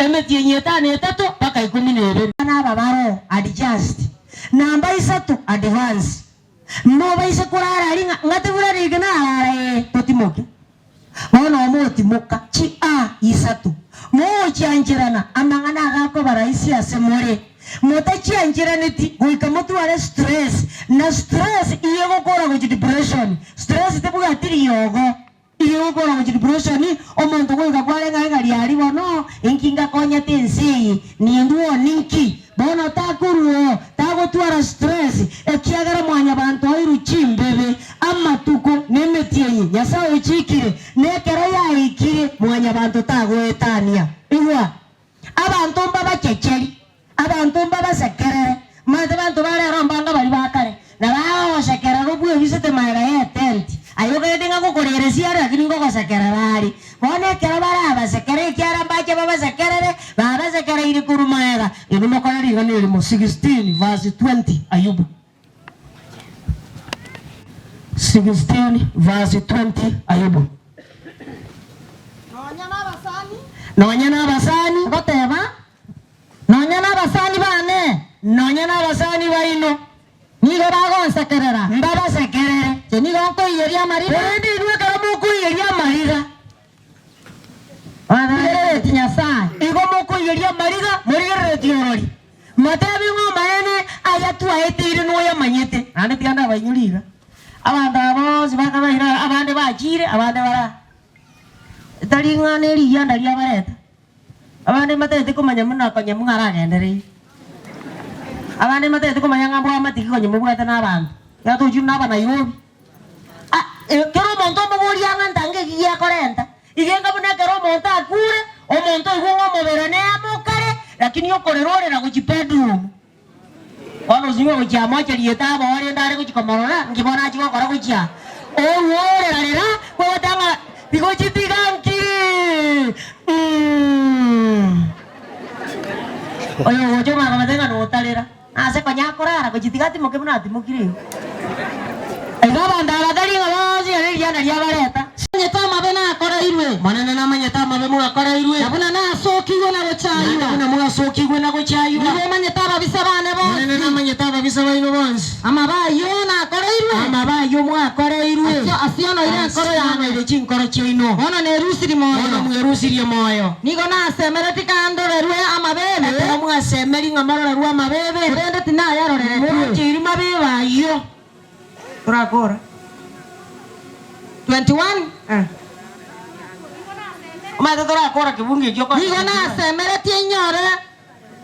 Emetienyi etano etato mpaka ikomi na ebere. Abana aba baroo adjust. Namba isato advance. Mobaise korara aria ng'a ng'a tibura rege narara ee totimoke. Bono motimoka chi a isato, mogochiancherana amang'ana agakoba rahisi ase more. Motachiancheraneti goika motware stress, na stress igo egokora gochia depression. Stress tebwati riogo, igo egokora gochia depression, omonto goika kware ng'a iga riaria bono inki ngakonyete ense eye, nindwe one inki? Bono takorua oo, tagotwara stress, ekiagera mwanyabanto airwe chimbebe, amatuko, na emetienyi Nyasae ochiikire, na ekero yaikire mwanyabanto tagoetania. Igwa, abanto mbabachecheri, abanto mbabasekerere, omanyete banto ba rero mbanga baria ba kare, na bagogosekerera obwebisete magega y'etenti, aye okagete ng'a ngokoreresia are lakini ngogosekerera are. Bono ekero barabasekere, ekiagera mbache babasekerere, babasekereire korwa magega, inwe mokore ring'ana erimo. 16 verse 20 Ayubu 16 verse 20 Ayubu. Nonya nabasani. Nonya nabasani. Goteba, Nonya nabasani bane. Nonya nabasani baino. Nigo bagonsekerera. Mbabasekerere. Inche nigo nkoiyeria amariga. Korende inwe ekero mokoiyeria amariga. Morigereretie Nyasae. Igo mokoiyeria amariga, morigereretie orori. Motebi ng'a Omonene aya twaeteire noyamanyete. Naende tiga ndabainyore iga. Abanto aba bonsi bakabaira aa, abande bachiire, abande bare aa. Tari ng'a nerigianda riabareta. Abande mbatagete komanya buna konya mwaragendereire. Abande mbatagete komanya ng'a mbwamate ki konya mobwate na abanto. Ekero tochire na abanairobi, ah ekero omonto omoboria ang'e ntange eki giakorenta, iga enga buna ekero omonto akure, omonto oigwe ng'a omobere neamokare, lakini okorera orera gochia bedroom. Bono osinywe gochia amoche rieta aboo rende are gochia komorora, nki bono achia gokora gochia orua orerarera, kogoteba ng'a tigochitiga nkiri mm. Oyo ogocha omanye komotebia ng'a notarera, nase konya akorara gochitiga atimoke buna atimokire igo. Igo abanto aba tari ng'a bonsi ere riana riabareta. Namanyete amabe nakoreirwe. Omonene namanyete amabe mwakoreirwe. Na buna nasokigwe na gochaywa. Naende buna mwasokigwe na gochaywa. Nigo omanyete ababisa bane bonsi. Omonene namanyete ababisa baino bonsi. Amabe ayio nakoreirwe. Amabe ayio mwakoreirwe. Asionoire enkoro yane. Asionoire chinkoro chiaino. Bono nerusirie moyo. Bono mwerusirie moyo. Nigo nasemeretie kandorerwe amabebe. Ekero mwasemerie ng'a mororerwe amabebe. Korende tinayaroreretwe. Morocheiri mabebe ayio. Torakora. 21. Omanyete torakora kebungo ekio okore. Nigo nasemeretie inyore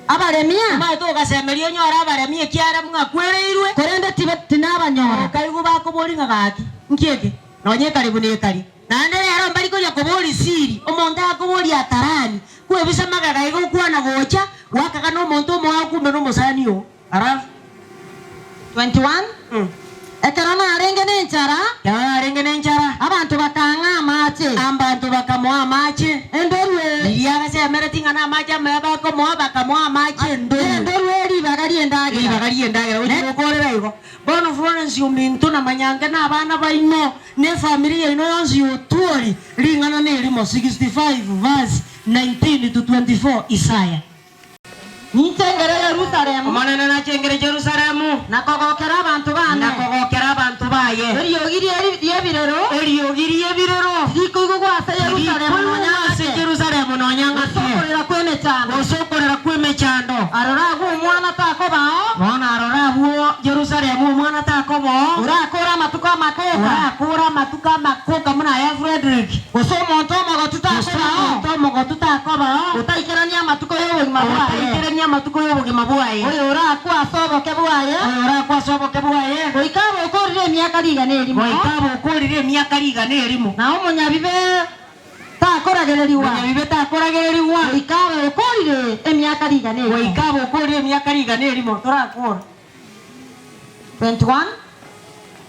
abaremia. Omanyete ogasemeria onyore abaremia ekiagera mwakwereirwe. Korende tinabanyora. Okaigwa bakoboria ng'a gaki, nki eke? Nonya ekari buna ekari. Naende rero mbari konya koboria siri, omonto akoboria atarani, kwebisa magega iga okwana gocha, gwakaga nomonto omoao kumbe nomosani oo. Alafu. 21 Ekero narenge nenchara. Ekero narenge nenchara. Abanto bakang'a amache. Abanto bakamoa amache. Endorwe. Riria agasemeretie ng'a namache amaya bakomoa, bakamoa amache endorwe. Endorwe ribaga ri'endagera. Ribaga ri'endagera. Gochia gokorera igo. Bono Florence ominto na Manyange na abana baino, na efamiri yaino yonsi y'Otwori, ring'ana nerimo, 65 verse 19 to 24, Isaya. Ninchengere Yerusalemu. Omonene nachengere Yerusalemu. Na kogokera abanto baane. Na kogokera abanto baye. Eriogi ri'ebirero. Eriogi ri'ebirero. Tirikoigugwa ase Yerusalemu nonya Tirikoigugwa ase ng'ake. Yerusalemu nonya ng'ake. Gose okorera kw'emechando. Gose okorera kw'emechando. Aroro agwo omwana takobao. Bono aroro agwo Yerusalemu omwana takobao. Orakore amatuko amakoka. Orakore amatuko amakoka buna aya Fredrick. Gose omonto omogotu Gose takobao. omonto omogotu takobao. Otaikeranie amatuko y'obogima bwaye. Otaikeranie amatuko y'obogima bwaye. Oyo orakwe ase oboke bwaye. Oyo orakwe ase oboke bwaye. Goika abe okoorire emiaka rigana erimo. Goika abe okoorire emiaka rigana erimo. Na omonyabibe takoragererigwa. Omonyabibe takoragererigwa. Goika abe okoorire emiaka rigana erimo. Goika abe okoorire emiaka rigana erimo. Torakora. 21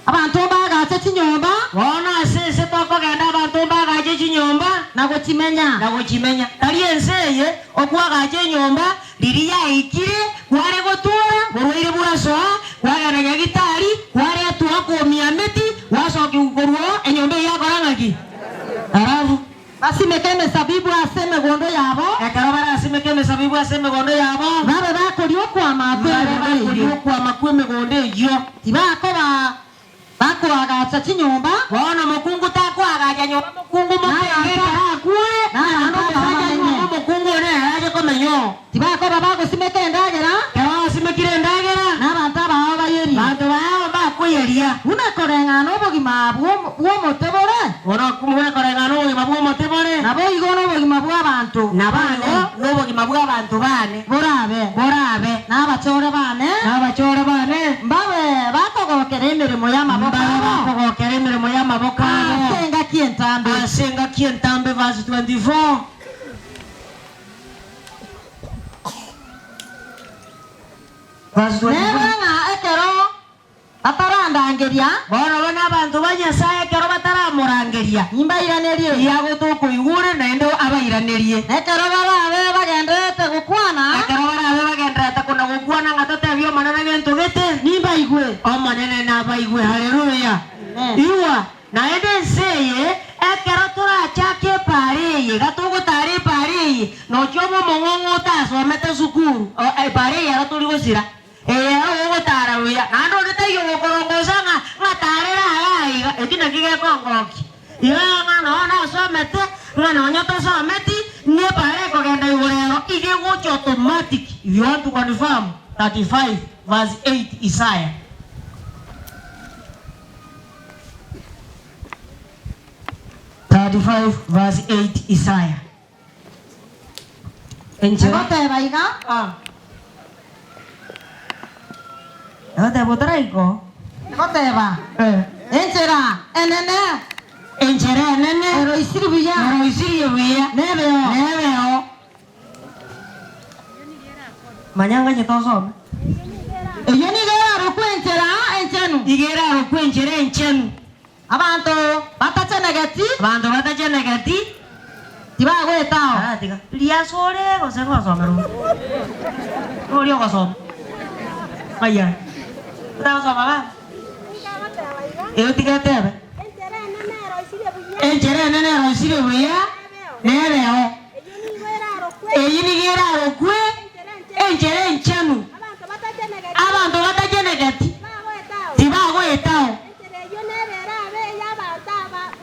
Abanto mbaagache chinyomba. Bono ase ense tokogenda abanto mbaagache chinyomba. Na gochimenya. Na gochimenya. Tari ense eye okwagacha enyomba riria yaikire kware gotuora, borwaire bwasoa, kwagenda nyagitari, kwaretwa okomia emeti, gwasokigwa korwa oo, enyomba eyio yakora ng'aki? Alafu. Basimeke emesabibu ase emegondo yabo. Ekero barasimeke. korwa ase emegondo yabo. Babe bakoria okwama Babe kw'emegondo eyio. bakoria okwama kw'emegondo eyio. Tibakoba bakoagacha chinyomba. Bono mokungu takoagacha nyomba, mokungu motenge ekero akure, Nabanto naende omosacha abamenye. anyuome omokungu one nere ache komenya oo. Tibakoba bagosimeka endagera. Ekero basimekire endagera. Nabanto abao bayerie. Abanto bao mbakoyeria. Buna koreng'ana obogima bw'omote bore. Buna koreng'ana obogima bw'omote bore. Naboigo nobogima bw'abanto Naboigo nobogima bw'abanto baane. Borabe. Borabe. Nabachore baane. Nabachore baane. Mbabe bakogokera emeremo y'amaboko Mbabe abo. bakogokera emeremo y'amaboko abo. Ase engaki entambe. Ase engaki entambe verse 24. Verse 24. Nebe ng'a ekero batarandangeria. Bono bono abanto ba Nyasae ekero bataramorangeria. Nimbairanerie. Riagotokoigure naende abairanerie. Na ekero barabe bagendererete gokwana. Ekero barabe bagendererete kona gokwana ng'a totebie Omonene gento gete. Nimbaigwe. Omonene nabaigwe. Haleluya! Amen. Igwa, naende ense eye, ekero torachake epaara eye, iga togotara epaara eye, nochia obe omong'ong'o otasomete esukuru, epaara eye ero tori gosira. Eye ero ogotara buya, naende onde taiyo ogokorongosa ng'a ng'a tarera aya aiga, eki naki gekongokia. Iga ng'a nonye nasomete, ng'a nonye tosometi, ng'epara ekogenda igoro ero iga egocha automatic, if you want to confirm, 35 verse 8 Isaya. 35 verse 8 Isaya. Enchera. Egoteba iga. Egoteba otaraika oo. Egoteba, Enchera enene. Enchera enene. Eroisirie buya. Eroisirie buya. Nebeo. Nebeo. Manya nganye tosome. Eyio nigo erarokwe enchera enchenu. Igo erarokwe enchera enchenu. Abanto batachenegeti. Abanto batachenegeti. Tibagoetao. Ah, tiga. Riria asore gose ngosomera ore. Oria ogosoma. Ng'ai are? Otagosoma baba? Erio tiga etebe. Enchera enene eroisirie buya nebeo. Eyio nigo erarokwe enchera enchenu. Abanto batachenegeti tibagoetao.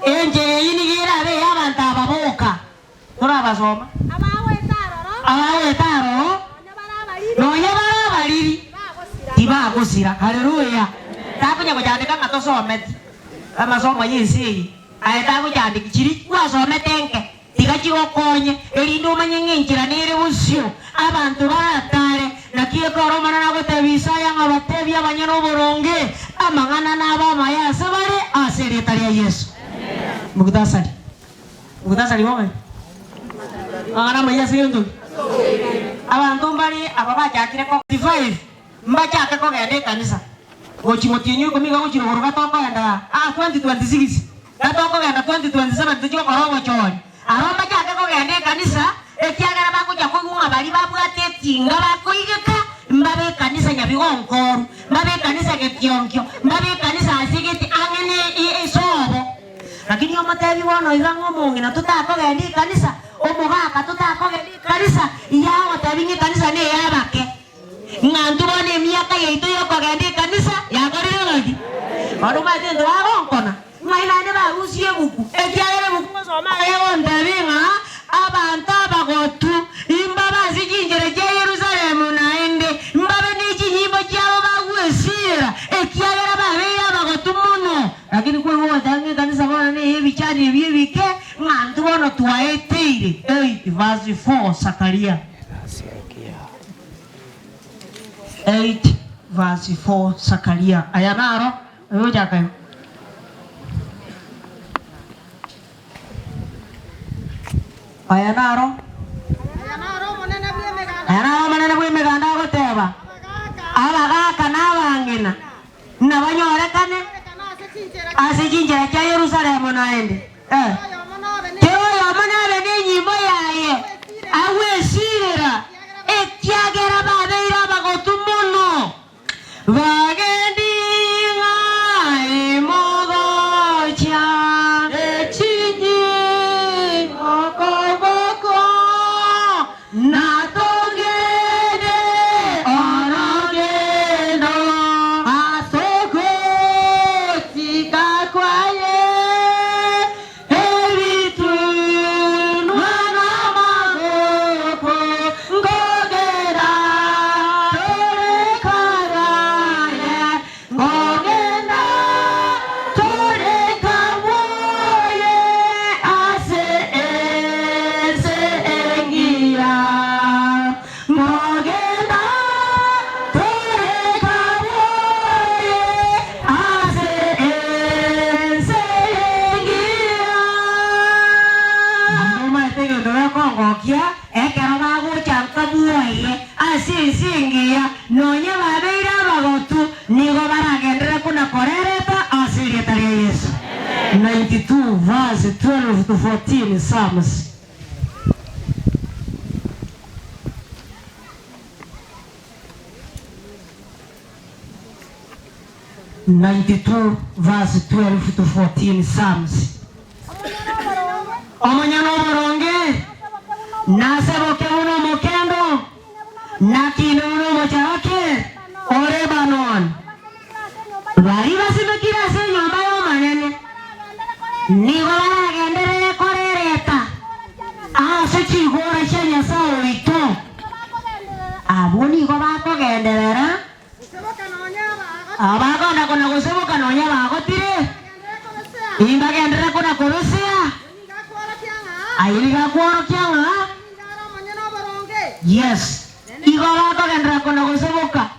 Enchera eyio nigo erabe ey'abanto aba boka. Torabasoma. Abagoeta aroro, nonya bare abariri, tibagosira. Haleluya! Takonya gochandeka ng'a tosometi amasomo y'ense eye. Aye tagochandeki chiria gwasomete nke. Tiga chigokonye, erinde omanye ng'a enchera nere bosio abanto baratare. Naki ekero Omonene agotebia Isaya ng'a batebie abanyene oboronge, amang'ana nabe amaya ase bare ase erieta ria Yeso. Mukhtasari. Mukhtasari bobe. Amang'ana amaya ase gento ki? Abanto mbare aba bachakire ko 5 mbachake kogenda ekanisa gochia motienyi oikomi iga gochia rogoro gatokoenda aa 2026. Gatokogenda 2027 tochie gokora obochori. Aro mbachake kogenda ekanisa, ekiagera bagocha koigwa ng'a baria babwate etinga bakoigeka, mbabe ekanisa nyabigonkoru, mbabe ekanisa getionkio, mbabe ekanisa ase gete ang'e ne esobo. Lakini omotebi bono iga ng'a omong'ina totakogenda ekanisa, omogaka totakogenda ekanisa, iga agotebi ng'a ekanisa neyabake. Ng'a intwe bono emiaka yaito y'okogenda ekanisa yakorire ng'aki? Bono omanyete intwe bagonkona, ng'ai naende barusie ebuku, ekiagera ebuku ngosoma iga egontebia ng'a abanto abagotu imbabe ase chinchera chia Yerusalemu naende mbabe ne chinyimbo chiabo bagwesiira, ekiagera babeire abagotu mono. Lakini kwaigwa ogoteba ng'a ekanisa bono neye ebichani ebi ebike, ng'a intwe bono twaeteire 8 verse 4 Zakaria. 8 verse 4 Sakaria. Aya naro oyogochaka igo. Aya naro Aya naro Omonene bw'Emeganda agoteba, Abagaaka na abang'ina nabanyorekane ase chinchera chia Yerusalemu naende. Kera oyomo nabe nenyimbo yaye agwesiirera, ekiagera babeire abagotu mono. Bagendi ng'a imogocha echinyimbo koboko, na togende. verse 12 to 14 Psalms. 92 verse 12 to 14 Psalms. Omonyene oboronge naseboke buna omokendo, nakine buna omocharake o Lebanon. Baria basimekire ase enyomba y'Omonene nigo baragenderere korereta ase chigoro chia Nyasae oito. Abwo nigo bakogenderera Abakona kona goseboka nonya bagotire, imbagenderere kona kobesea. Aye nigo akworokia ng'a yes, igo bakogenderera kona goseboka,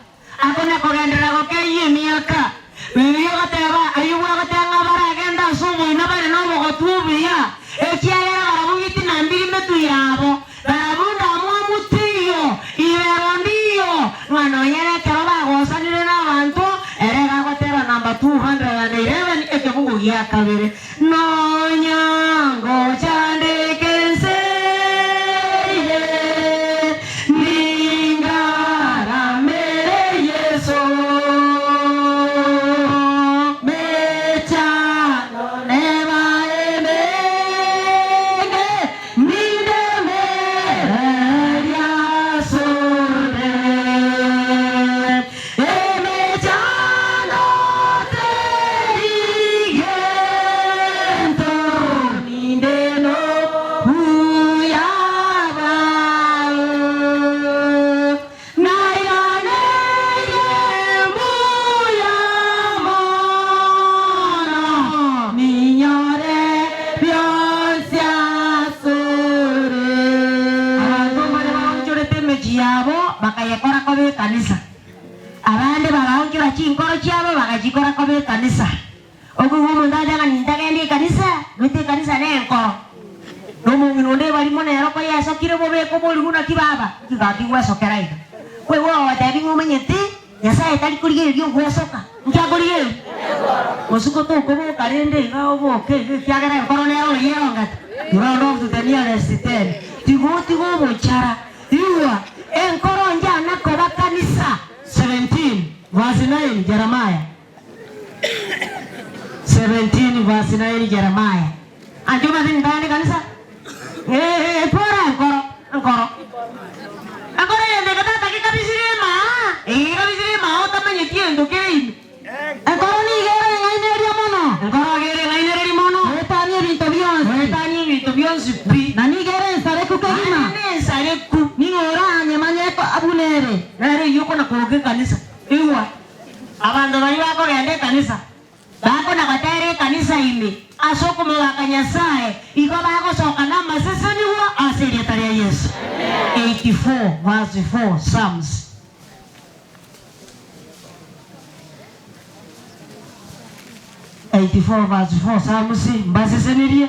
akona kogenderera gokeyia emiaka. Bibilia egoteba, Ayubu agoteba ng'a baragende ase oboina bare nobogotu obuya, ekiagera barabwo bitina mbiri metwe yabo. Barabwo ndamwamu teiyo, ibero ndiyo, ng'a nonya nekero bagosanire nabanto, ere iga agoteba namba 211 ekebugu gia kabere, Nonya ngochandeka ense eye, ningaramere Yeso, mechando neba emenge. Nindemereria asore emechando teri gento, ninde nobuya bwao. Nairaneirie mbuya mono, ninyore bionsi asore. Abanto mbare baonchorete emechie yabo, bakayekora koba ekanisa. Abande bagaonchora chinkoro chiabo, bagachikora koba ekanisa. Okoigwa omonto agoteeba ng'a nintagende ekanisa, goeta ekanisa nenkoro. Na omong'ina onde ebarimo nere okoyesokire bobe ekoboriwu naki baba, nki gaki gwesokera iga? Kwaigwa ogogotebi ng'a omanyete Nyasaye tari korigereria ogwesoka, nki akorigereria? Mosiko tokoboka rende iga oboke iga ekiagera enkoro nere oyerongete, you round off to the nearest ten. Tiga otige obochara, igwa, enkoro njana koba kanisa. 17 verse 9 Jeremiah. 17 verse 9 Jeremiah. Anche omanyete nintagende ekanisa? Ee, twara enkoro, enkoro. Enkoro egento eke tata gekabisire emaa, eye gekabisire emaa otamanyeti egento kere ime. Enkoro nigo ere eng'ainereria mono. Enkoro iga ere eng'ainereria mono. Goetania ebinto bionsi. Goetania ebinto bionsi pi. Na nigo ere ensareku kegima. Naende nensareku. Ning'o oranyemanye buna ere? Nere oyio okona kogoka ekanisa. Igwa. Abanto baria bakogenda ekanisa, bakona gotera ekanisa ime ase okomogaka Nyasae, igo bagosoka namasesenigwa ase erieta ria Yeso. 84 verse 4 Psalms. 84 verse 4 Psalms, mbasesenirie.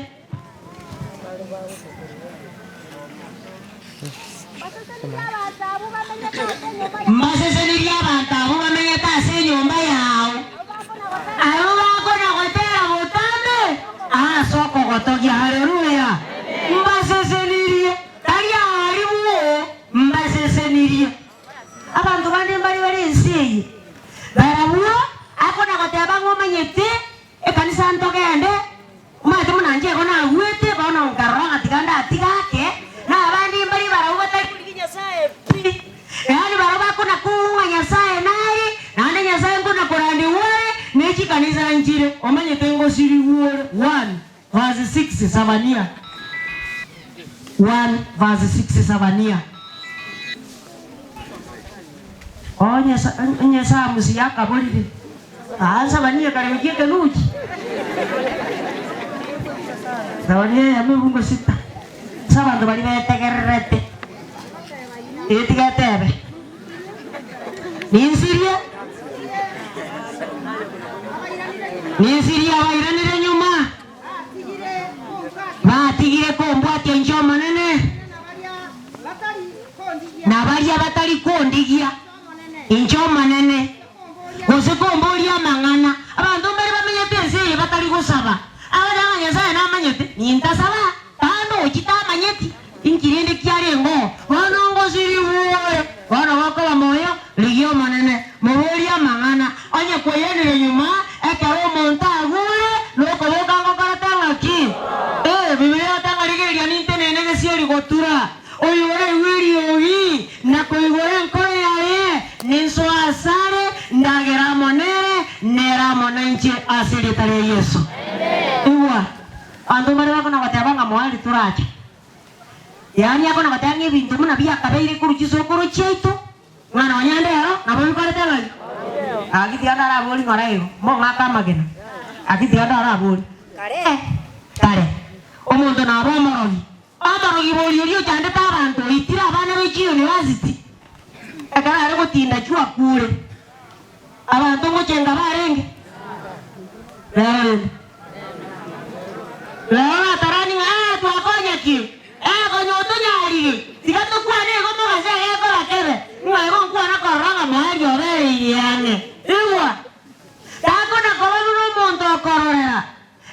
Mbasesenirie abanto abwo bamenyete ase enyomba yao, abwo bakona-gotera botambe ase okogotogia. Haleluya! Mbasesenirie, tari aria bwoo, mbasesenirie. Abanto bande mbare bare ense eye, barabwo akona-goteba ng'a omanyete Ekanisa ntogende, omanyete buna inche igo nagwete, bono nkarora ng'a tiga ndatiga ake, na abande mbaria barabwo batari korigia Nyasae pi. Yaani barabwo bakona kong'ua Nyasae nare, naende Nyasae nkona korandigwa are, ne chikanisa nchire, omanyete ngosirigwa ore. 1 verse 6 Sabania. 1 verse 6 Sabania. Onye onye Samusi yakaborire, aa Sabania kare gochia ekenuchi. Sabania eyemo ebungo sita. Ase abanto baria betegererete, etiga etebe, Ninsirie, ninsirie abairanire nyuma. Batigire kombwatia inche Omonene, na baria batari kondigia inche Omonene, gose komboria amang'ana. Abanto mbare bamenyete ense eye batari gosaba, abaria ng'a Nyasae namanyete. Nomanyete, nintasaba, tandochi tamanyeti inki rende kiarenge oo. Bono ngosirigwe ore, bono gokoba moyo, rigia Omonene, moborie amang'ana. Onye kwairanire nyuma, ekero omonto agure, nokoboka ngokorete ng'aki? Ee, Bibilia egoteba ng'a rigereria nintenene gesieri gotura. Oyoraigwe eriogi na koigora enkoro yaye, ninsoe asare, ndagere amo nere, nere amo nainche ase erieta ria Yeso. Igwa, abanto mbare bakona goteba ng'a moari torache. Yaani akona goteba ng'a ebinto buna biakabeire korwa chisokoro chiaito, ng'a nonya ndero nabo bikorete ng'aki? Gaki tiga ndaraborie ng'ora igo, mong'ake amagena. Gaki tiga ndaraborie. Kare, kare, omonto nabe omorogi, Omorogi boria oria ochandete abanto oitire abana be chiyunivasiti ekero are gotinda chwakure. Abanto ngochenga barenge? Rero rende. Rero batarani ng'a eh twakonya ki? Eh konya otonyarire, tiga tokwane igo mogase egekora kebe, ng'a igo nkwana korora ng'a moerio obereirie ang'e. Igwa! Takona koba buna omonto okororera.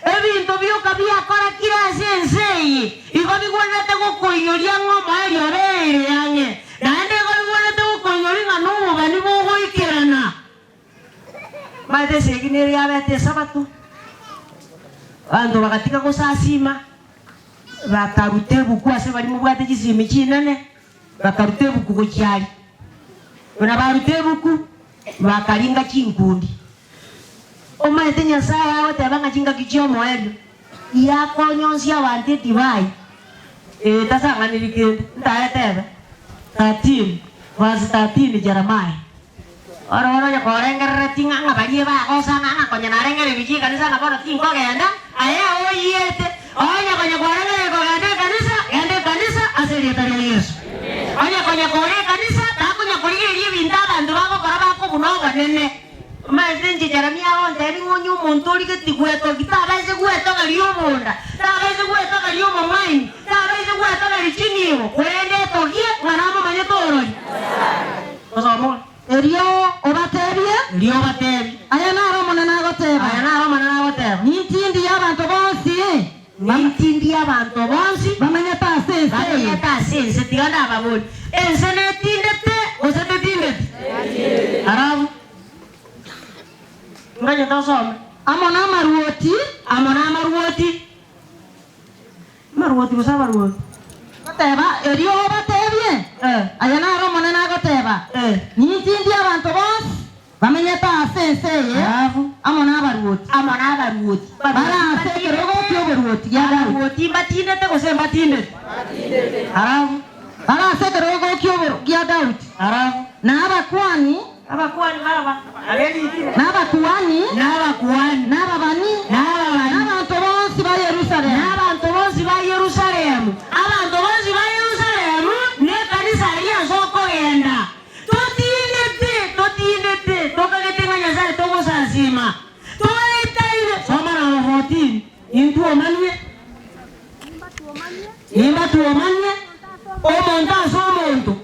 Ebinto bioka biakora kire ase ense eye igo bigwenerete gokoinyoria ng'a omoerio obereire ang'e, naende igo bigwenerete gokoinyoria ng'a nobobani bogoikerana. Omanyete esegi nere yabete Esabato, abanto bagatiga gosasiima, bakaruta ebuku ase baria mobwate chisimi chinene, bakaruta ebuku gochia aria. Buna baruta ebuku, bakaringa chinkundi. Omanyete Nyasae agoteba ng'a chingaki chi'omoerio yakonyonsia abanto edivai eye etasang'aniri kende. Ntaetebe 13 verse 13 Jeremiah. Oro bono onye korengereretie ng'a ng'a baria bagosa ng'a ng'a konya narengereiri chikanisa ng'a bono tinkogenda, aye oyiete. Onye konya kwarengereiri kogenda ekanisa, genda ekanisa ase erieta ria Yeso. Onye konya kore ekanisa, takonya korigereria ebinto abanto bagokora bakobuna obonene. Omanyete inche Jeremia agontebia ng'a onye omonto origetie gwetogia tabaise gwetogeria obonda, tabaise gwetogeria obong'aini, tabaise gwetogeria chinibo, korende etogie ng'a namomanyete orori. Osome ore. Erio obatebie. Erio obatebie. Aya naro Omonene agoteba. Aya naro Omonene agoteba. Nintindie abanto bonsi. Nintindie abanto bonsi. Bamenyete ase ense eye. Bamenyete ase ense. Tiga ndababorie, ense netindete gose tetindeti? Arabu. Nganyete osome. Amo namaruoti. Amo namaruoti. Amaruoti gose abaruoti. Goteba, erio obatebie, Aya naro Omonene agoteba, Nintindie abanto bonsi bamenyete ase ense eye amo nabaruoti. Amo nabaruoti. Bare ase ekerogo ki'oboruoti gia Daudi. Abaruoti mbatindete gose mbatindete? Arabu. Bare ase ekerogo gia Daudi. Arabu. Na abakuani. Abakuani baba aberikire. Na abakuani. Na abakuani. Na ababani. Na ababani. Na abanto bonsi ba Yerusalemu. Na abanto bonsi ba Yerusalemu. Abanto bonsi ba Yerusalemu nekanisa aria ase okogenda. Totindete, totindete, tokagete ng'a Nyasae togosasima. Toetaine. Soma namba 14. Intwomanie. Nimbatwomanie omonto ase omonto,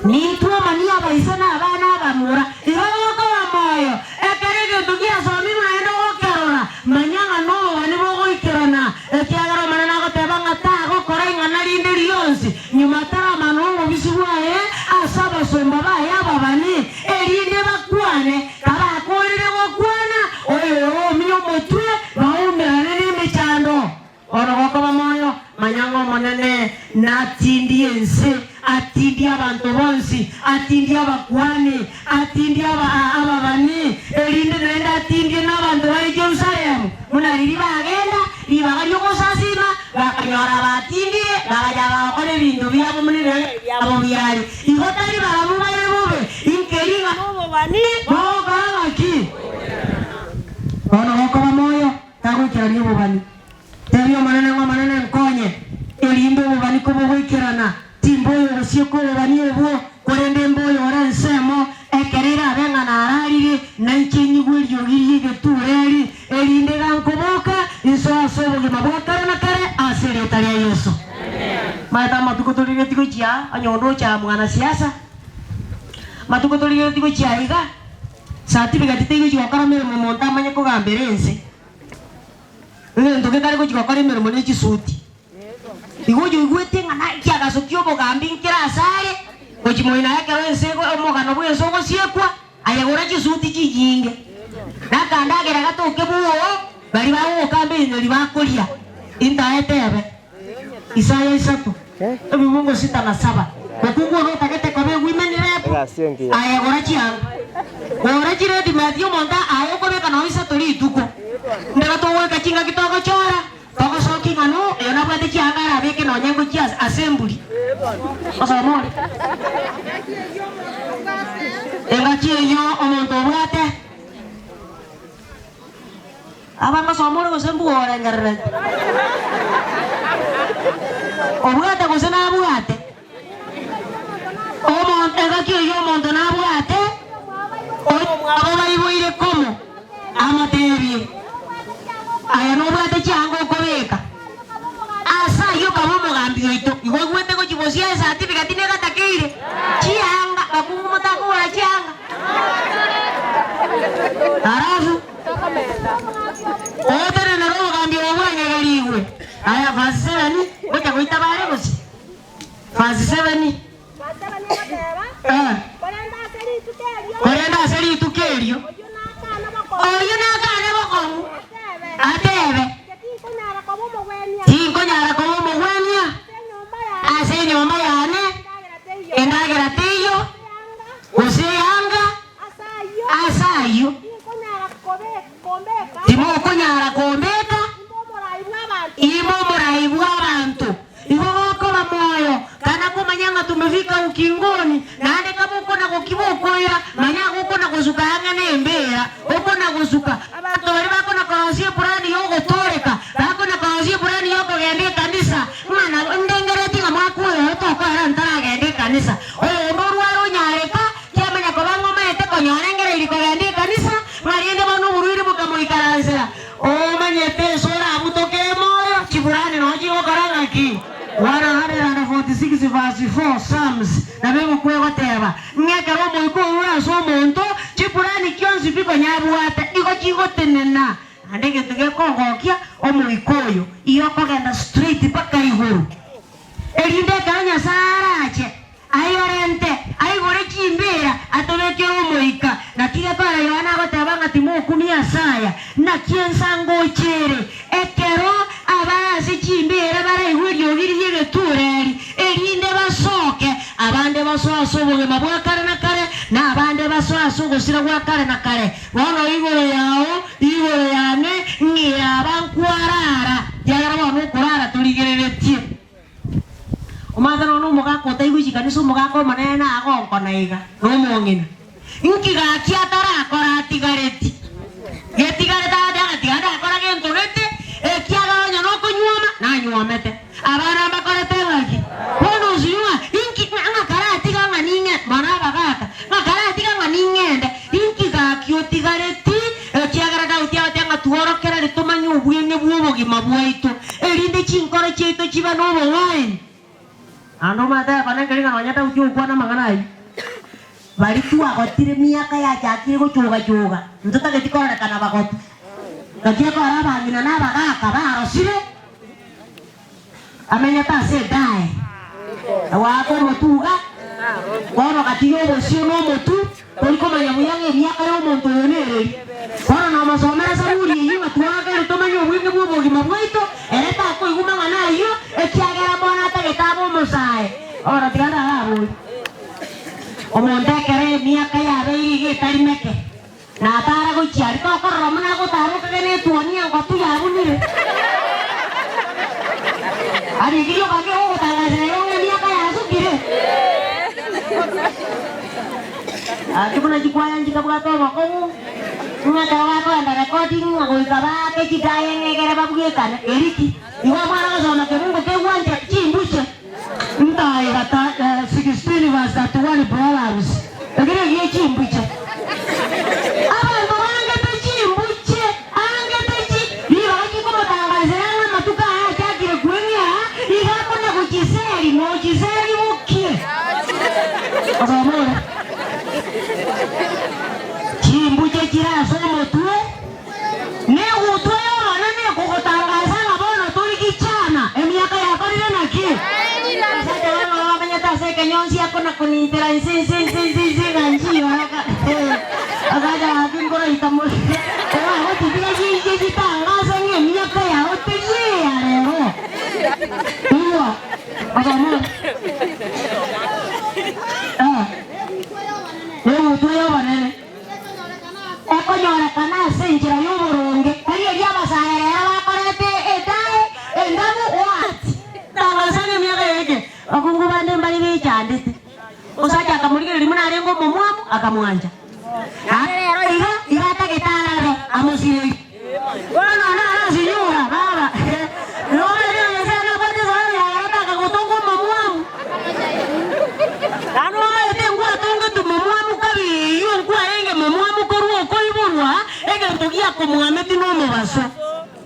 nintwomanie abaise na abana abamura. Igo gokoba moyo, ekero egento giasomirwe naende ogokerora, manya ng'a nobobani bogoikerana, ekiagera Omonene agoteba ng'a tagokora ing'ana rinde rionsi nyuma ataramana obobisi bwaye ase abasomba baye ababani, erinde bakwane. Kabakoorire gokwana, oyo oomia omotwe, baumerane nemechando. Bono gokoba moyo, manya ng'a Omonene natindie ense, atindie abanto bonsi, atindie abakuani, atindie ababani, erinde naende atindie nabanto bare Yerusalemu, buna riria bagenda ribaga ri'ogosasiima, bakanyora abatindire, bagacha bagokora ebinto biabo buna ebirengererio biabo biare. Igo tari barabwo bare bobe, inkeri ng'a nobobani bogokora ng'aki? Bono gokoba moyo, tagoikerania obobani. Tebia Omonene ng'a Omonene nkonye, erinde obobani kobogoikerana, timba oyogosieka obobani obwo, korende mbe oyore ensemo, ekero erabe ng'a nararire, nainche nyigwe eriogi ri'egetuura eri, erinde iga nkoboka, insoe ase obogima bwa kare na kare, ase erieta ria Yeso. Maete amatuko torigetie gochia aa, onye onde ocha mwanasiasa, amatuko torigetie gochia aiga, certificate teigochia gokora meremo omonto amanye kogambera ense. Egento gekare gochia gokora emeremo ne chisuti. Igo oyoigwete ng'a ekiagaso ki'obogambi nkere asare, gochia moino aye ekero ense omogano bw'ense ogosiekwa, aye gora chisuti chinyinge, na akandagera gatoke bwoo, baria bagogokamba enyori bakoria. Intaete ebe. Isaya isato, ebibungo sita na saba. Mokungu one otagete koba egwimeni repu, aye gora chianga. Gora chiredimeti omonto aye okobeka nonya isato rituko. Ndeka togoika chingaki togochora, togosokia ng'a no oyo nabwate chianga arabeke nonya ngochia ase emburi. Osome ore. Engaki eyio omonto obwate. Aba ngosoma ore gose mbuga orengereretie? Obwate gose nabwate? Omonto engaki eyio omonto nabwate oyomwabo baiboire komo, amotebie, Aye nobwate chianga okobeka? Ase ayio kaba omogambi oito. Igo oigwete gochia bosio esatifikati negatakeire chianga, bakungu motakogora chianga. Halafu otenenere obogambi obo bwanyegerigwe. Aya verse 7 gocha goita bare gose? Verse 7. Eh. Korende ase rituko erio, oyio nakane bokong'u, atebe, Tinkonyara koba omogwenia ase enyomba yane, endagera teiyo, gose eanga, ase ayio timokonyara kombeka imbe omorai bw'abanto. Igo gokoba moyo, kana komanya ng'a tumefika ukingoni, naende kaba okona gokiba okoira, manya agokona gosuka ang'e nembeera, okona gosuka. Abanto baria bakona korosia epurani y'ogotooreka, bakona korosia epurani y'okogenda ekanisa, ng'a nabo ndengeretie ng'a mwaka oyo oyo tokoera ntaragenda ekanisa. Oyonde orware onyareka, kiamanya koba ng'a omaete konyora engereiri kogenda ekanisa, ng'a rende bono oborwaire bokamoikaransera. Omanyete ense orabutoke emoyo, chiburani nao chigokora ng'aki? 146 verse 4 Psalms, nabo ebuku egoteba, ng'a ekero omoika orure ase omonto, chiburani chionsi pi konya abwate, igo chigotenena. Naende egento gekogokia omoika oyo, igo okogenda straight mpaka igoro. Erinde ekero Nyasae arache, ayorente, aigore chimbeera, atobekere omoika. Naki gekogera Yohana agoteba ng'a timokumia ase aya, naki ensa ngocha ere, ekero abare ase chimbeera baraigwe eriogi ri'egetuureri, erinde basoke, abande basoe ase obogima bwa kare na kare, na abande basoe ase ogosira gwa kare na kare. Bono igoro yao, igoro yane, ng'ira aba nkwarara, ekiagera bono okorara torigereretie. Omanyete nonya nomogaka otaigwe chikanisa, omogaka omonene nagonkona iga, nomong'ina. Nki gaki atarakora atigareti? Getigarete agoteba ng'a tiga ndakora gento gete, ekiagera onye nokonyuoma, nanyuomete. Abana mbakorete ng'aki? Bono osiywe ng'a inki ng'a karatiga ng'a ning'e bono abagaka, ng'a karatiga ng'a ning'ende, inki gaki otigareti? Ekiagera Daudi agoteba ng'a tworokereri tomanye obweng'e bw'obogima bwaito, erinde chinkoro chiaito chibe nobong'aini. Naende omanyete ekona ekeri ng'a nonya Daudi ogokwana amang'ana ayio, baria twagotire emiaka yachakire gochoga-choga, ntotageti kororekana bagotu. Naki ekora abang'ina na abagaaka barosire, amenyete ase edae, na goaka omotuga, bono gati y'obosio na omotu, tori komanya buya ng'a emiaka y'omonto oyo nereri. Bono nomosomere Zaburi eyio ng'a tworokererie tomanye obweng'e bw'obogima bwaito, ere takoigwa mang'ana ayio, ekiagera bono atagete abe omosae. Bono tiga ndaraborie, Omonto ekero emiaka yabeire iga etari meke, Natara gochia aria, tokorora buna agotara okagena etuoni engotu yabunire. Arigirie okage ogotangasera igo ng'a emiaka yasukire. Gaki buna chikwaya nchikabwate obokong'u, ng'a ekero bakoenda recording ng'a goika baake chidaya ng'a egere babwekane, eriki. Igo omwana ogosoma kebungo kegwancha chimbuche. Ntaega ta 16 verse 31 Proverbs, ekero egie chimbuche. Abanto bangete chimbuche, angete chi, ribaga chikomotangasera ng'a amatuko aya achakire kweng'ea, iga akona gochiseri, nochiseri bokie. Osome ore. Chimbuche chire ase omotwe, negutwa y'Omonene ekogotangasera. Akona konintera inse inse inse inse inse ng'a nchiyore aka agacha gaki nkoroita more oagochitiga chinche chitangase ng'a emiaka yao teri eya rero. Igwa obomo eh egutwa y'obonene ekonyorekana ase enchera y'oboronge, tari eria abasae rero bakorete edae endabu what? Tangasa ng'a emiaka eke Abakungu bande mbare bechandete. Omosacha akamorigereria buna arenge omomwamu, akamwancha. Naende rero iga, iga atagete arabe, amosirerie. Bono naro asinyora, baba, nomanyete ng'a Nyasae nabwate esababu yagera takagotonga omomwamu. Naende nomanyete ngwatongetwe momwamu kabere eyio nkwarenge momwamu korwa okoiborwa, egento giakomwameti nomobaso.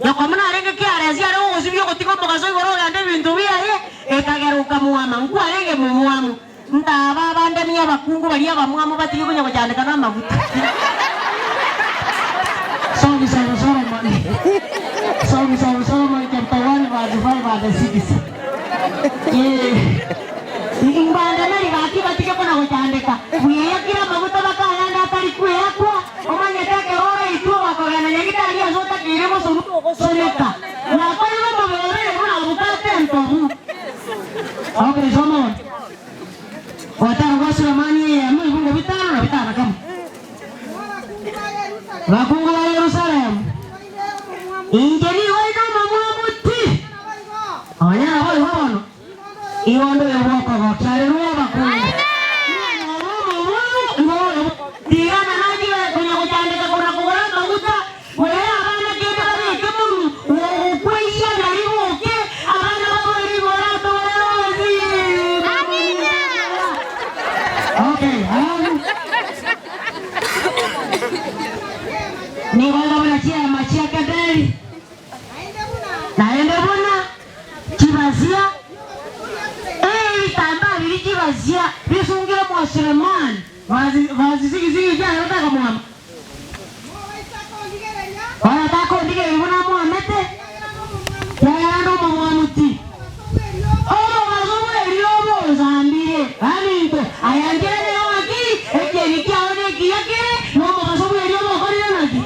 Yokomu narenge kiaresi are ogosibia ogotiga omogaso igoro ogende ebinto biaye, ekagera okamwama, nkwarenge momwamu. Ntaba abandemi abakungu baria abamwamu batige konya gochandeka namaguta. Songs of Solomon Songs of Solomon chapter 1 verse 5 and 6 Eh, mbandemeri gaki batige kona gochandeka, bweyakire amaguta bakayande atari kweyakwa. Omanyete ekero oraitwe ogakogenda nyagitari ase otakeire gosoneka, gwakorire omobere oye buna abukate entobu. Okay, soma onde. Gotera gwa Sulemani eyemo ebungo bitano na bitano kemo. Bakungu ba Yerusalemu, inche nigo inde omomwamu ti, nonya naboigo bono. Igo onde oyo bw'okogokia arerwe abakungu. Nanyore omomwamu, igo oyo tigana nachire konya gochandeka kona kogora amaguta, gore abana kende babeke monwe, ogokweyia na riboke, abana bakore rigoro atore onsi. Okay, alafu nigo ngabona chiema chia Kedari, naende buna Chibasia, ee, ebitambaa biria chibasia bisungire mwa Sulemani, bazisigisigi ekiagera takamwama. Oyo takondigereria buna amwamete, ekiagera nde omomwamu ti. Omobaso bw'erioba onsambire, baminto, aya nkere nere ng'aki, ekieni kiao nekiya kere, na omobaso bw'erioba okorire naki?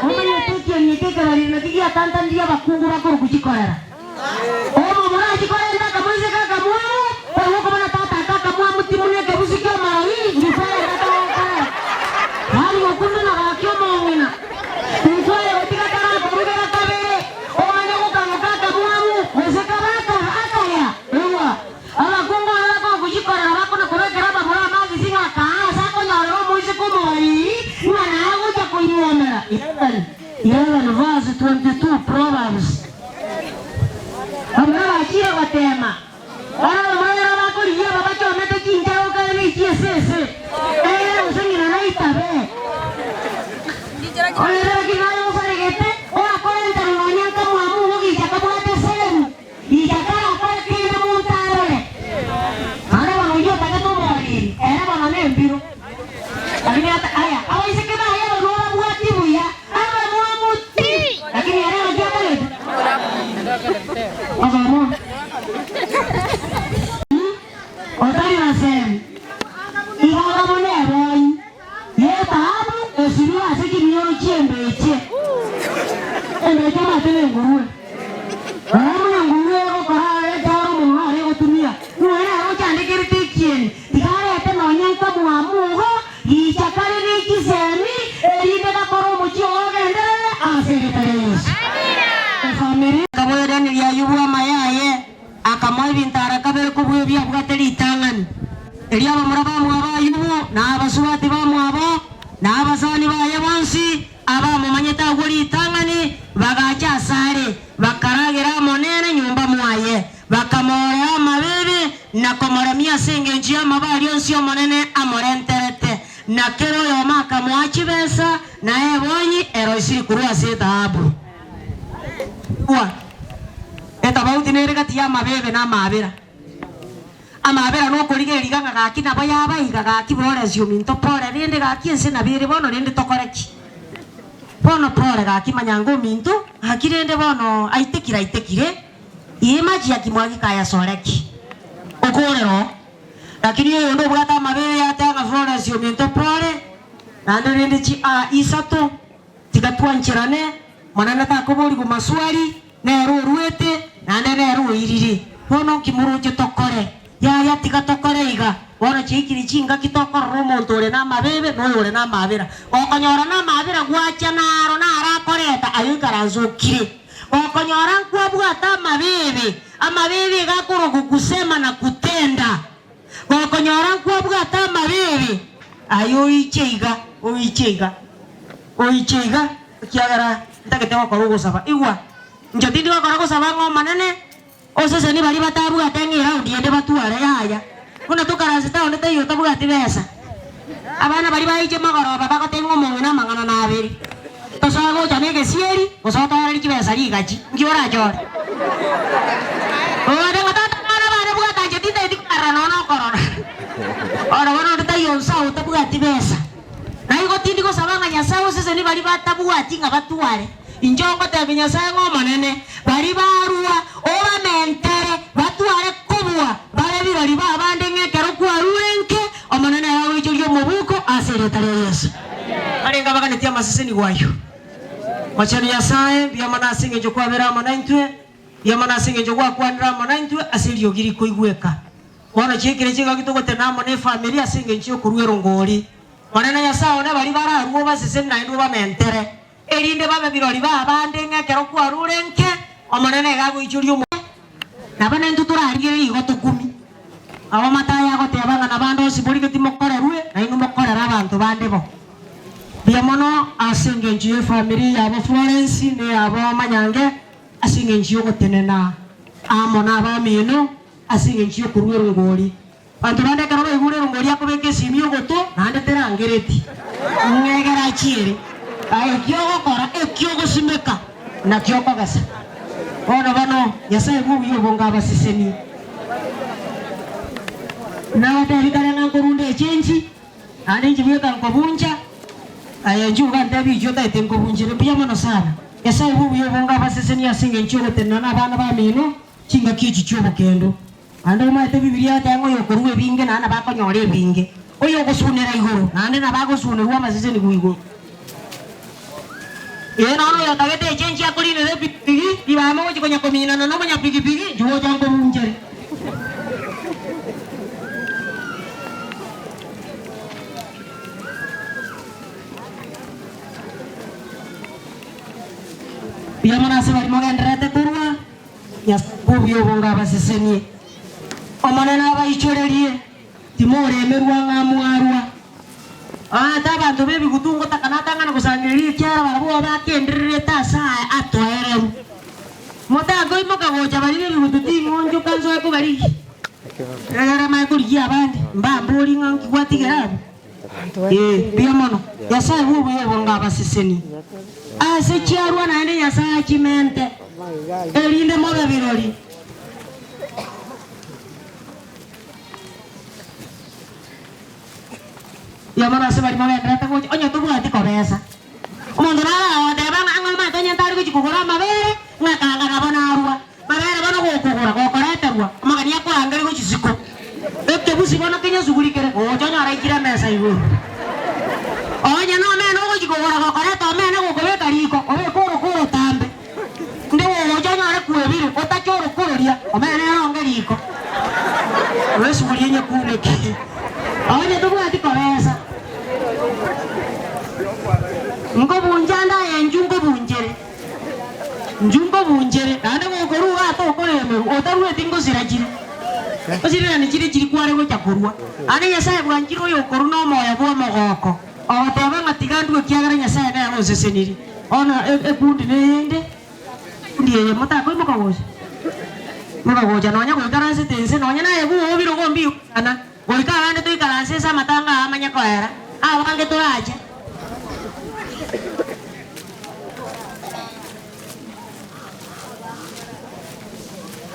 Omanyete ekieni eke ekebariri naki giatantanirie abakungu bakorokwa chikorera. Omomura achie korenta akamoiseke akamwamu, barabwo okobona tata ake akamwamu timuna ekebusi ki'omorori, ngikware tata gokora. Yaani gokunda na gaki omong'ina, nkware gotiga karakorugera kabere, omanye gokaroka akamwamu, gose kabe akaya. Igwa, abakungu aba bakogochikorera bakona kobekera abamura amagisi ng'a kaa ase akonyorera omoiseke omoriri, ng'a naye agocha konyuomera. 11, 11 verse 22 Proverbs. Bamura bachire goteema, bono abamura nabo bakorigia aba bachomete chinchera okare ne chiesese, ee, gose ng'ina naitabe. Onye lakini naye osaregete, ogakorentera nonya nkamwamu ogogicha kabwate semi, gicha karakore kende monto arore. Naende bono oyio otagete oboriri, ere bono nembiro. Lakini ata aya, abaiseke baye barua babwati buya, abamwamu ti, lakini ere naki akorete? Obomo. Otari na semi, iga anga buna ebonyi y'etaabu esirwe ase chimioro chi'embeche. Embeche omanyete nengurue. Rora buna engurue egokora ekero omonwa are gotumia, nigo nere ochandekerete ekieni. Tiga arete nonya nkamwamu igo, gicha kare ne chisemi, erinde gakore omochie oo ogenderere ase erieta ria Yeso. Efamiri. Akaboiraneria Ayubu amaya aye, akamoa ebinto ara kabere kobua ebio abwate ritang'ani. Erio abamura bamwabo Ayubu, na abasubati bamwabo, na abasani baye bonsi, abamomanyete agwo ritang'ani, bagacha asare, bakaragera amo nere nyomba mwaye. Bakamoorera amabeebe, na komoremia ase engencho y'amabe aria onsi Omonene amorenterete, na kera oyomo akamoa chibesa, na ebonyi eroisirie korwa ase ethahabu. Igwa, etabauti nere gati y'amabeebe na amaabera. Amaabera nokorigereria ng'a gaki nabo yaba iga, gaki boresia ominto pore, rende gaki ense nabo ere bono rende tokore ki? Bono pore gaki manya ng'a ominto, gaki rende bono aitekire aitekire. Ee, machi ya kimwagi kaya soreki. Okorera oo. Lakini oyonde obwate amabere yateba ng'a Florence ominto pore, naende rende chi a isato, tiga twancherane, Monene takoborigwa maswali, nere oruete, naende nere oirire. Bono nki moroche tokore? Yaya tiga tokore iga. Bono chiaikire chingaki tokorora omonto ore namabebe na oyore namabera. Gokonyora namabera gwacha naro naro akoreta aye oikaranse okire. Gokonyora nkwabwate amabebe, amabebe iga akorokwa kusema na kutenda. Gokonyora nkwabwate amabebe, aye oiche iga, oiche iga, oiche iga, ekiagera ntagete gokora ogosaba. Igwa, inche tindi gokora gosaba ng'a Omonene Oseseni baria batabwate ng'a eraundi ende batware, yaya. Buna tokaranse taoni taiyo otabwati besa. Abana baria baiche magoroba bagotebia ng'a omong'ina amang'ana nabere. Tosoe gocha negesieri gose otoererie chibesa rigachi, nki orachore? Ogote ng'a tata abana bane bwata inche tintageti kobarora nonya nokorora. Bono bono onde taiyo onsi ao otabwati besa. Naigo tindi gosaba ng'a Nyasae oseseni baria batabwati ng'a batware. Inche ngotebia Nyasae ng'a Omonene, baria barua obamentere batware kobua bare birori b'abande ng'a ekero kwarure nke, Omonene aye agoichorie omobuko ase erieta ria Yeso. Barenge abaganetie amasesenigwa ayio. Mochenu Nyasae, mbuya mono ase engencho kwabere amo naintwe, mbuya mono ase engencho gwakwanire amo naintwe ase eriogi rikoigweka. Bono chiaikire chingaki togotena amo nefamiri ase engencho y'okorua erongori. Monene Nyasae one, baria bararue obaseseni naende obamentere, erinde babe birori b'abande ng'a ekero kwarure nke, Omonene iga agoichoria omo. Nabo naintwe torarigererie igo tokumie. Abo Matayo agoteba ng'a nabande onsi morigetie mokorerwe, nainwe mokorere abanto bande bo. Mbuya mono ase engencho y'efamiri yabo Florence na eyabo Manyange ase engencho y'ogotenena amo nabamino ase engencho y'okorua erongori. Abanto bande ekero baigure erongori akobeka esimi ogoto naende terangereti ng'a egere achiere. Aye ekio ogokora, ekio ogosimeka, nakio okogesa. Bono bono, Nyasae bw'obuya obonge abasesenie. Nabatebi kare ng'a nkorunda echenchi, naende inche bweka nkobuncha, aye inchuo ogantebi oyio otaete nkobunchire. Mbuya mono sana. Nyasae bw'obuya obonge abasesenie ase engencho y'ogotenena nabana bamino chingaki echi chi'obokendu. Naende omanyete Bibilia egoteba ng'a oyokorua ebinge naende nabo akonyora ebinge, oyogosunera igoro naende nabo agosunerwa amasesenigwa igoro. Ee, nonya oyotagete echenchi akorinera epigipigi, ribaga mogochia konya kominana na omonyapigipigi, inchuo gocha nkobuncheri. Mbuya mono ase baria mogendererete korwa. Nyasae bw'obuya obonge abasesenie. Omonene abaichorerie, timoremerwa ng'a mwarwa. Ate abanto b'ebigutu ngotaka natang'ana gosangereria ekiagera barabwo bakendererete ase aya atoereru. Motakoimoka gocha baria b'ebigutu ting'onchoka nsoe kobarigia. Egere mae korigia abande, mbambori ng'a nki gwatigera abwo. Ee, mbuya mono. Nyasae bw'obuya obonge abasesenie. Ase chiarwa naende Nyasae achimente, erinde mobe birori. Mbuya mono ase baria mogendererete gocha, onye tobwati kobesa. Omonto naro agoteba ng'a ang'o omanyete onye ntari gochia kogora amabere, ng'a kanga nabo narwa. Mabere bono gokogora, gokoreterwa, omogeni akorangeria gochia isiko. Ekebusi bono kenyesuguri kere, gocha onyore aikire emesa igoro. Onye nomene ogochia kogora gokoreta omene gokobeka riko, obeke oroko orotambe. Inde gogocha onyore kwebire, otache oroko roria, omene ere onge riko. Esuguri enyekuneke. Onye tobwati kobesa. Nkobuncha ande aye inchu nkobunchere. Inchuo nkobunchire, naende gokorua iga tokoremerwa, otarueti ngosira chire. Osirerane chire chiria kware gocha korua. Naende Nyasae bwanchire oyokorua nomoyo bw'omogoko, ogoteba ng'a tiga ndue ekiagera Nyasae nere onsesenirie. Bono ekundi neyende, ekundi eye motakoimoka gocha, imoka gocha nonya goikaransete inse, nonya naye bwogo birogo mbigokana, goika abande toikaranse inse amatanga aya amanye koera, abange torache.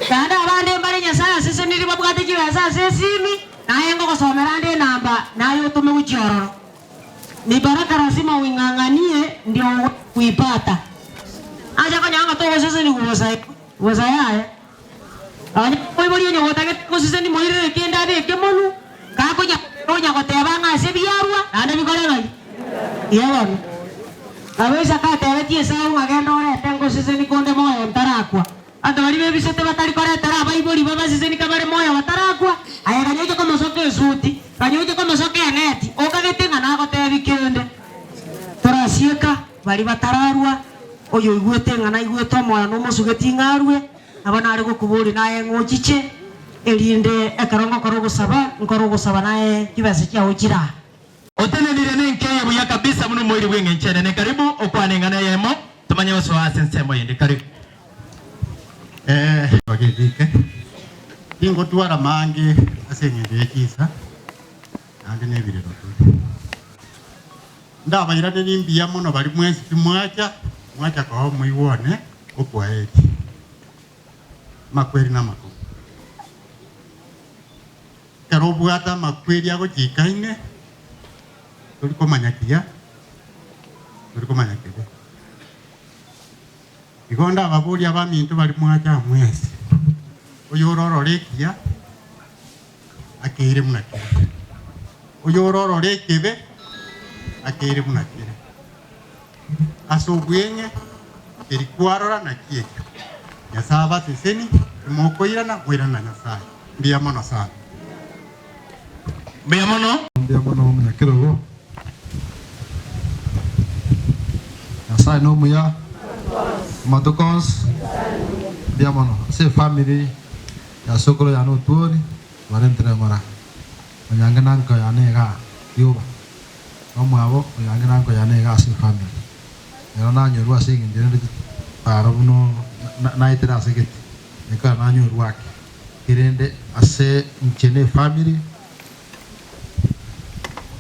Naende abande mbare Nyasae asesenirie babwate chibesa ase esimi, naye ngogosomera ande enamba, naye otome gochia ororo. Ni baraka lazima uing'ang'anie ndio uweze kuipata. Acha konyora ng'a togosesenigwa bosa igo, bosa yaya. Onye omoibori onye gotagete goseseni moirere kende abeke monwe. konya onya goteba ng'a ase ebiarwa naende bikore ng'ai? Igo bono. Nabo Isaka atebetie Esau ng'a genda orete ngoseseni konde moyo ntarakwa. Abanto baria bebisete batari koretera abaibori babaseseni kabare moyo batarakwa, aye ganya oche komosoka esuti, ganya oche komosoka eneti, okagete ng'a nagotebi kende. Torasieka baria batararua, oyoigwete ng'a naigwete omoyo nomosugeti ng'a arue, nabo nare gokoboria naye ng'a ochiche, erinde ekero ngokora ogosaba, nkore ogosaba naye chibesa chiao chire aa. Otenenire nenkeye buya kabisa buna omoiri bw'engencho enene. Karibu okwane eng'ana eyemo tomanye gosoa ase ensemo yende. Karibu. Eh, bagethike tingotwara mange ase eng'encho ye chinsa naende na ebirero tore. Ndabairanerie mbuya mono baria mwensi timwacha, mwacha koba omoigwa one okwaeri. Amakweri namakong'u. Ekero obwate amakweri agochikaine, tori komanya kiya, tori komanya kebe. Igo ndababorie abaminto baria mwacha aa mwensi, oyororore ekiya, akeire buna kere, oyororore ekebe, akeire buna kere. Ase obweng'e, keri kwarora naki ekio. Nyasae abaseseni, timokoirana, moirane na Nyasae. Mbuya mono sana. Mbuya mono. Mbuya mono omonyakerogo. Nyasae nomuya amatuko onsi. Mbuya mono ase efamiri ya sokoro yane Otwori barentire ng'ora. Onyange na nko yane igaa rioba. Nomwabo oyange na nko yane iga ase efamiri. Ero nanyorwa ase engencho rende chitaro buna naetire ase gete, ekero nanyorwa ake. Kerende ase inche ne efamiri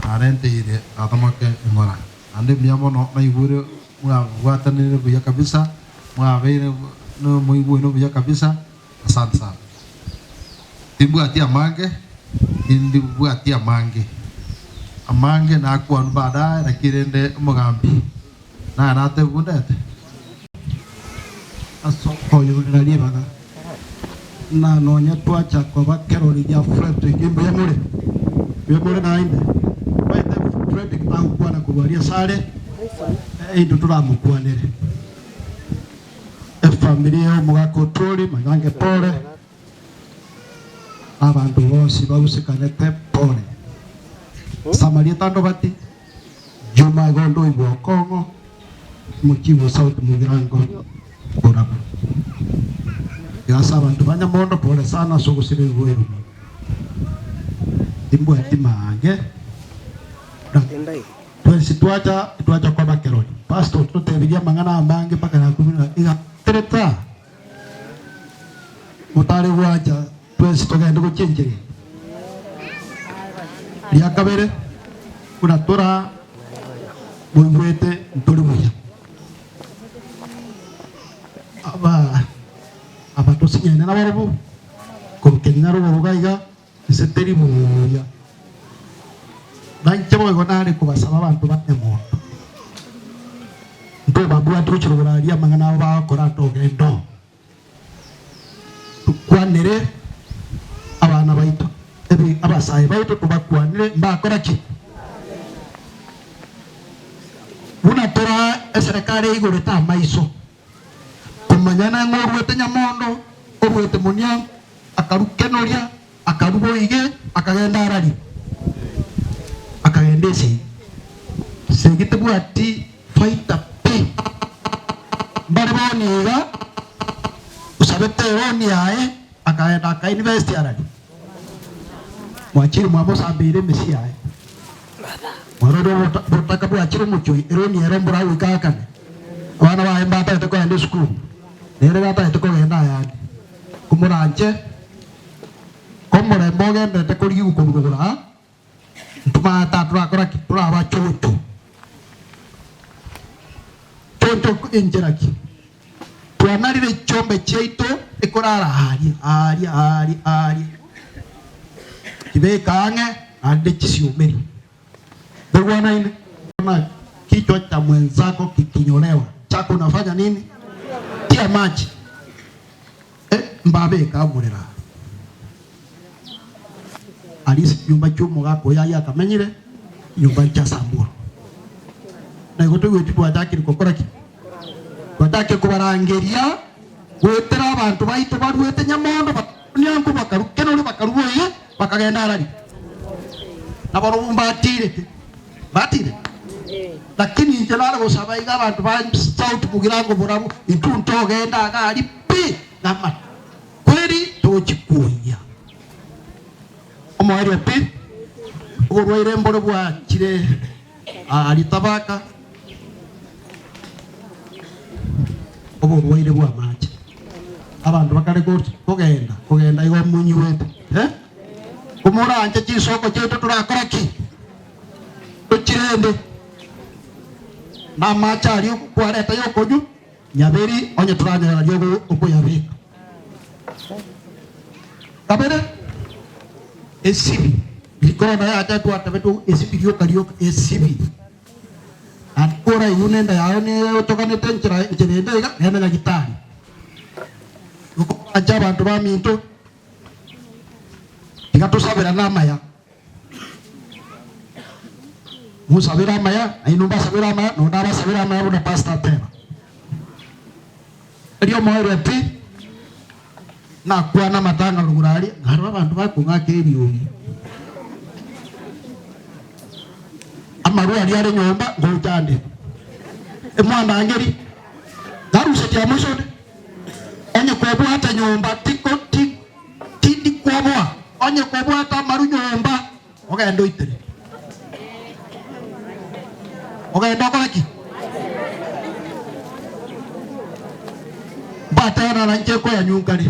narenteire tata moke eng'ora. Naende mbuya mono naigure mwabwatanire buya kabisa, mwabeire nomoigweno buya kabisa, asante sana. Timbwati amange, tindibwati amange, amange nakwanwa baadaye, lakini rende omogambi naye natebundete. Ase okoyorera ribaga, na nonya twacha koba kerori gia Fredrick, mbuya more? Mbuya more naende? Omanyete Fredrick tagokwana korwa aria asare, intwe toramokwanere. Efamiri y'omogaka Otuori, Manyange pole, na abanto bonsi bagusekanete pole. Ase amarieta ande obati, Juma igo onde oigwa okong'o, Omochibu o South Mugirango borabu. Iga ase abanto ba Nyamondo pole sana ase ogosira ebiboero. Timbwati maange. Twensi twacha titwacha koba kerori. Pastor ototebirie amang'ana amange mpaka nakumia ng'a iga terete aa. Motare gwancha twensi togende gochia enchera eye. Ria kabere, buna tora moigwete ntori buya. Aba aba tosinyaine nabarobwo, korwa Kenya rogoro iga iga. Inse teri buya. Na inche boigo nare kobasaba abanto ba nyamonto, ntobabwati gochia rogoro aria amang'ana abo bagokora ntogende oo. Tokwanere abana baito, ebi abasae baito tobakwanere mbakora ki? Buna tora eserekari eigorete amaiso, Komanya nang'o oruete nyamondo, oruete monia, akarua kenoria, akarua boige, akagenda araria, akagenda esegi. Segi tebwati faida pi. Mbare bono iga, osabete eroni yaye, akagenda akainvest araria. Mwachire mwamosambeire emesi yaye. Mwarorire obotaka bwachire omochie oyo, eroni ere mbora goika aakane. Abana baye mbatagete kogenda esukuru, nere gatagete kogenda ayande. Komoranche, komorembe ogenderete korigigwa korwa rogoro aa, ntomanye tatorakora ki? Toraba choncho. Choncho enchera ki? Twanarire chiombe chiaito ekorara aaria, aaria, aaria, aaria, chibeke ang'e naende chisiomeri. Ntoigwanaine? Ona kichwa cha mwenzako kikinyolewa, chako unafanya nini? Tia maji. Eh, mbabeke omorero aa. Aria ase chinyomba chi'omogaka oyo ayio akamenyire, chinyomba chia Samburu. Na igo toigweti twachakire gokora ki? Twachakire kobarangeria goetera abanto baito baruete nyamondo, bakarua Nyanko, bakarua Kenori, bakarua Boiye, bakagenda Arari. Na barobwo mbatirete, mbatirete. Lakini inche nare gosaba iga abanto ba South Mugirango borabu, intwe ntogenda iga aria pi namakweri togochia koyia. Omoerio pi, oborwaire mbore bwachire aaria Tabaka, oborwaire bw'amache. Abanto bakare kogenda, kogenda igo monyigwete, eh? Komoranche chinsoko chiaito torakora ki? Tochirende. Na amache aria kwareta yokonywa, nyaberi onye toranyora aria okoyabeka. Kabere, esibi, rikorona yacha twatebetwe esibi rioka rioka, esibi. Naende koraigwe nenda yao neochoganete enchera enchera ende iga, genda nyagitari. Okoranche abanto baminto, tiga tosaberane amaya. Mosabere amaya, nainwe mbasabere amaya, na onde abasabere amaya buna pastor ateba. Erio omoerio pi, nakwana amatanga rogoro aria, nkarora abanto bakong'aka eriogi. Amarwa aria are nyomba ngocha ande. Emwandangeri, narusetie amo isonde, onye kobwate nyomba tiko ti tindi kwoboa, onye kobwate amaru nyomba, ogende oitere. Ogende okore ki? Mbatebana na inche nkoyanyunkari.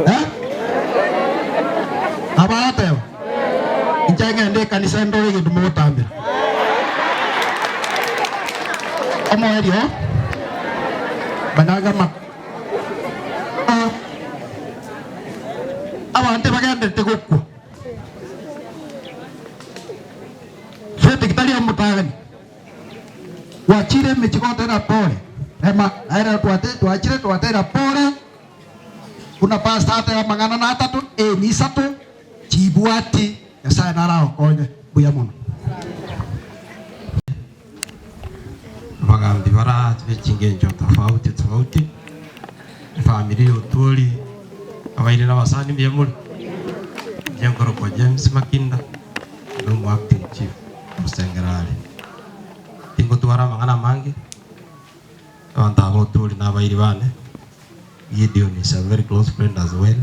Eh? Abarateba, inche ng'ende ekanisa ndore egento mogotambera. Omoerio, banaga ama abanto bagenderete gokwa. Fredrick tari omotang'ani gwachire emechie gotera pole rema naere twate twachire twatera pole buna pastor ateba amang'ana na atato eni isato chibwati Nyasaye naragokonye mbuya mono. Abagambi bara be chingencho tofauti tofauti, efamiri ya Otwori, abaire na abasani mbuya more? Inche nkorokwa James Makinda, inde omo acting chief Orusengero are. Tingotwara amang'ana amange, abanto aba Otwori na abairi bane, Gideon is a very close friend as well,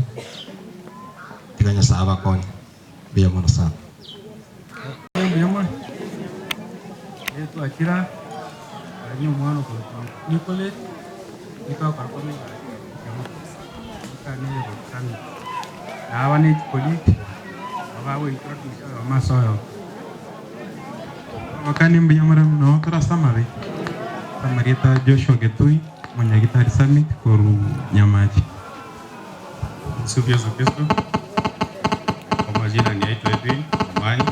tiga Nyasaye abakonye. Mbuya mono sana. Mbuya more. Ee twachira aria omwana okorokwa Nicholas nigo akora komenya nikaneyo gokana naba ne chicolleague nabo bagointroduce oyomo ase oyomo. Abakani mbuya more mono tore ase amabe. Amarieta Joshua Getui, omonyagitari Summit korwa Nyamache. Msifu Yesu Kristo. Kwa majina niaitwa Edwin Momanyi,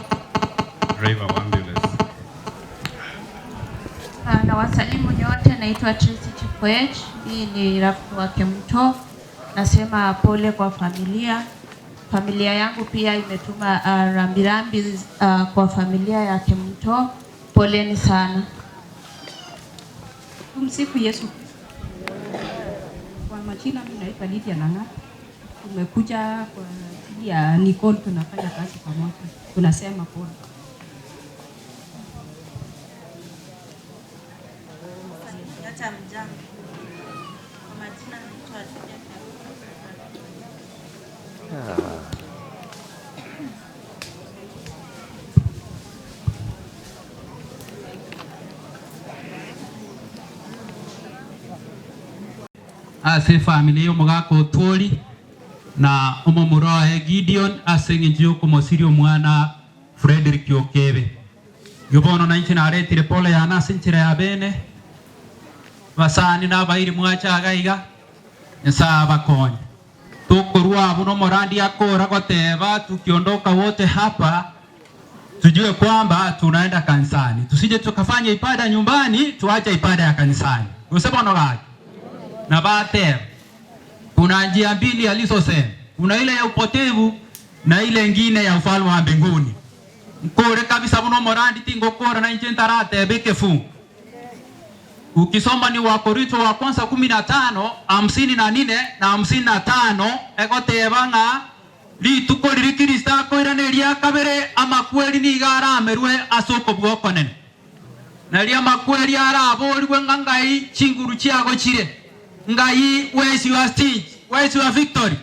driver wa ambulance. Ah, Na wasalimu nyote, naitwa Tracy Chepkoech. Hii ni rafiki wa Kemunto. Nasema pole kwa familia. Familia yangu pia imetuma uh, rambirambi uh, kwa familia ya Kemunto. Poleni sana. Tumsifu Yesu Kristo. Kwa majina mimi naitwa Lydia Lang'at. Tumekuja kwa ajili ya Nicole, tunafanya kazi pamoja, tunasema pole. Nyote hamjambo. Kwa majina naitwa Lydia Karuru. Ase efamiri y'omogaka Otwori na omomura oye Gideon ase engencho y'okomosiria omwana Fredrick Okebe. Igo bono nainche naretire pole yane ase enchera ya bene, abasani na abairi mwache iga iga, Nyasae abakonye. Tokorua abwo nomorandi akora goteba tukiondoka wote hapa tujue kwamba tunaenda kanisani tusije tukafanya ibada nyumbani tuache ibada ya kanisani gose bono gaki na bateba kuna njia mbili alizosema Kuna ile ya upotevu na ile ingine ya ufalme wa mbinguni. Nkore kabisa buna omorandi tingokora nainche ntaratebe ekefungu. Ukisoma ni Wakorintho wa kwanza kumi na tano, hamsini na nne na hamsini na tano egoteba ng'a rituko riria Kristo akoirana eria kabere amakweri nigo aramerwe ase okobua okonene. Nario amakweri araborigwe ng'a ngai chinguru chiago chire, ngai where is your sting, where is your victory?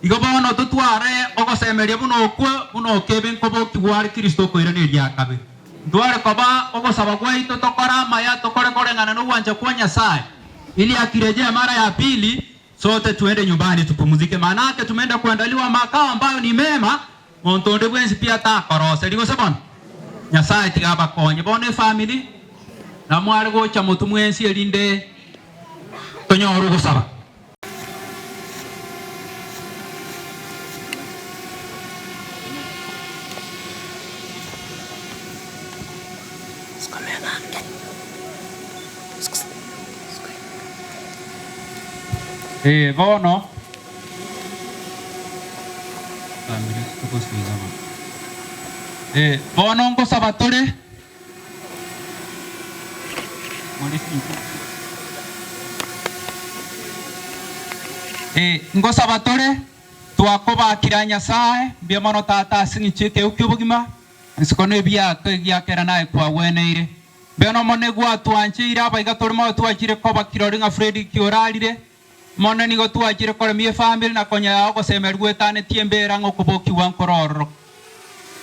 Igo bono totware ogosemeria buna okwo, buna okebe nkobokigwa are Kristo okoirana eria kabere. Ntware koba ogosaba gwaito tokore amaya, tokore koreng'ana nogwancha kwa Nyasae, ili akirejea mara ya pili, sote tuende nyumbani tupumzike, manake tumeenda kuandaliwa makao ambayo ni mema, monto onde bwensi pi atakoroseria gose bono. Nyasae tiga abakonye bono efamiri, na mware gocha motwe mwensi erinde tonyore ogosaba. Ee bono Ee bono ngosaba tore. Ee, ngosaba tore, twakobakira Nyasae, mbuya mono Tata ase eng'encho y'ekeegwa ki'obogima, isiko na ebiato egiakera naye kwagweneire. Mbuya n'Omonene gwatwancheire abaiga tore moyo twachire koba kirori ng'a Fredrick orarire, Mono nigo twachire koremia efamiri na konya yao gosemeria gwetanetie embera ng'a okobokigwa nkore ororo.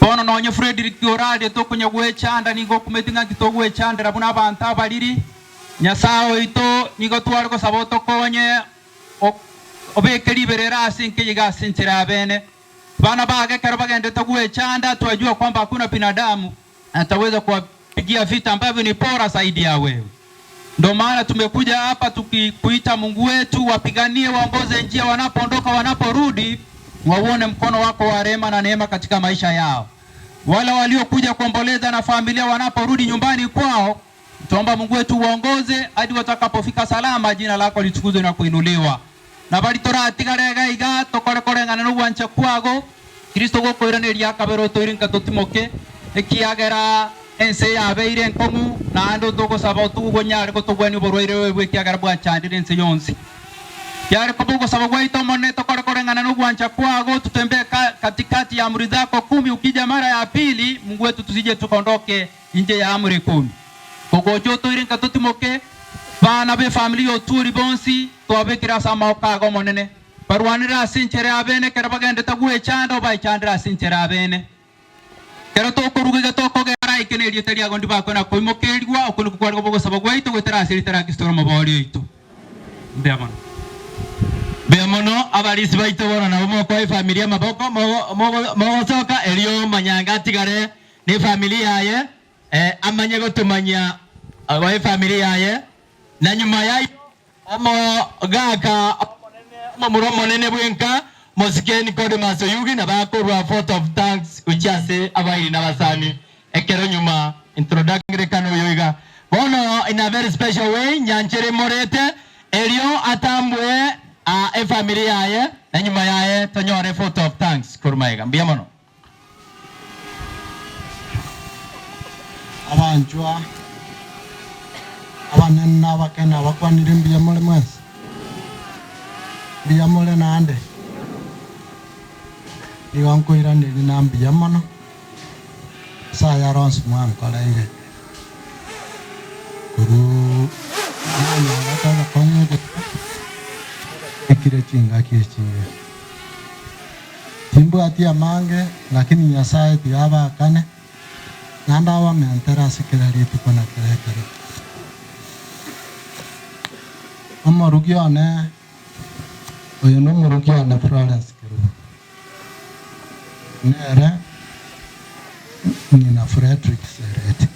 Bono nonye Fredrick orarie tokonya gwechanda nigo okumeti ng'a nki togwechandera buna abanto abariri. Nyasae oito nigo tware gosaba otokonye obeke riberera ase enka eye ase enchera ya bene. Bana bage ekero bagenderete gwechanda twajua kwamba hakuna binadamu ataweza kuwapigia vita ambavyo ni bora zaidi ya wewe. Ndo maana tumekuja hapa tukikuita Mungu wetu, wapiganie, waongoze njia wanapoondoka, wanaporudi, wauone mkono wako wa rehema na neema katika maisha yao. Wale waliokuja kuomboleza na familia wanaporudi nyumbani kwao, tuomba Mungu wetu uongoze hadi watakapofika salama, jina lako litukuzwe na kuinuliwa. Na bari toratigare iga iga tokore koreng'ana nogwancha kwago, Kristo gokoiraneria akabere otoire nka totimoke, ekiagera ense yabeire enkong'u, naende otogosaba otogonyare gotogwenia oborwaire obo ekiagera bwachandire ense yonsi. Yare koba ogosaba gwaito Omonene tokore koreng'ana nogwancha kwago, tutembee katikati ya amri zako kumi, ukija mara ya pili, Mungu wetu tusije tukondoke inche ya amri kumi. Kogocha otoire nka totimoke, bana b'efamiri y'otwori bonsi twabekire ase amaoko ago Omonene. Barwanere ase enchera y'abeene ekero bagendete gwechanda, obaechandere ase enchera y'abeene. Ekero tokoruga iga tokogera araike nerieta riago ndibakwe na koimokerigwa, okwo nikwo kware koba ogosaba gwaito goetera ase erieta ria Kristo ore Omoboori oito. Mbuya mono. Mbuya mono abarisi baito bono nabo mokoa efamiri amaboko mogosoka erio manyanga atigare nefamiri yaye amanye gotomanyia efamiri yaye na nyuma yayio Omogaka omonene, omomura omonene bw'enka, mosike Nicodemus Oyugi nabo akorua vote of thanks gochia ase abairi na abasani ekero nyuma introduction oyo iga. Bono in a very special way nyanchere morete erio atambwe efamiri yaye na nyuma yaye tonyore vote of thanks korwa magega. Mbuya mono. Abanchwa abanene na abake nabakwanire mbuya more mwensi? Mbuya more naende? Nigo nkoiraneria na mbuya mono ase ayare onsi mwankoreire korwa nanyorete obokong'u obobe, ekire chingaki echi iga. Timbwati amange, lakini Nyasae tiga abaakane, naende abamentere ase kera rituko na kera ekero. Omorugi one, oyo nomorugi one Florence Kerubo, nere ng'ina Fredrick Sereti.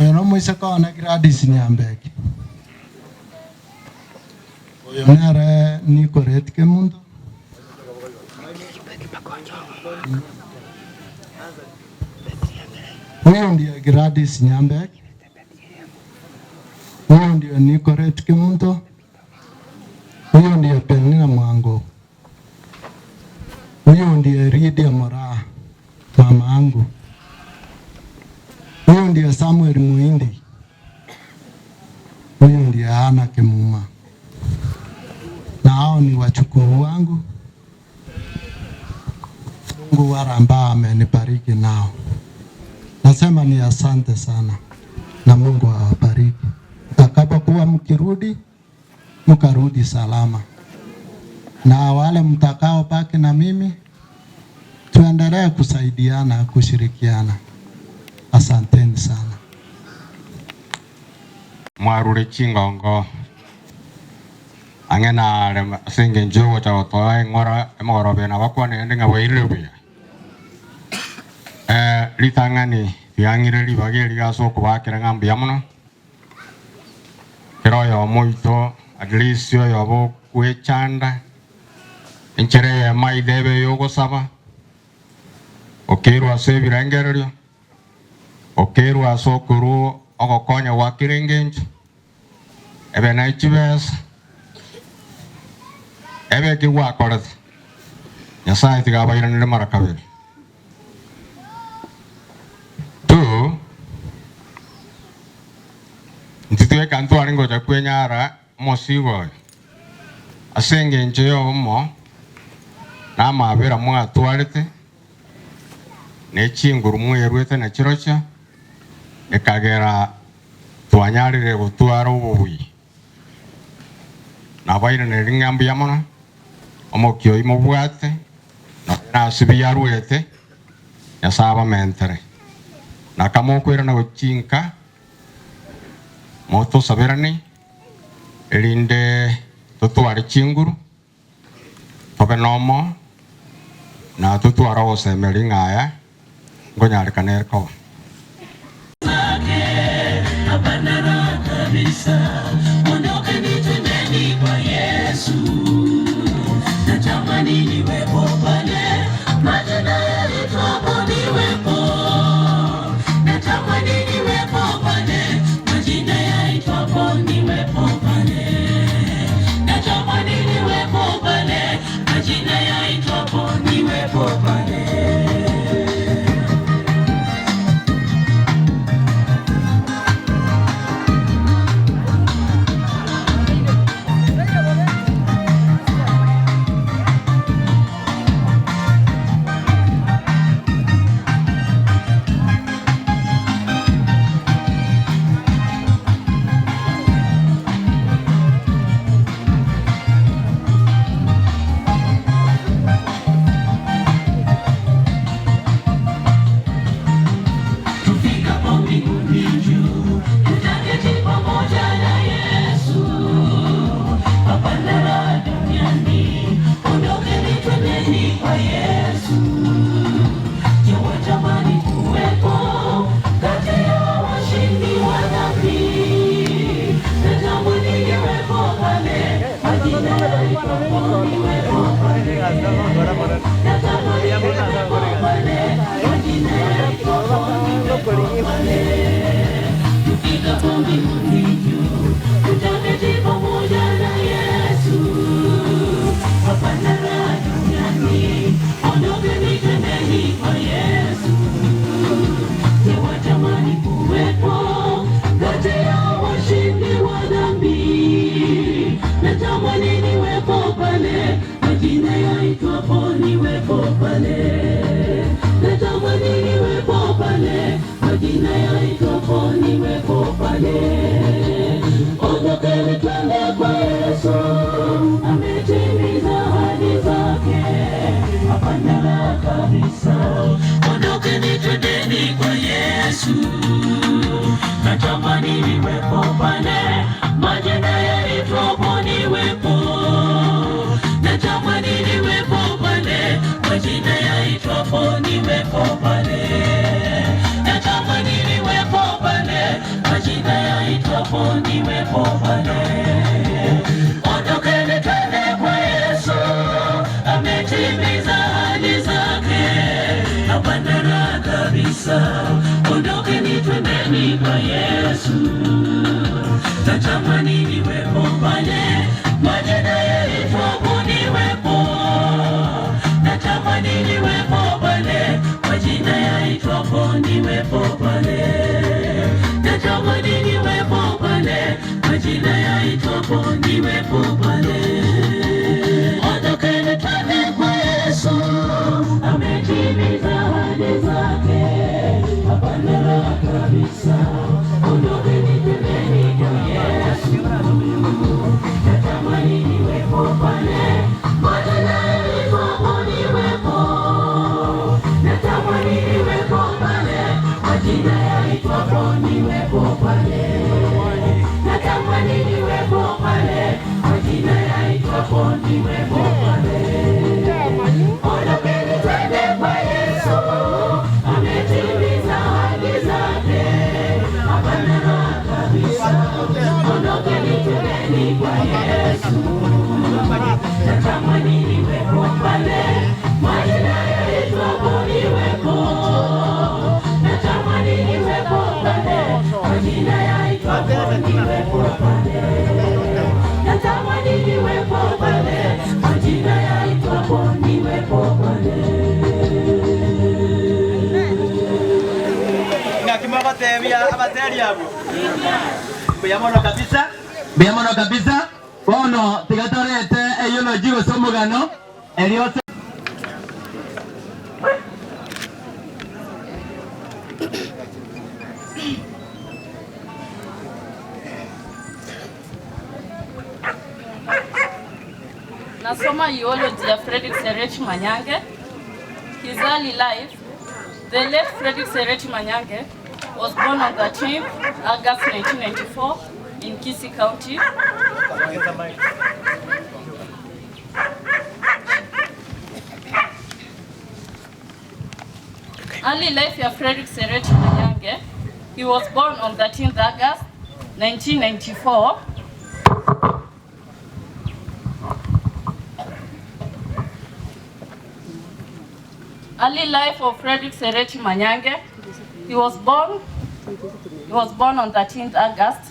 Oyo nomoiseke one Gladys Nyambeki. Oyo nere Nicolette Kemunto. Huyu ndiye Gladys Nyambek. Huyu ndiye Nicolette Kemunto. Huyu ndiye Penina Mwango. Huyu ndiye Lydia Moraa, mama yangu. Huyu ndiye Samuel Muindi. Huyu ndiye Hana Kimuma, na hao ni wachukuu wangu. Mungu wale ambao amenibariki nao, nasema ni asante sana, na Mungu awabariki. Mtakapokuwa mkirudi, mkarudi salama, na wale mtakaobaki na mimi, tuendelee kusaidiana, kushirikiana. Asanteni sana. Mwarure chingongo ang'e nare ase engencho yogocha gotoa eng'ora emogoroba eye nabakwane naende ng'a bwairire buya. Ritang'ani riang'ire ribaga eri ase okobakera ng'a mbuya mono, kera oyomo oito at least oyobo okwechanda, enchera eyemo aidha ebe eyogosaba, okerwa ase ebirengererio, okerwa ase okorwa ogokonya gwa kera engencho, ebe naye chibesa, ebe eki gwakorete, Nyasaye tiga abairanere mara kabere. Two, intwe tweka ntware ngocha kwenyara omosigo oyo, ase engencho y'obomo na amabera mwatwarete, ne chinguru mweruete na chirochio, ekagera twanyarire gotwara obobui. Nabairanerie ng'a mbuya mono, omokia oyio mobwate, nonya nase buya aruete, Nyasae abamentere. Na kamokoirana gochia inka, motosaberanie, erinde totware chinguru, tobe nomo, na totware ogosemeria ng'a aya nkonyarekana ere koba. Tufikapo mbinguni juu, tutaketi pamoja na Yesu. Hapana raha duniani, ondokeni twendeni kwa Yesu. Je, watamani kuwepo kati ya washindi wa dhambi? Natamani niwepo pale, majina yaitwapo niwepo pale. Natamani niwepo pale, majina yaitwapo niwepo pale. Tufikapo mbinguni juu, tutaketi pamoja na Yesu. Hapana raha duniani, ondokeni twendeni kwa Yesu. Je, watamani kuwepo kati ya washindi wa dhambi? Natamani niwepo pale, majina yaitwapo niwepo pale. Natamani niwepo pale, majina yaitwapo niwepo pale. Ondokeni twende kwa Yesu, ametimiza ahadi zake, hapana raha kabisa. Ondokeni twendeni kwa Yesu, natamani niwepo pale, majina yaitwapo niwepo. Natamani niwepo pale, majina yaitwapo niwepo pale. Natamani niwepo pale, majina yaitwapo niwepo pale. Ondokeni twende kwa Yesu, ametimiza ahadi zake, hapana raha kabisa. Ondokeni twendeni kwa Yesu, natamani niwepo pale, majina yaitwapo niwepo pale, natamani niwepo pale, majina yaitwapo niwepo pale. Ondokeni twende kwa Yesu, ametimiza ahadi zake, hapana raha kabisa. Ondokeni twendeni kwa Yesu, natamani niwepo pale, majina yaitwapo niwepo, natamani niwepo pale, majina yaitwapo niwepo pale, natamani niwepo pale, majina yaitwapo niwepo pale. Ondokeni twende kwa Yesu, ametimiza ahadi zake, hapana raha kabisa. Ondokeni twendeni kwa Yesu, natamani niwepo pale, majina yaitwapo niwepo, natamani niwepo pale, majina yaitwapo niwepo pale, natamani niwepo pale, majina yaitwapo niwepo pale. Ngakimwabatebia abateri abo mbuya mono kabisa mbuya mono kabisa bono tiga torete eulogy gose omogano erio ose Nasoma eulogy ya Fredrick Sereti Manyange. His early life, the late Fredrick Sereti Manyange was born on 13th August 1994 in Kisii County. Early life ya Fredrick Sereti Manyange, he was born on 13th August 1994 Early life of Frederick Sereti Manyange. He was born he was born on 13th August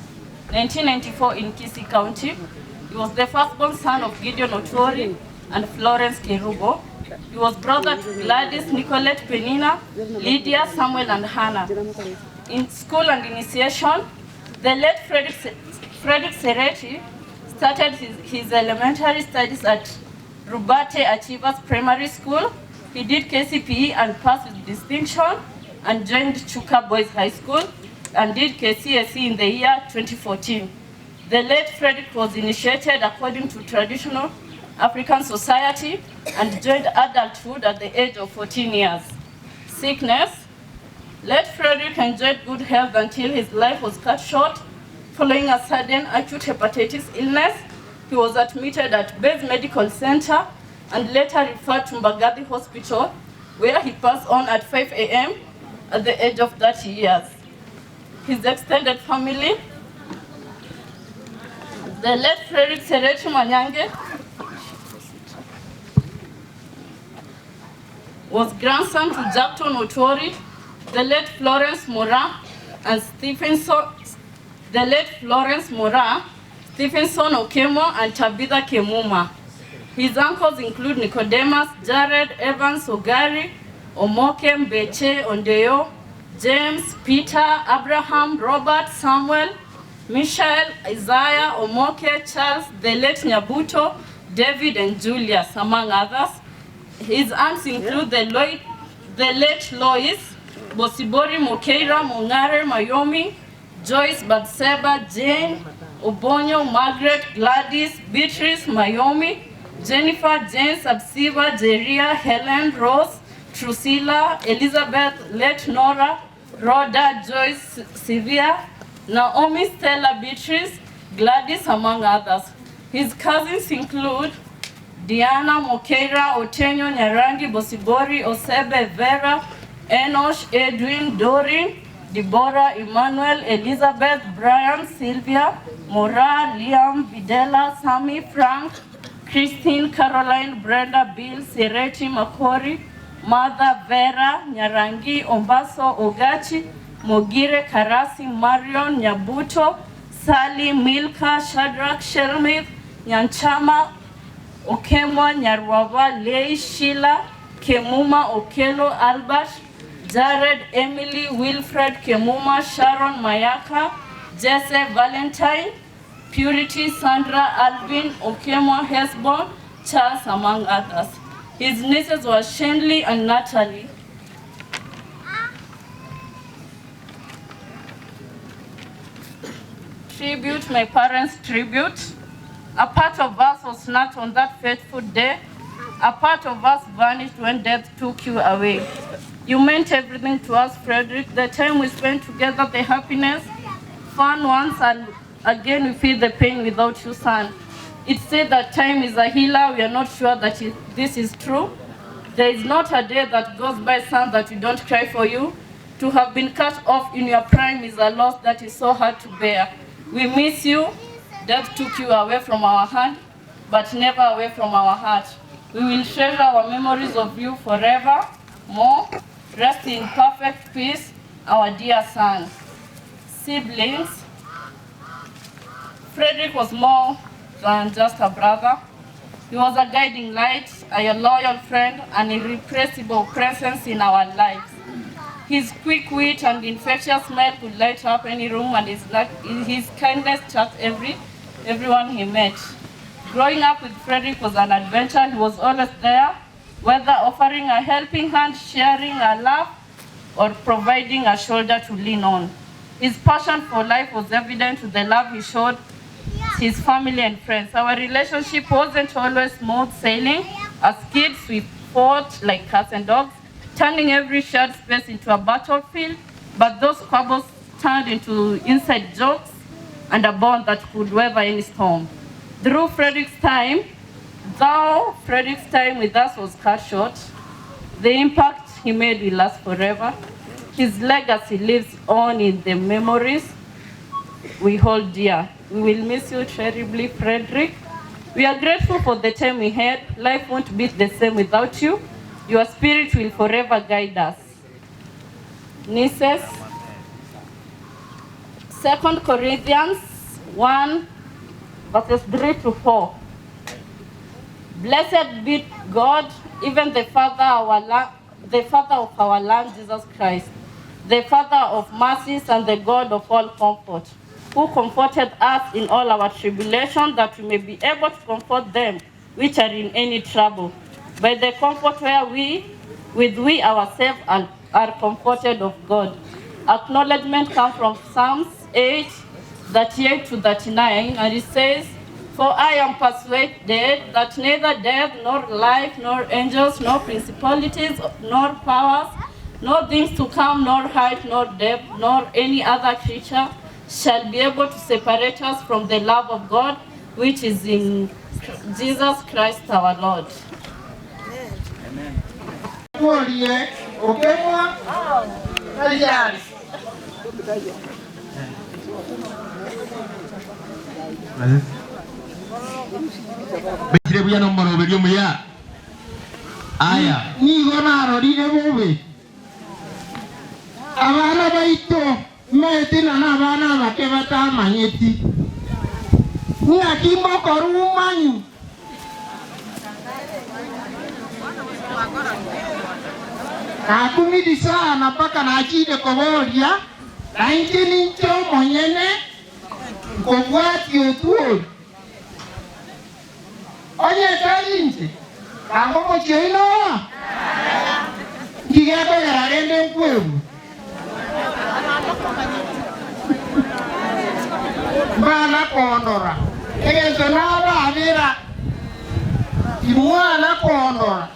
1994 in Kisii County. He was the firstborn son of Gideon Otori and Florence Kerubo. He was brother to Gladys, Nicolette, Penina, Lydia, Samuel, and Hannah. In school and initiation, the late Frederick, Frederick Sereti started his, his elementary studies at Rubate Achievers Primary School. He did KCPE and passed with distinction and joined Chuka Boys High School and did KCSE in the year 2014. The late Frederick was initiated according to traditional African society and joined adulthood at the age of 14 years. Sickness. Late Frederick enjoyed good health until his life was cut short following a sudden acute hepatitis illness. He was admitted at Base Medical Center and later referred to Mbagathi Hospital, where he passed on at 5 a.m. at the age of 30 years. His extended family, the late Frederick Sereti Manyange, was grandson to Jackton Otori, the late Florence Mora, and Stephenson, the late Florence Mora, Stephenson Okemo, and Tabitha Kemuma. His uncles include Nicodemus, Jared, Evans, Ogari, Omoke, Mbeche, Ondeo, James, Peter, Abraham, Robert, Samuel, Michael, Isaiah, Omoke, Charles, the late Nyabuto, David, and Julius, among others. His aunts include the, Lloyd, the late Lois, Bosibori Mokeira, Mongare, Mayomi, Joyce, Batseba, Jane, Obonyo, Margaret, Gladys, Beatrice, Mayomi, Jennifer, Jane, Sabsiva, Jeria, Helen, Rose, Drusilla, Elizabeth, late Nora, Rhoda, Joyce, Sylvia, Naomi, Stella, Beatrice, Gladys, among others. His cousins include Diana, Mokeira, Otenyo, Nyarangi, Bosibori, Osebe, Vera, Enosh, Edwin, Dorin, Deborah, Emmanuel, Elizabeth, Brian, Sylvia, Mora, Liam, Videla, Sammy, Frank, Christine, Caroline, Brenda, Bill, Sereti, Makori, Martha, Vera, Nyarangi, Ombaso, Ogachi, Mogire, Karasi, Marion, Nyabuto, Sally, Milka, Shadrach, Shelmith, Nyanchama, Okemwa, Nyarwava, Lei, Sheila, Kemuma, Okelo, Albert, Jared, Emily, Wilfred, Kemuma, Sharon, Mayaka, Jesse, Valentine, Purity, Sandra, Alvin, Okemwa, Hesbon, Charles, among others. His nieces were Shenley and Natalie. Tribute, my parents' tribute. A part of us was not on that fateful day. A part of us vanished when death took you away. You meant everything to us, Frederick. The time we spent together, the happiness, fun ones, and again we feel the pain without you, son. It's said that time is a healer. We are not sure that it, this is true. There is not a day that goes by, son, that we don't cry for you. To have been cut off in your prime is a loss that is so hard to bear. We miss you. Death took you away from our hand, but never away from our heart. We will treasure our memories of you forever more. Rest in perfect peace, our dear son. Siblings, Frederick was more than just a brother. He was a guiding light, a loyal friend, an irrepressible presence in our lives. His quick wit and infectious smile could light up any room, and his, his kindness touched every, everyone he met. Growing up with Frederick was an adventure. He was always there, whether offering a helping hand, sharing a laugh, or providing a shoulder to lean on. His passion for life was evident with the love he showed his family and friends. Our relationship wasn't always smooth sailing. As kids, we fought like cats and dogs, turning every shared space into a battlefield. But those squabbles turned into inside jokes and a bond that could weather any storm. Through Frederick's time, though Frederick's time with us was cut short, the impact he made will last forever. His legacy lives on in the memories we hold dear. We will miss you terribly, Frederick. We are grateful for the time we had. Life won't be the same without you. Your spirit will forever guide us. Nieces, 2 Corinthians 1, verses 3 to 4. Blessed be God, even the Father, our the Father of our Lord Jesus Christ, the Father of mercies and the God of all comfort, who comforted us in all our tribulation, that we may be able to comfort them which are in any trouble. By the comfort where we, with we ourselves are, are comforted of God. Acknowledgement comes from Psalms 8, 38 to 39, and it says, For I am persuaded that neither death, nor life, nor angels, nor principalities, nor powers, nor things to come, nor height, nor depth, nor any other creature shall be able to separate us from the love of God, which is in Jesus Christ our Lord. Tworie okemwa tayari. Bekire buya nomoroberio omuya. Aya. Nigo narorire bobe abana baito maete na nabana abake batamanyeti, ng'aki mbokorwa umanyu. Nakumiri sana mpaka nachire koboria, na inche ninche omonyene nkobwatia otwori. Onye tari inche, nanga omochie oino oa? Nki gekogera rende nkwegwe? Mbana kondora egento nababera, timwana kondora.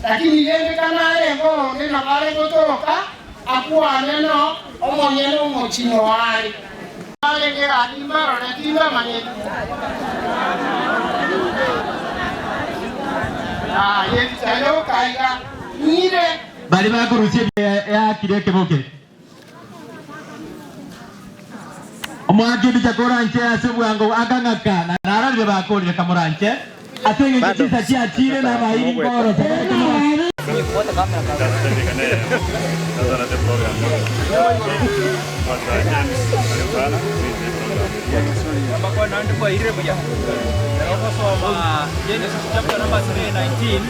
Lakini rende kanarenge onde nabo are gotoka akwane no omonyene omochie oare. Barenge gaki mbarore timbamanyeti. Aye ebicha yoka iga ng'ire. Baria bakorusia eakire ekeboke. Omoaki ebicha koranche ase obwango akang'aka na nararire bakorire kamoranche ase engencho chinsa chiachire na abairi nkorosa bare komorasa. Mbakwana naende bwairire buya. Ekero ogosoma Genesis chapter number 3 19,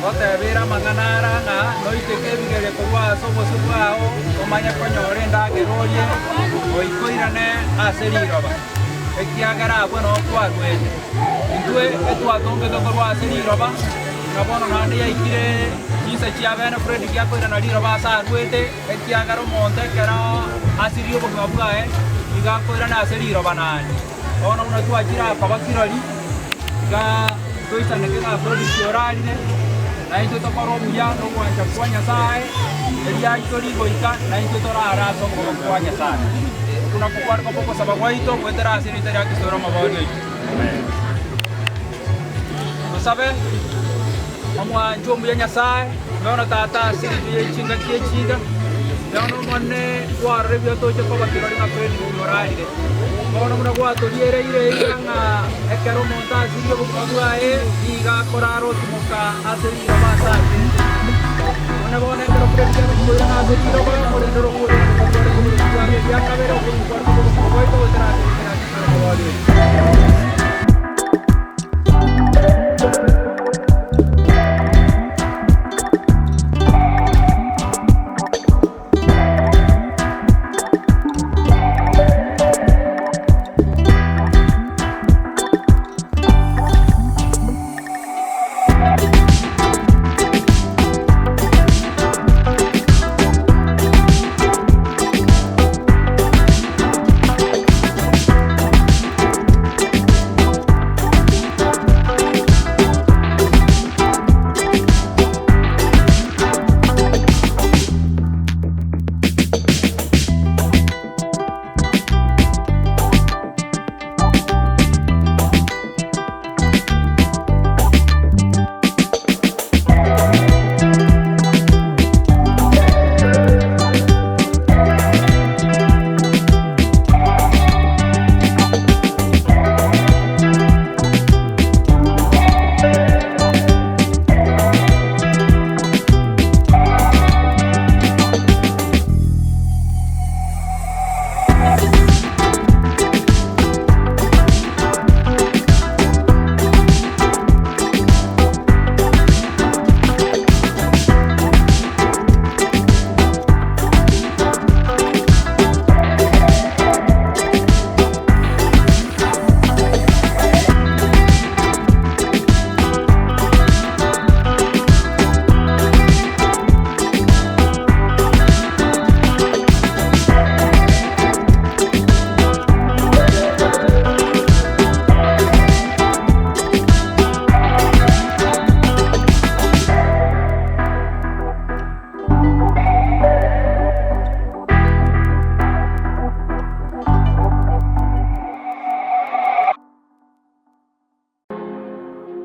gotebire amang'ana ara ng'a noiteke ebigeria korwa ase obosio bwao, omanye konyora endagera orie, goika oirane ase riroba, ekiagera abwo noo kwarwete. Intwe etwatongete korwa ase riroba, na bono naende yaikire chinsa chia bene Fredrick akoirana riroba ase arwete, Ekiagera omonto ekero asirie obogima bwaye, nigo akoirana ase riroba naende. Bono buna twachire akoba kirori, iga toisaneke ng'a Feliki orarire, na intwe tokore obuya na ogwancha kwa Nyasae, eriaito rigoika, na intwe torare ase okoboko kwa Nyasae. Okwo nakwo kware koba ogosaba gwaito goetera ase erieta ria Kristo ore Omobori oito. Tosabe. Omwanchwa omuya Nyasae, nono Tata ase engencho ye chingaki echi iga, nono Omonene kwarora ebiya toche koba kirori ng'a Fredrick orarire. Bono buna gwatoriereire iga ng'a ekero omonto asirie obogima bwaye, nigo akorara otimoka ase riroba ase arwete. Buna bono ekero Fredrick agochia koirana ase riroba, korende ore okoirana kware koburugwa kware eria kabere, okoigwa kware koba obogima bwaito goetera ase enchera ya Kristo Omobori oito.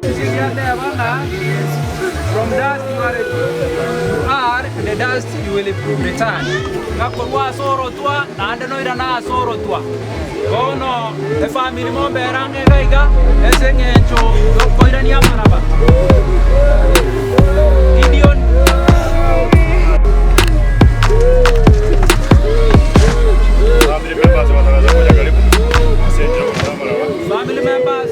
Ekiateba ng'a from dust you are, you are and the dust you will return. Ng'a korwa ase orotwa naende noirane ase orotwa. Bono efamiri mombere ang'e iga iga ase eng'encho yokoirania amaraba. Gideon. Family members wanaweza kuja karibu. Wasije wamaraba. Family members.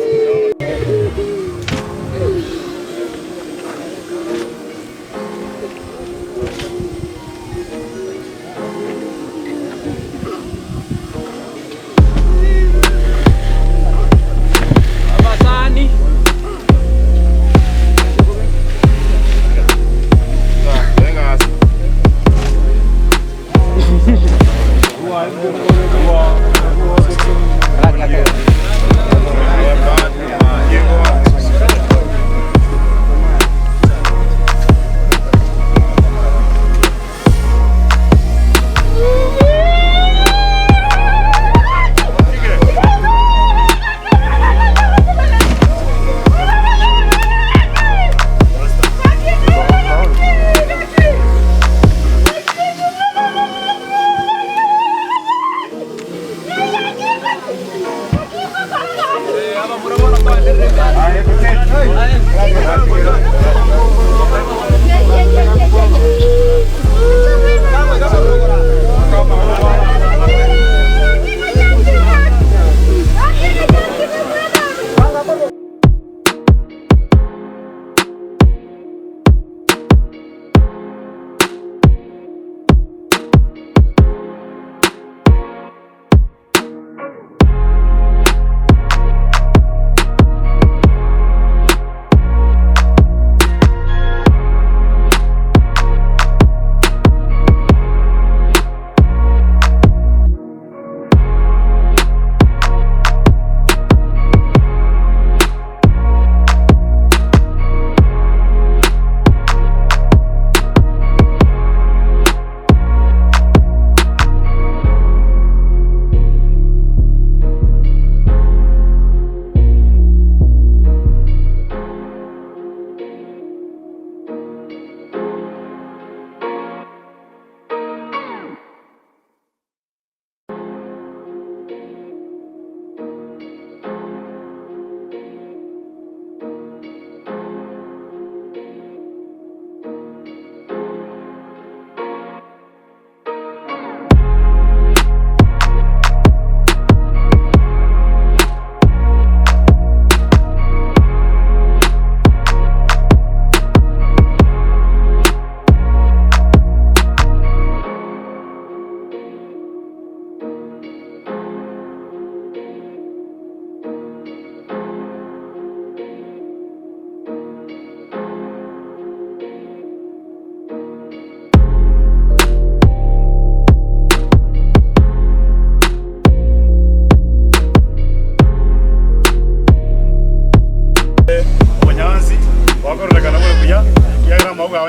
Abasani.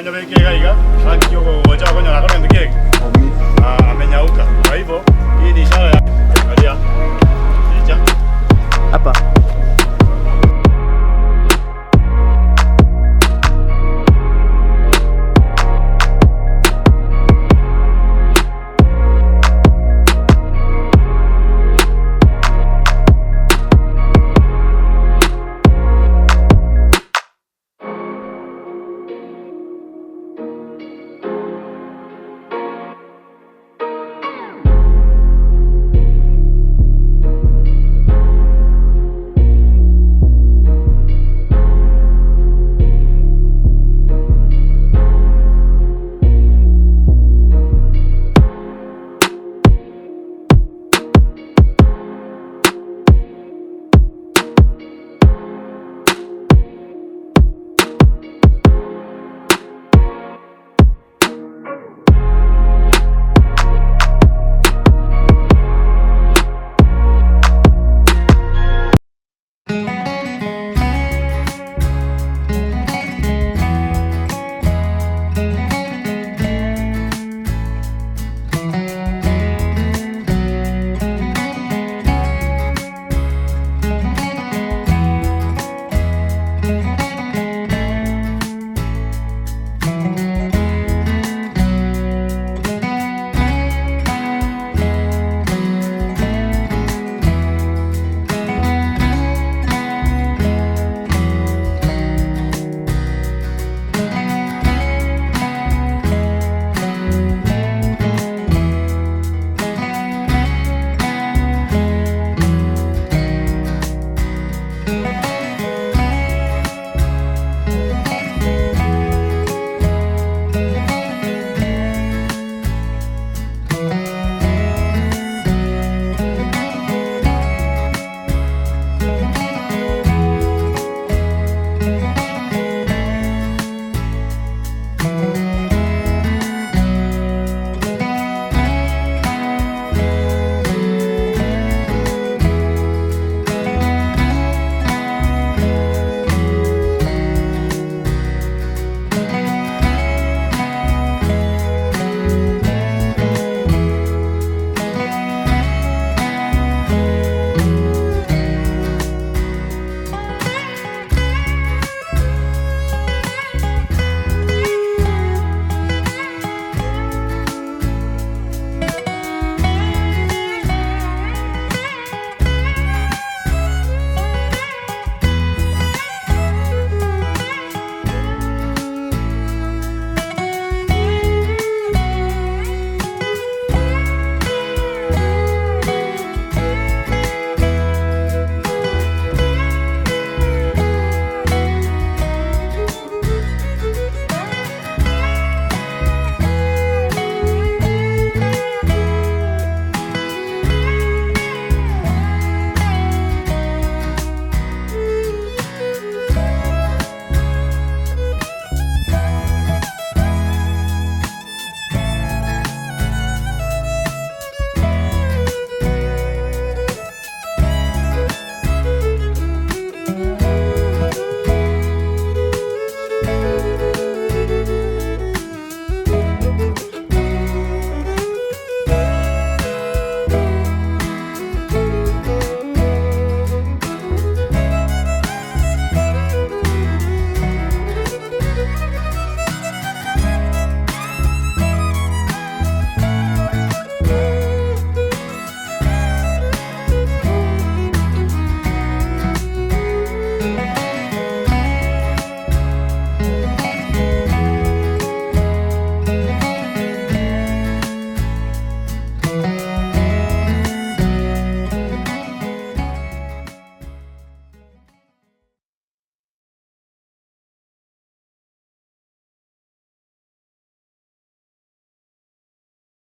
Abanyabeke.